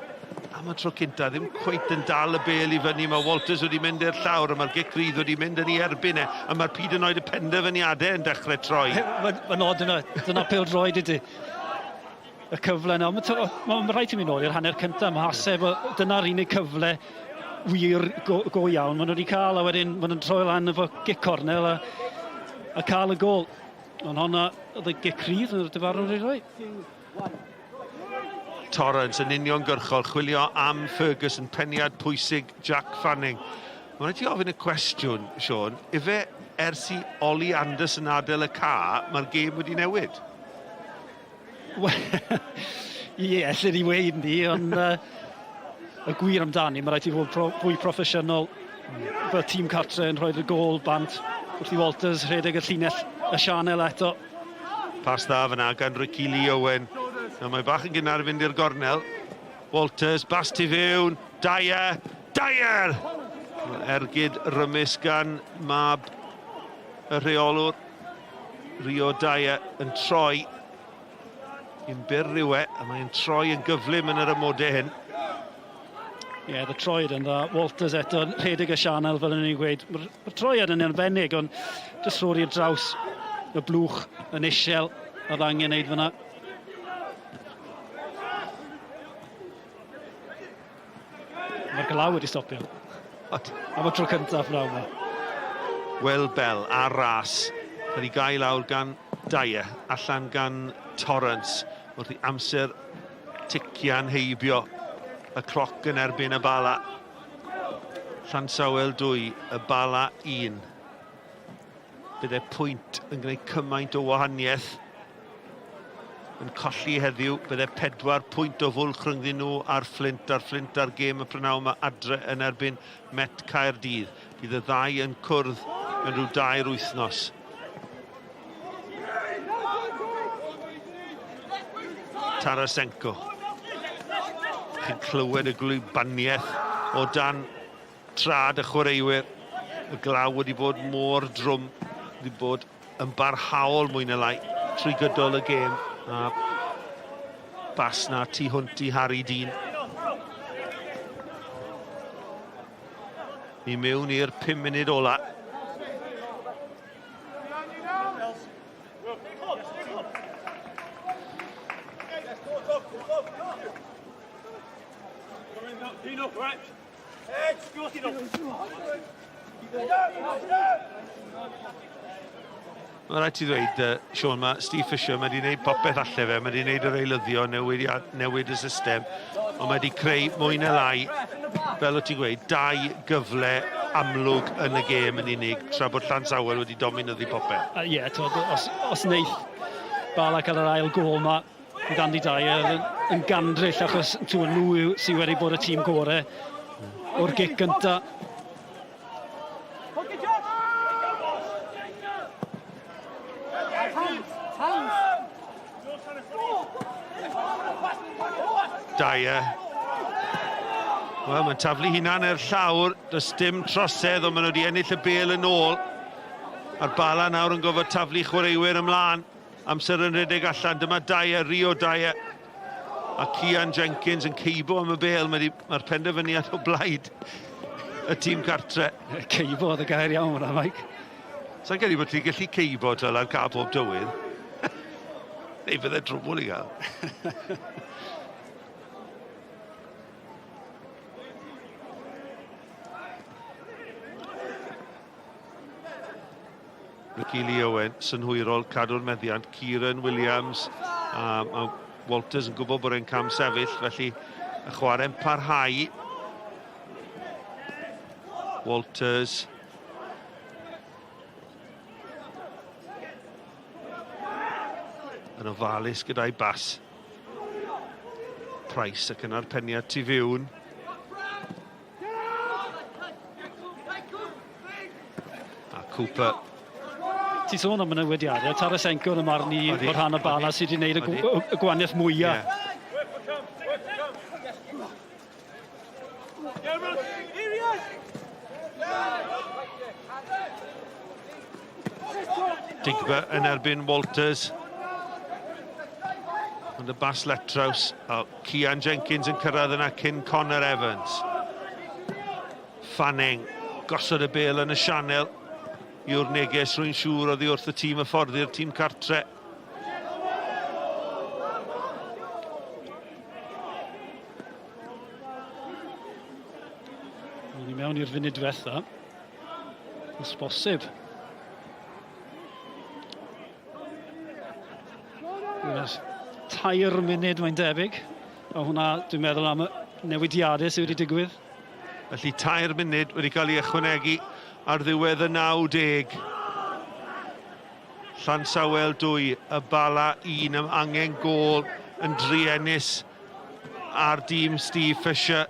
am y tro cynta ddim cweit yn dal y bêl i fyny. Mae Walters wedi mynd i'r llawr a mae'r gic rydd wedi mynd yn ei erbyn e. A mae'r pyd yn oed y penderfyniadau yn dechrau troi. Mae'n ma od yna. Dyna pêl droed ydy. Y cyfle yna. Mae ma, ma rhaid i mi nôl i'r hanner cyntaf. Mae Haseb, dyna'r unig cyfle wir go, go iawn. Maen nhw wedi cael a wedyn maen nhw'n troi lan efo gic cornel a, a cael y gôl. Ond honna oedd y gic rhydd yn yr dyfarnwr ei roi. Torrance yn uniongyrchol, chwilio am Ferguson, peniad pwysig Jack Fanning. Mae'n rhaid ti ofyn y cwestiwn, Sean, ife ers i Ollie Anderson adael y ca, mae'r gêm wedi newid? Ie, yeah, lle ni weud ni, ond uh, y gwir amdani, mae rhaid i fod pro, fwy proffesiynol. Fel tîm cartre yn rhoi'r gôl bant wrth i Walters rhedeg y llinell y sianel eto. Pas dda fyna gan Ricky Lee Owen. Nawr mae bach yn gynnar i fynd i'r gornel. Walters, bas tu fewn, Dyer, Dyer! Ergyd rymus gan mab y rheolwr. Rio Dyer yn troi. Un byr yw e, a mae'n troi yn gyflym yn yr amodau hyn. Ie, yeah, y troed yn dda. Walters eto yn rhedeg y sianel, fel o'n i'n gweud. Mae'r ma troed yn arbennig, ond jyst rhoi i'r draws y blwch yn isiel oedd angen neud fyna. Mae'r glaw wedi stopio. Am y tro cyntaf pnawn 'ma. Will Bell ar ras. Cael ei gau lawr gan Dyer, allan gan Torrance wrth i amser tician heibio y cloc yn erbyn y Bala. Llansawel 2, y Bala 1. Bydde pwynt yn gwneud cymaint o wahaniaeth yn colli heddiw. Bydde 4 pwynt o fwlch rhyngddyn nhw a'r Fflint, a'r Fflint ar gêm y prynhawn yma adre yn erbyn Met Caerdydd. Bydd y ddau yn cwrdd mewn rhyw dair wythnos. Tarasenko. Chi'n clywed y gwlybaniaeth o dan trad y chwaraewyr. Y glaw wedi bod mor drwm, wedi bod yn barhaol mwy na lai trwy gydol y gêm. A bas na tu hwnt i Harry Dean. I mewn i'r 5 munud ola. Mae'n rhaid ti ddweud, uh, Sean, mae Steve Fisher, mae wedi gwneud popeth alle fe, mae wedi gwneud yr eilyddio, newid, newid y system, ond mae wedi creu mwy na lai, fel o ti'n gweud, dau gyfle amlwg yn y gêm yn unig, tra bod Llansawel wedi dominyddu popeth. Ie, uh, yeah, os, os wneith Bala cael yr ail gol ma, Bydd Andy Dyer yn, yn gandryll achos tŵ, nhw yw sydd wedi bod y tîm gore o'r gic gynta. Dyer. Wel, mae'n taflu hunan i'r llawr. Does dim trosedd, ond maen nhw wedi ennill y bel yn ôl. A'r Bala nawr yn gofod taflu chwaraewyr ymlaen. Amser yn rhedeg allan, dyma Dyer, Rio Dyer. A Cian Jenkins yn ceibo am y bel, mae'r mae penderfyniad o blaid y tîm cartre. Ceibo oedd y gair iawn fyna, Mike. Sa'n credu bod ti'n gallu ceibo tal ar cael pob tywydd. Neu fydde trwbwl i gael. Ricky Lee Owen, synhwyrol, cadw'r meddiant, Kieran Williams, a mae Walters yn gwybod bod e'n cam sefyll, felly y chwarae'n parhau. Walters. Yn ofalus gyda'i bas. Price ac yna'r peniad tu fewn. A Cooper. Ti'n sôn am y newidiadau, Tarasenko yn y marn i fod rhan o Bala sydd wedi gwneud y, y gwahaniaeth mwyaf. Yeah. Digba yn erbyn Walters. Ond y bas letraws. Oh, Cian Jenkins yn cyrraedd yna cyn Connor Evans. Fanning gosod y bel yn y sianel yw'r neges rwy'n siŵr oddi wrth y tîm hyfforddi'r tîm cartre. Ni mewn i'r funud diwetha. Os bosib. Tair munud mae'n debyg. A hwnna, dwi'n meddwl am y newidiadau sydd wedi digwydd. Felly tair munud wedi cael ei ychwanegu ar ddiwedd y 90. Llansawel 2, y Bala 1 am angen gôl yn druenus ar dîm Steve Fisher.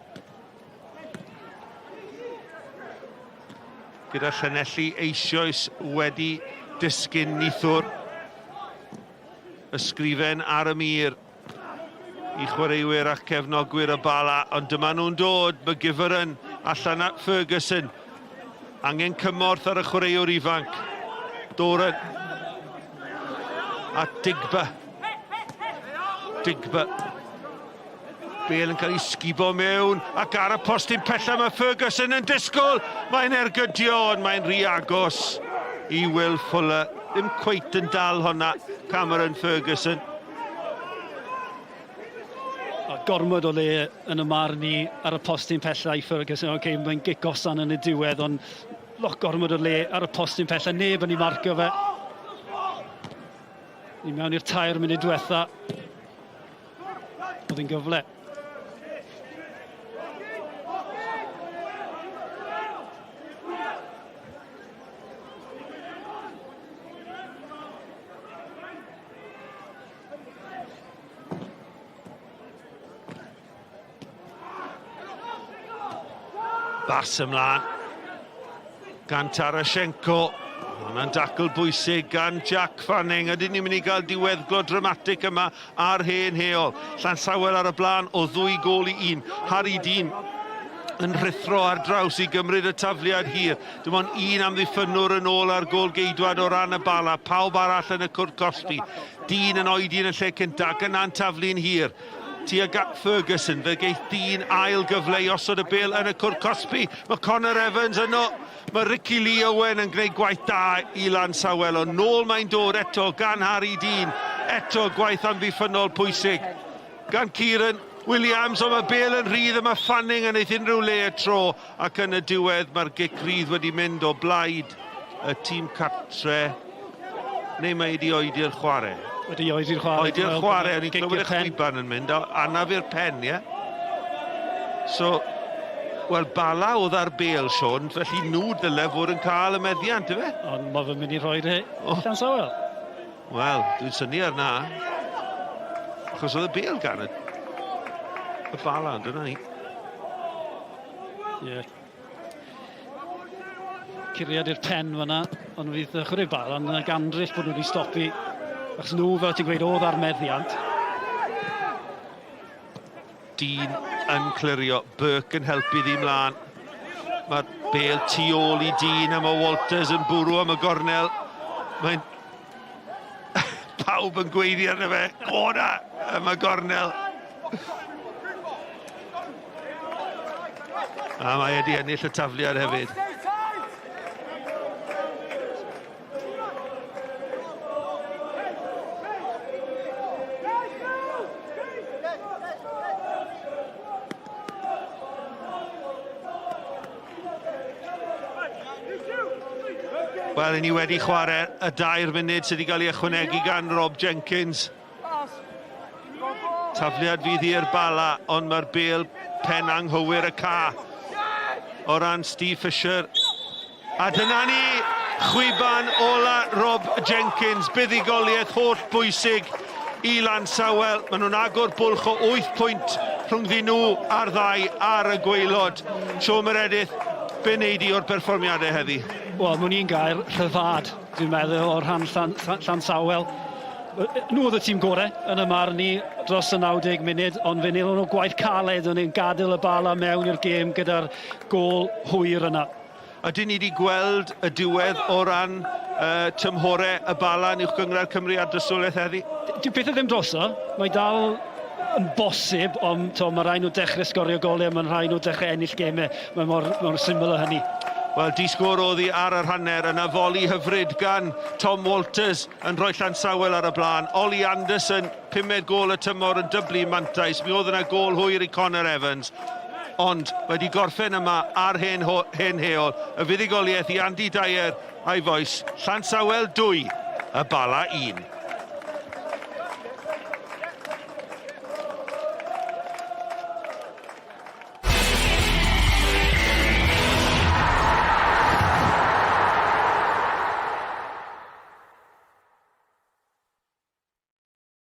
Gyda Llanelli eisoes wedi disgyn nithwr. Ysgrifen ar y mur i chwaraewyr a cefnogwyr y Bala, ond dyma nhw'n dod, McGivern allan at Ferguson. Angen cymorth ar y chwaraewr ifanc. Doran at Digba. Digba. Bale yn cael ei sgubo mewn ac ar y postyn pella mae Ferguson yn disgwyl. Mae'n ergydio ond mae'n rhy agos i Will Fuller. Ddim cweit yn dal honna Cameron Ferguson. A gormod o le yn y marn i ar y postyn pella i Ferguson. Oce, okay, mae'n gic osan yn y diwedd, ond lot gormod o le ar y postyn pella. Neb yn ei marcio fe. Ni mewn i'r tair munud diwetha. Oedd hi'n gyfle. Bas ymlaen gan Tarashenko. Hwna'n dacl bwysig gan Jack Fanning. Ydyn ni'n mynd i gael diweddglo dramatic yma ar hen heol. Llansawel ar y blaen o ddwy gôl i un. Harry Dean yn rhuthro ar draws i gymryd y tafliad hir. Dim ond un amddiffynnwr yn ôl ar gôl geidwad o ran y Bala. Pawb arall yn y cwrt cosbi. Dean yn oedi yn y lle cyntaf ac yna'n taflu'n hir. Tuag at Ferguson. Fe geith Dean ail gyfle i osod y bêl yn y cwrt cosbi. Mae Connor Evans yno. Mae Ricky Lee Owen yn gwneud gwaith da i Lansawel, ond nôl mae'n dod eto gan Harry Dean. Eto gwaith amddiffynnol pwysig gan Kieran Williams, ond mae bêl yn rhydd a mae Fanning yn eith unrhyw le y tro, ac yn y diwedd mae'r gic rydd wedi mynd o blaid y tîm cartre, neu mae wedi oedi'r chwarae? Wedi oedi'r chwarae. Oedi'r chwarae, o'n i'n clywed y chwiban yn mynd, anaf i'r pen, ie? So, wel, Bala oedd ar bêl, Siôn, felly nhw dyle fod yn cael y meddiant, ife? Ond mae fe'n mynd i rhoi'r e oh. Llansawel. Wel, dwi'n synnu ar na. Achos oedd y bêl gan y, y Bala, ond dyna ni. Ie. Yeah. Curiad i'r pen fyna, ond fydd y chwarae Bala yn gandryll bod nhw wedi stopi. Achos nhw, fel ti'n gweud, oedd ar meddiant. Dean yn clirio, Burke yn helpu ddi mlaen. Mae'r bel tu ôl i Dean a mae Walters yn bwrw am y gornel. Mae'n pawb yn gweiddi arno fe, go na, am y gornel. A mae wedi ennill y tafliad hefyd. Wel, i ni wedi chwarae y dair munud sydd wedi cael ei ychwanegu gan Rob Jenkins. Tafliad fydd i'r Bala, ond mae'r bêl pen anghywir y ca o ran Steve Fisher. A dyna ni, chwiban ola Rob Jenkins, buddugoliaeth holl bwysig i Lansawel. Maen nhw'n agor bwlch o 8 pwynt rhwngddyn nhw a'r ddau ar y gwaelod. Siôn Meredith, be wnei di o'r perfformiadau heddi? Wel, mewn un gair, rhyddhad, dwi'n meddwl, o'r rhan Llan, Llan, Llansawel. Nhw oedd y tîm gorau yn y marn i dros y 90 munud, ond fe wnaethon nhw gwaith caled yn ein gadael y bala mewn i'r gêm gyda'r gôl hwyr yna. Ydyn ni wedi gweld y diwedd o ran uh, tymhorau y Bala yn Uwch Gynghrair Cymru ar drysoliaeth heddi? Dyw pethau ddim droso. Mae dal yn bosib, ond to, mae rhaid nhw dechrau sgorio golau, mae'n rhaid nhw dechrau ennill gemau. Mae mor, mor syml o hynny. Wel, di sgôr oddi ar yr hanner, yna foli hyfryd gan Tom Walters yn rhoi Llansawel ar y blaen. Ollie Anderson, pumed gôl y tymor yn dyblu mantais. Mi oedd yna gôl hwyr i Connor Evans. Ond wedi gorffen yma ar hen, hen heol, y fuddugoliaeth i Andy Dyer a'i fois, Llansawel 2, y Bala 1.